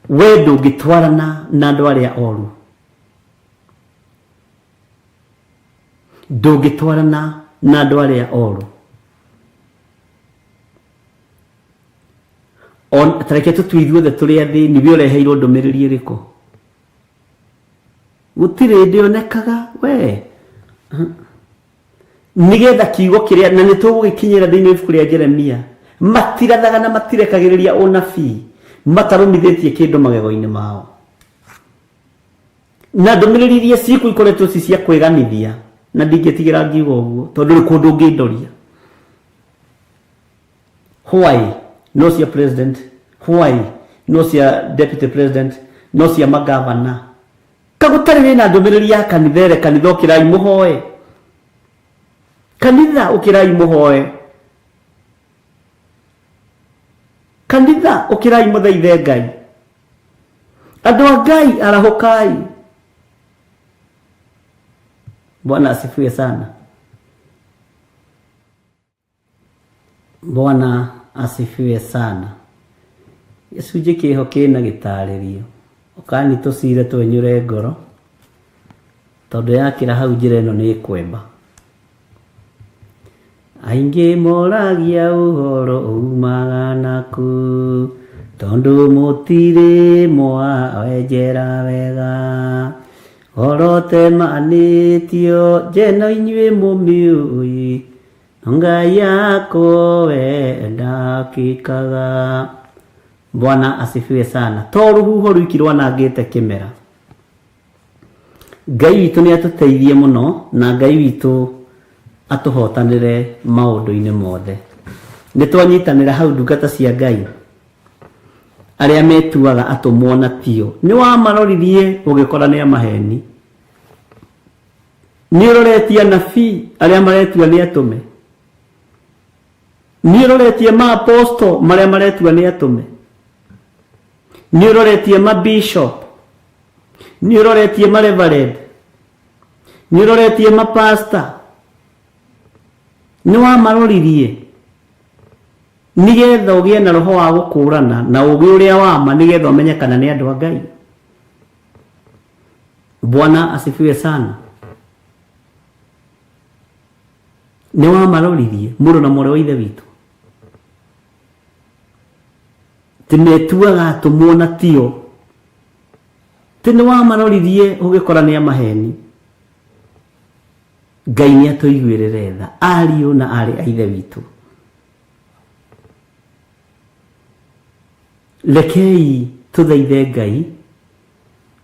We ndũngĩtwarana na andũ arĩa oru, ndũngĩtwarana na andũ arĩa oru. Ta reke tũtue ithuothe tũrĩ athĩni, we ũreheirwo ndũmĩrĩri ĩrĩkũ? Gũtirĩ hĩndĩ yonekaga we nĩgetha kiugo kĩrĩa, na nĩ tũgũgĩkinyĩra thĩinĩ wa ibuku rĩa Jeremia, matirathaga na matirekagĩrĩria ũnabii matarũmithĩtie kĩndũ magego-inĩ mao, na ndũmĩrĩri iria ciĩkuo ikoretwo ci cia kwĩganithia, na ndingĩtigĩra ngiuga ũguo tondũ rĩ kũndũ ũngĩndoria. Why no cia president, why no cia deputy president, no cia magavana? Kagũtarĩ wĩna ndũmĩrĩri ya kanitha ĩrĩ kanitha ũkĩrai mũhoe, kanitha ũkĩrai mũhoe, kanitha ũkĩrai mũthaithe Ngai. Andũ a Ngai arahũkai. Bwana asifiwe sana. Bwana asifiwe sana. Gĩcunjĩ kĩho kĩna gĩtarĩrio. Ũkani tũcire twenyũre ngoro, tondũ yakĩra hau njĩra ĩno nĩ ĩkwemba. Aingĩ moragia ũhoro umaga naku, tondũ mũtirĩ mwawenjera wega. Horo temanĩtio njeno inyuĩ mũmĩũĩ, no Ngai yakwo we ndakĩkaga. Bwana asifiwe sana. To rũhuho rwiki rwanangĩte kĩmera. Ngai witũ nĩ atũteithie mũno na Ngai witũ atũhotanĩre maũndũ-inĩ mothe. Nĩ twanyitanĩra hau ndungata cia Ngai arĩa metuaga atũmwo na tio. Nĩ wamaroririe ũgĩkora nĩ amaheni. Nĩ ũroretie anabii arĩa maretua nĩ atũme. Nĩ ũroretie maaposto marĩa maretua nĩ atũme. Nĩ ũroretie mabishop. Nĩ ũroretie mareverend. Nĩ ũroretie mapasta. Nĩ wamaroririe nĩgetha ũgĩe na roho wa gũkũrana na ũgĩ ũrĩa wa ma nĩgetha ũmenye kana nĩ andũ a Ngai. Bwana asifiwe sana. Nĩ wamaroririe mũrũ na mwarĩ wa ithe witũ. Ti metuaga atũmwo na tio. Ti nĩ wamaroririe ũgĩkora nĩ amaheni. Ngai nĩ atũiguĩrĩre tha ariũ na arĩ a ithe witũ. Rekei tũthaithe Ngai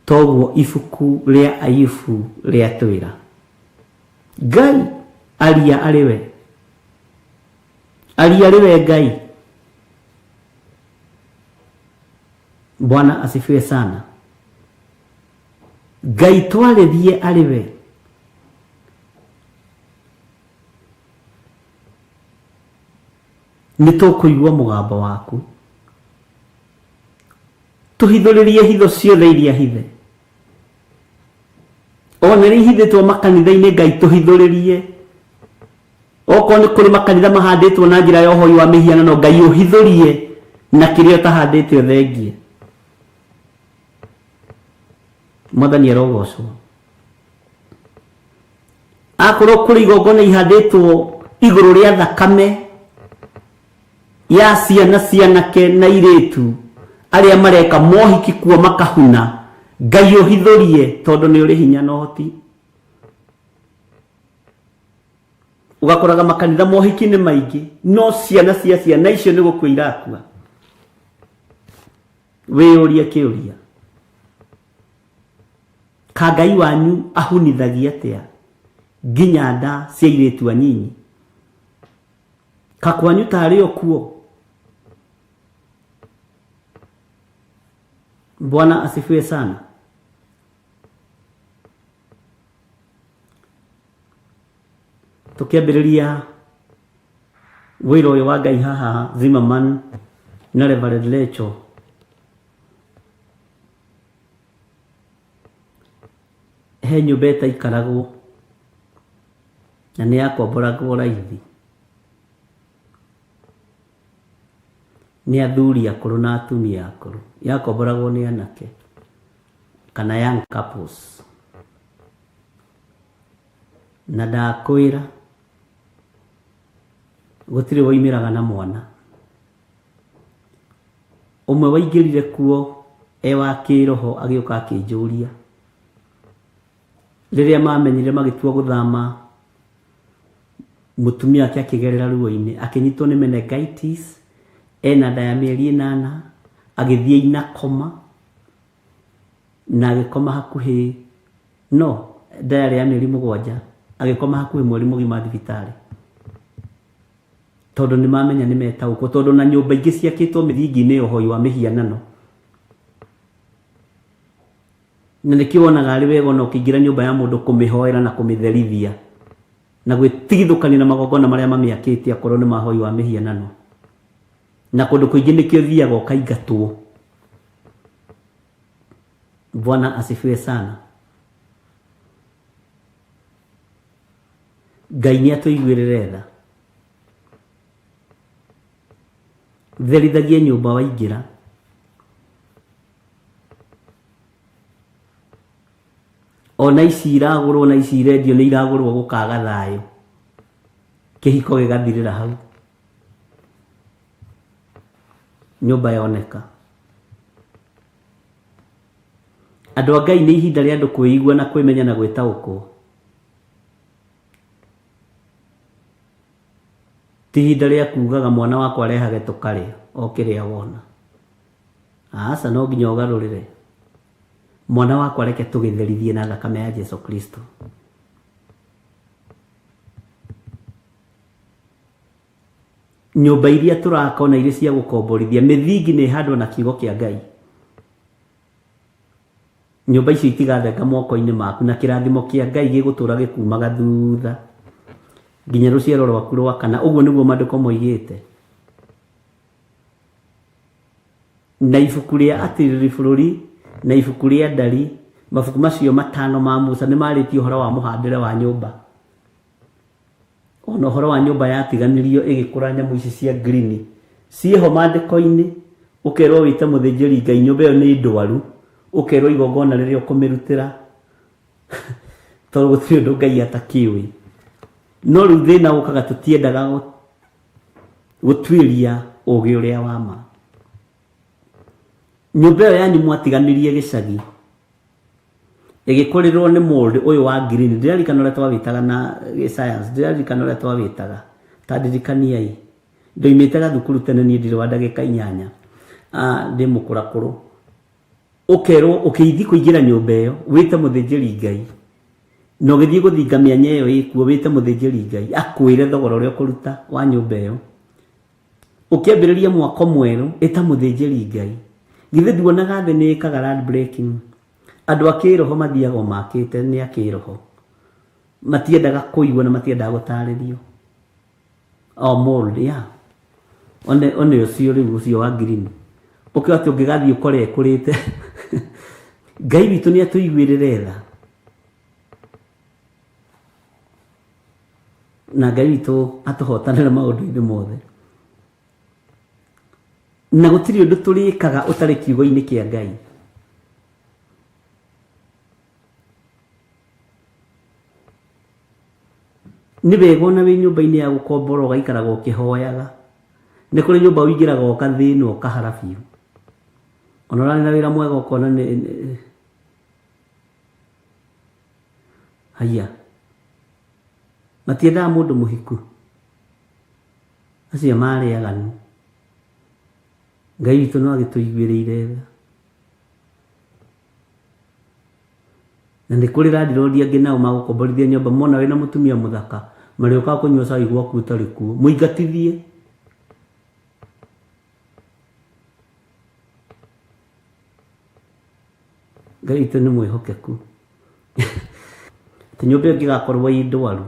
toguo ibuku rĩa Ayubu rĩatwĩra. Ngai aria arĩ we. Aria arĩ we Ngai. Bwana asifiwe sana. Ngai twarĩrie arĩ we. Nĩ tũkũigua mũgambo waku. Tũhithũrĩrie hitho ciothe iria hithe. Ona iria ihithĩtwo makanitha-inĩ Ngai tũhithũrĩrie. Okorwo nĩ kũrĩ makanitha mahandĩtwo na njĩra ya ũhoi wa mĩhianano Ngai ũhithũrie na kĩrĩa ũtahandĩte ũthengie. Mwathani arogocwo. Akorwo kũrĩ igongona ihandĩtwo igũrũ rĩa thakame ya ciana cianake na irĩtu arĩa mareka mohiki kuo makahuna, Ngai ũhithũrie tondũ nĩ ũrĩ hinya na ũhoti. Ũgakoraga makanitha mohiki nĩ maingĩ no ciana cia ciana icio nĩ gũkua irakua. Wĩyũrie kĩũria, ka Ngai wanyu ahunithagia atĩa nginya nda cia airĩtu anyinyi? Ka kwanyu tarĩ o kuo? Bwana asifiwe sana. Tũkĩambĩrĩria wĩra ũyũ wa Ngai haha Zimmerman na Reverend Lecho, he nyũmba ĩtaikaragwo na nĩ yakomboragwo raithi nĩ athuri akũrũ na atumia akũrũ, yakomboragwo nĩ anake kana young couples. Na ndakwĩra gũtirĩ woimĩraga na mwana. Ũmwe waingĩrire kuo e wa kĩroho agĩũka akĩnjũria. Rĩrĩa mamenyire magĩtua gũthama, mũtumia wake akĩgerera ruo-inĩ, akĩnyitwo nĩ meningitis, ena nda ya mĩeri 8, agĩthiĩ inakoma, na agĩkoma hakuhĩ, no, nda yarĩ ya mĩeri 7, agĩkoma hakuhĩ mweri mũgima thibitarĩ. Tondũ nĩ mamenya nĩ metaũkwo, tondũ na nyũmba ingĩ ciakĩtwo mĩthingi-inĩ ya ũhoi wa mĩhianano. Na nĩkĩo wonaga arĩ wega ona ũkĩingĩra nyũmba ya mũndũ kũmĩhoera na kũmĩtherithia na gwĩtigithũkania na magongona marĩa mamĩakĩte akorwo nĩ mahoi wa mĩhianano. Na kũndũ kũingĩ nĩkĩo ũthiaga ũkaingatwo. Bwana asifiwe sana. Ngai nĩ atũiguĩrĩre tha. Therithagia nyũmba waingĩra. Ona ici iragũrwo na ici irendio nĩ iragũrwo gũkaga thayũ. Kĩhiko gĩgathirĩra hau. Nyũmba yoneka. Andũ a Ngai nĩ ihinda rĩa andũ kwĩigua na kwĩmenya na gwĩtaũkwo. Ti ihinda rĩa kugaga mwana wakwa arehage tũkarĩa o kĩrĩa wona. Aca no nginya ũgarũrĩre. Mwana wakwa reke tũgĩtherithie na thakame ya Jesu Kristo. Nyũmba iria tũraka ona irĩ cia gũkomborithia, mĩthingi nĩ ĩhandwo na kiugo kĩa Ngai. Nyũmba icio itigathenga moko-inĩ maku na kĩrathimo kĩa Ngai gĩgũtũra gĩkumaga thutha nginya rũciaro rwaku rwa kana. Ũguo nĩguo maandĩko moigĩte. Na ibuku rĩa Atirĩrĩri Bũrũri na ibuku rĩa Ndari, mabuku macio matano ma Musa nĩ marĩtie ũhoro wa mũhandĩre wa nyũmba. Ona ũhoro wa nyũmba yatiganĩrio ĩgĩkũra nyamũ ici cia green ciĩho maandĩko-inĩ, ũkerwo wĩte mũthĩnjĩri Ngai nyũmba ĩyo nĩ ndwaru, ũkerwo igongona rĩrĩa ũkũmĩrutĩra tondũ gũtirĩ ũndũ Ngai atakĩũĩ. No rĩu thĩna ũkaga tũtiendaga gũtuĩria ũgĩ ũrĩa wa ma. Nyũmba ĩyo yanyu mwatiganĩrie gĩcagi ĩgĩkũrĩrwo nĩ mold ũyũ wa green ndĩraririkana ũrĩa twawĩtaga na science ndĩraririkana ũrĩa twawĩtaga ta ndirikaniai ndoimĩte gathukuru tene niĩ ndirĩ wa ndagĩka inyanya ndĩ mũkũrakũrũ ũkerwo ũkĩithi kũingĩra nyũmba ĩyo wĩte mũthĩnjĩri Ngai na ũgĩthiĩ gũthinga mĩanya ĩyo ĩkuo wĩte mũthĩnjĩri Ngai akwĩre thogora ũrĩa ũkũruta wa nyũmba ĩyo ũkĩambĩrĩria mwako mwerũ ĩta mũthĩnjĩri Ngai githĩ nduonaga thĩ nĩ ĩkaga land breaking andũ a kĩroho mathiaga o makĩte nĩ a kĩroho matiendaga kũigua na matiendaga gũtarĩrio o mold yeah one one ũcio rĩu ũcio wa green ũkĩo atĩ ũngĩgathiĩ ũkore ĩkũrĩte Ngai witũ nĩ atũiguĩrĩre tha na Ngai witũ atũhotanĩre maũndũ-inĩ mothe na gũtirĩ ũndũ tũrĩkaga ũtarĩ kiugo-inĩ kĩa Ngai nĩ wega ona wĩ nyũmba-inĩ ya gũkombora ũgaikaraga ũkĩhoyaga nĩ kũrĩ nyũmba ũingĩraga ũkathĩna ũkahara biũ ona ũrarĩ na wĩra mwega ũkona nĩ haiya matiendaga mũndũ mũhiku acio marĩ aganu Ngai witũ no agĩtũiguĩrĩire tha na nĩ kũrĩ landlord angĩ nao magũkomborithia nyũmba mona wĩna mũtumia mũthaka marĩũkaga kũnyua cai gwaku ũtarĩ kuo mũingatithie Ngai witũ nĩ mwĩhokeku atĩ nyũmba ĩyo ĩngĩgakorwo ĩ ndwaru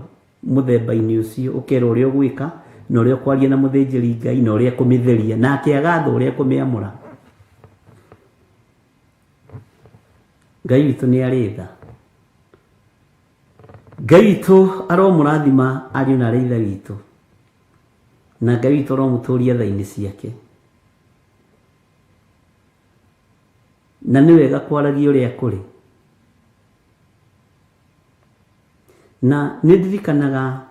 mũthemba-inĩ ũcio ũkerwo ũrĩa ũgwĩka na ũrĩa ũkwaria na mũthĩnjĩri Ngai na ũrĩa ekũmĩtheria nake agathwo ũrĩa ekũmĩamũra Ngai witũ nĩ arĩ tha Ngai witũ aromũrathima ariũ na arĩ ithe witũ na Ngai witũ aromũtũria tha-inĩ ciake na nĩ wega kwaragia ũrĩa kũrĩ na nĩ ndirikanaga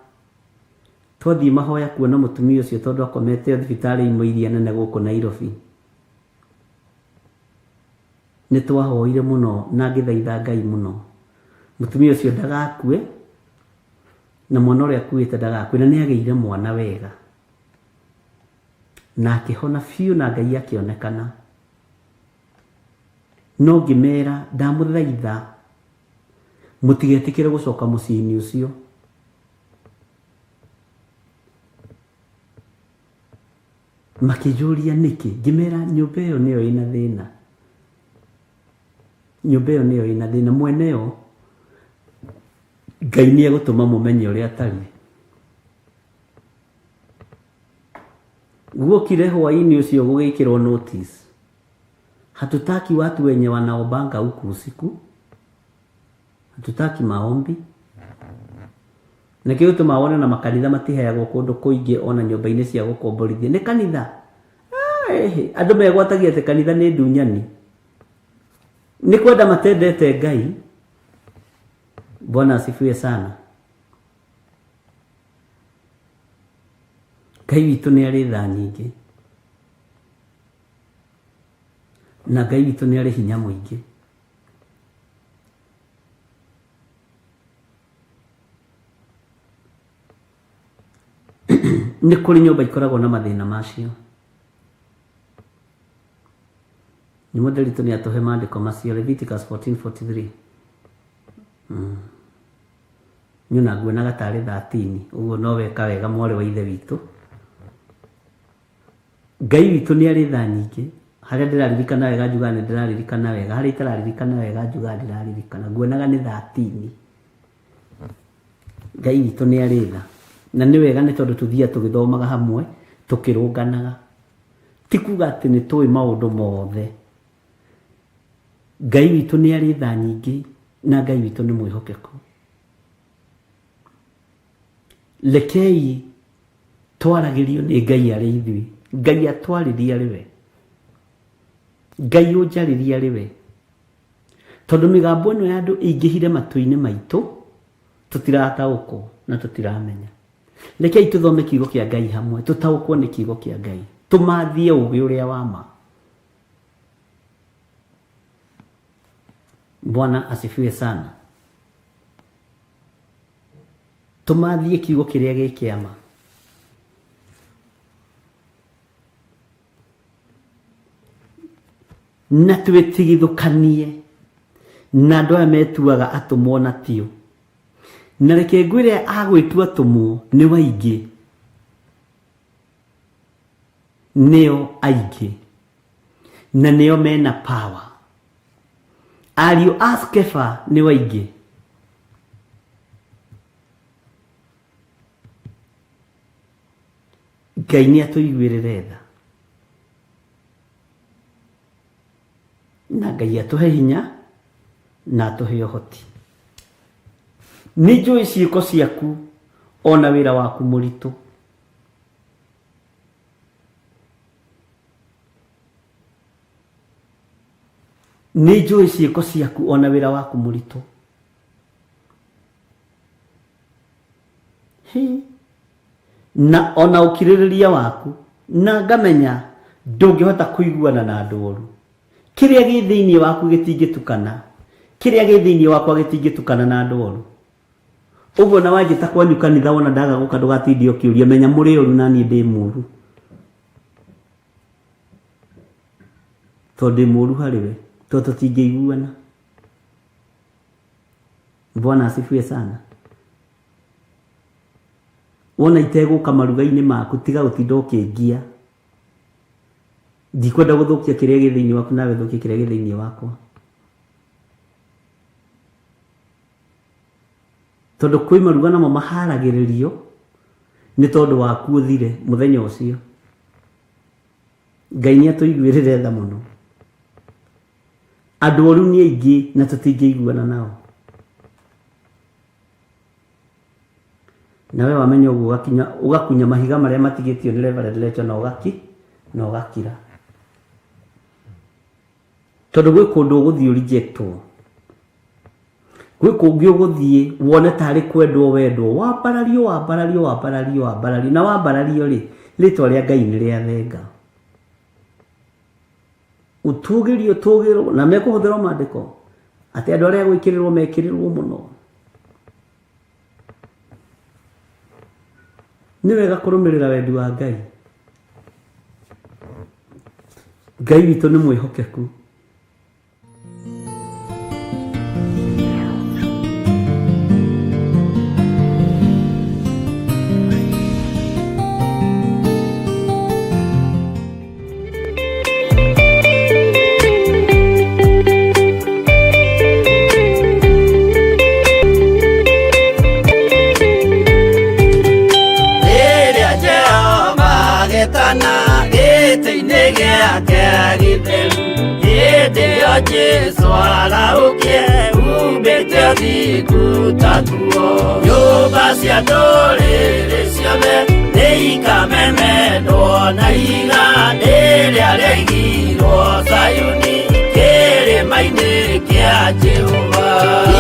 twathiĩ mahoya kuona mũtumia ũcio tondũ akomete thibitarĩ imwe iria nene gũkũ Nairobi nĩ twahoire mũno na ngĩthaitha Ngai mũno mũtumia ũcio ndagakue na mwana ũrĩa akuĩte ndagakue na nĩ agĩire mwana wega na akĩhona biũ na Ngai akĩonekana no ngĩmera ndamũthaitha mũtigetĩkĩre gũcoka mũciĩ-inĩ ũcio makĩnjũria nĩkĩ ngĩmera nyũmba ĩyo nĩyo ĩna thĩna nyũmba ĩyo nĩyo ĩna thĩna mwene yo Ngai nĩ egũtũma mũmenye ũrĩa atariĩ guokire hwaĩ-inĩ ũcio gũgĩkĩrwo notice hatutaki watu wenye wanaombanga huku usiku hatutaki maombi nĩkĩo gĩtũmaga wone na makanitha matiheagwo kũndũ kũingĩ ona nyũmba-inĩ cia gũkomborithia nĩ kanitha Ĩhĩ, andũ megwatagia atĩ kanitha nĩ ndunyani nĩ kwenda matendete Ngai Bwana asifiwe sana. Ngai witũ nĩ arĩ tha nyingĩ na Ngai witũ nĩ arĩ hinya mũingĩ. Nĩ kũrĩ nyũmba ikoragwo na mathĩna macio. Nĩ mũtheri nĩ atũhe maandĩko macio, Leviticus 14:43. Niĩ ona nguonaga tarĩ 13, ũguo no weka wega mwarĩ wa ithe witũ. Ngai witũ nĩ arĩ tha nyingĩ. Harĩa ndĩraririkana wega njugaga nĩ ndĩraririkana wega, harĩa itararirikana wega njugaga ndiraririkana. Nguonaga nĩ 13. Ngai witũ nĩ arĩ tha. Na nĩ wega nĩ tondũ tũthiaga tũgĩthomaga hamwe, tũkĩrũnganaga. Ti kuga atĩ nĩ tũĩ maũndũ mothe. Ngai witũ nĩ arĩ tha nyingĩ na Ngai witũ nĩ mwĩhokeku. Rekei twaragĩrio nĩ Ngai arĩ ithuĩ. Ngai atwarĩrie arĩ we. Ngai ũnjarĩrie arĩ we. Tondũ mĩgambo ĩno ya andũ ĩingĩhire matũ-inĩ maitũ, tũtirataũkwo na tũtiramenya. Rekei tũthome kiugo kĩa Ngai hamwe, tũtaũkwo nĩ kiugo kĩa Ngai, tũmathie ũgĩ ũrĩa wa ma. Bwana asifiwe sana. Tũmathie kiugo kĩrĩa gĩ kĩama. Na twĩtigithũkanie na andũ aya metuaga atũmwo na tio. Na reke ngwĩre agwĩtua atũmwo nĩ waingĩ, nĩo aingĩ na nĩo mena power. Ariũ a Skefa nĩ waingĩ. Ngai nĩ atũiguĩrĩre tha na Ngai atũhe hinya na atũhe ũhoti. Nĩ njũĩ ciĩko ciaku ona wĩra waku mũritũ. Nĩ njũĩ ciĩko ciaku ona wĩra waku mũritũ. Hi. Na ona ũkirĩrĩria waku, na ngamenya ndũngĩhota kũiguana na andũ oru. Kĩrĩa gĩ thĩinĩ waku gĩtingĩtukana, kĩrĩa gĩ thĩinĩ wakwa gĩtingĩtukana na andũ oru. Ũguo na wanjĩta kwanyu kanitha wona ndaga gũka ndũgatinde ũkĩũria, menya mũrĩ oru na niĩ ndĩ mũru. Tondũ ndĩ mũru harĩ we, tondũ tũtingĩiguana. Bwana asifiwe sana. Wona itegũka maruga-inĩ maku, tiga gũtinda ũkĩngia. Ndikwenda gũthũkia kĩrĩa gĩ thĩinĩ waku nawe ũthũkie kĩrĩa gĩ thĩinĩ wakwa. Tondũ kwĩ maruga namo maharagĩrĩrio nĩ tondũ waku ũthire mũthenya ũcio. Ngai nĩ atũiguĩrĩre tha mũno. Andũ oru nĩ aingĩ na tũtingĩiguana nao. Nawe wamenya ũguo ũgakinya ũgakunya mahiga marĩa matigĩtio nĩ Reverend Lecho na ũgaki na ũgakira. Tondũ gwĩ kũndũ ũgũthiĩ ũrejectwo. Gwĩ kũngĩ ũgũthiĩ wone tarĩ kwendwo wendwo, wambarario wambarario wambarario wambarario, na wambarario rĩ, rĩtwa rĩa Ngai nĩ rĩathenga. Ũtũgĩrio ũtũgĩrwo, na mekũhũthĩrwo maandĩko atĩ andũ arĩa gwĩkĩrĩrwo mekĩrĩrwo mũno. Nĩ wega kũrũmĩrĩra wendi wa Ngai. Ngai witũ nĩ mwĩhokeku. Rĩrĩa Jehova agetana gĩtĩ-inĩ gĩake gĩtheru, hĩndĩ ĩyo Jesũ arahũkie umbĩte ũthingu ta nguo. Nyũmba cia ndũrĩrĩ ciothe nĩikamemendwo na ihiga rĩrĩa rĩaigirwo Zayuni kĩrĩma-inĩ kĩa Jehova.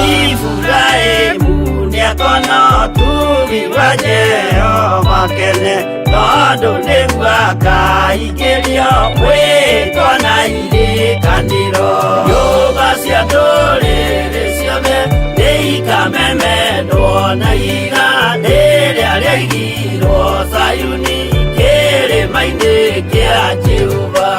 Iburahĩmu nĩakona ũtugi. Kerubi wa Jehova kene tondũ nĩguo akaingĩrio mwĩtwa na irĩkanĩro. Nyũmba cia ndũrĩrĩ ciothe nĩikamemendwo na ihiga rĩrĩa rĩaigirwo Zayuni kĩrĩma-inĩ kĩa Jehova.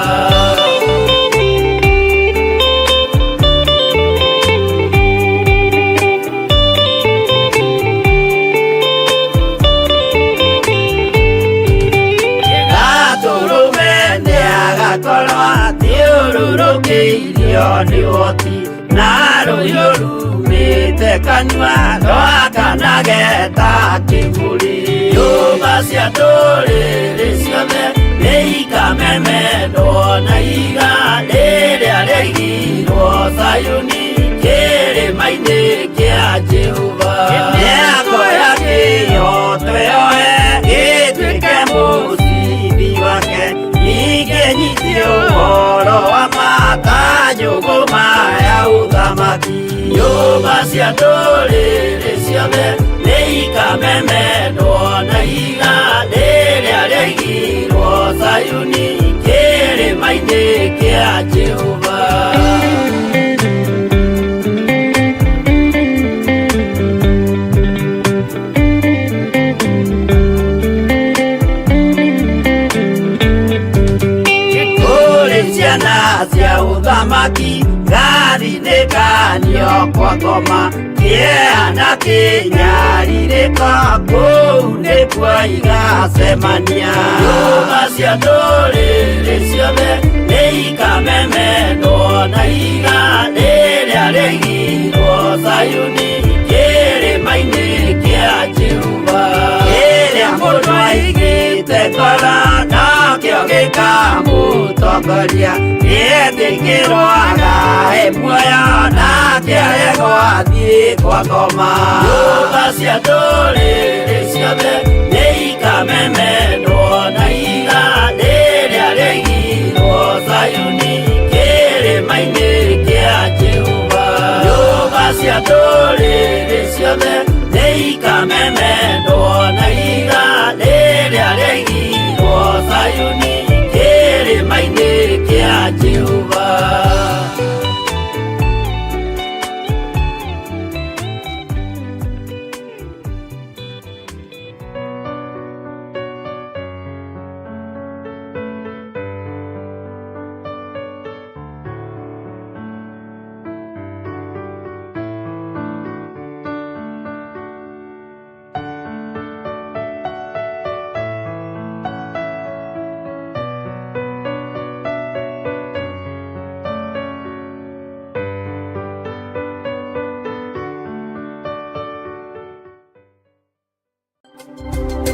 Gatũrũme nĩagakorwo athiũrũrũkĩirio nĩ ũhoti na rũhiũ rumĩte kanua rwakanage ta kĩburi. Nyũmba cia ndũrĩrĩ ciothe nĩikamemendwo na ihiga rĩrĩa rĩaigirwo Zayuni kĩrĩma-inĩ kĩa Jehova. Mĩako ya kĩhooto yoe ĩtuĩke mũcibi wake, ningĩ nyite ũhoro wa ma ta njũgũma ya ũthamaki. Nyũmba cia ndũrĩrĩ ciothe nĩikamemendwo na ihiga rĩrĩa rĩaigirwo Zayuni kĩrĩma-inĩ kĩa Jehova. Kũrĩ ciana cia ũthamaki gathinĩkanio kwa ngoma kĩeha na kĩnyarirĩko kũu nĩkuo igacemania. Nyũmba cia ndũrĩrĩ ciothe nĩikamemendwo na ihiga rĩrĩa rĩaigirwo Zayuni kĩrĩma-inĩ kĩa Jehova. Kĩrĩa mũndũ aigĩte ngoro nokĩo gĩkamũtongoria, nĩetĩkĩrwo agae muoyo nake aregwo athiĩ kwa ngoma. Nyũmba cia ndũrĩrĩ ciothe nĩikamemendwo na ihiga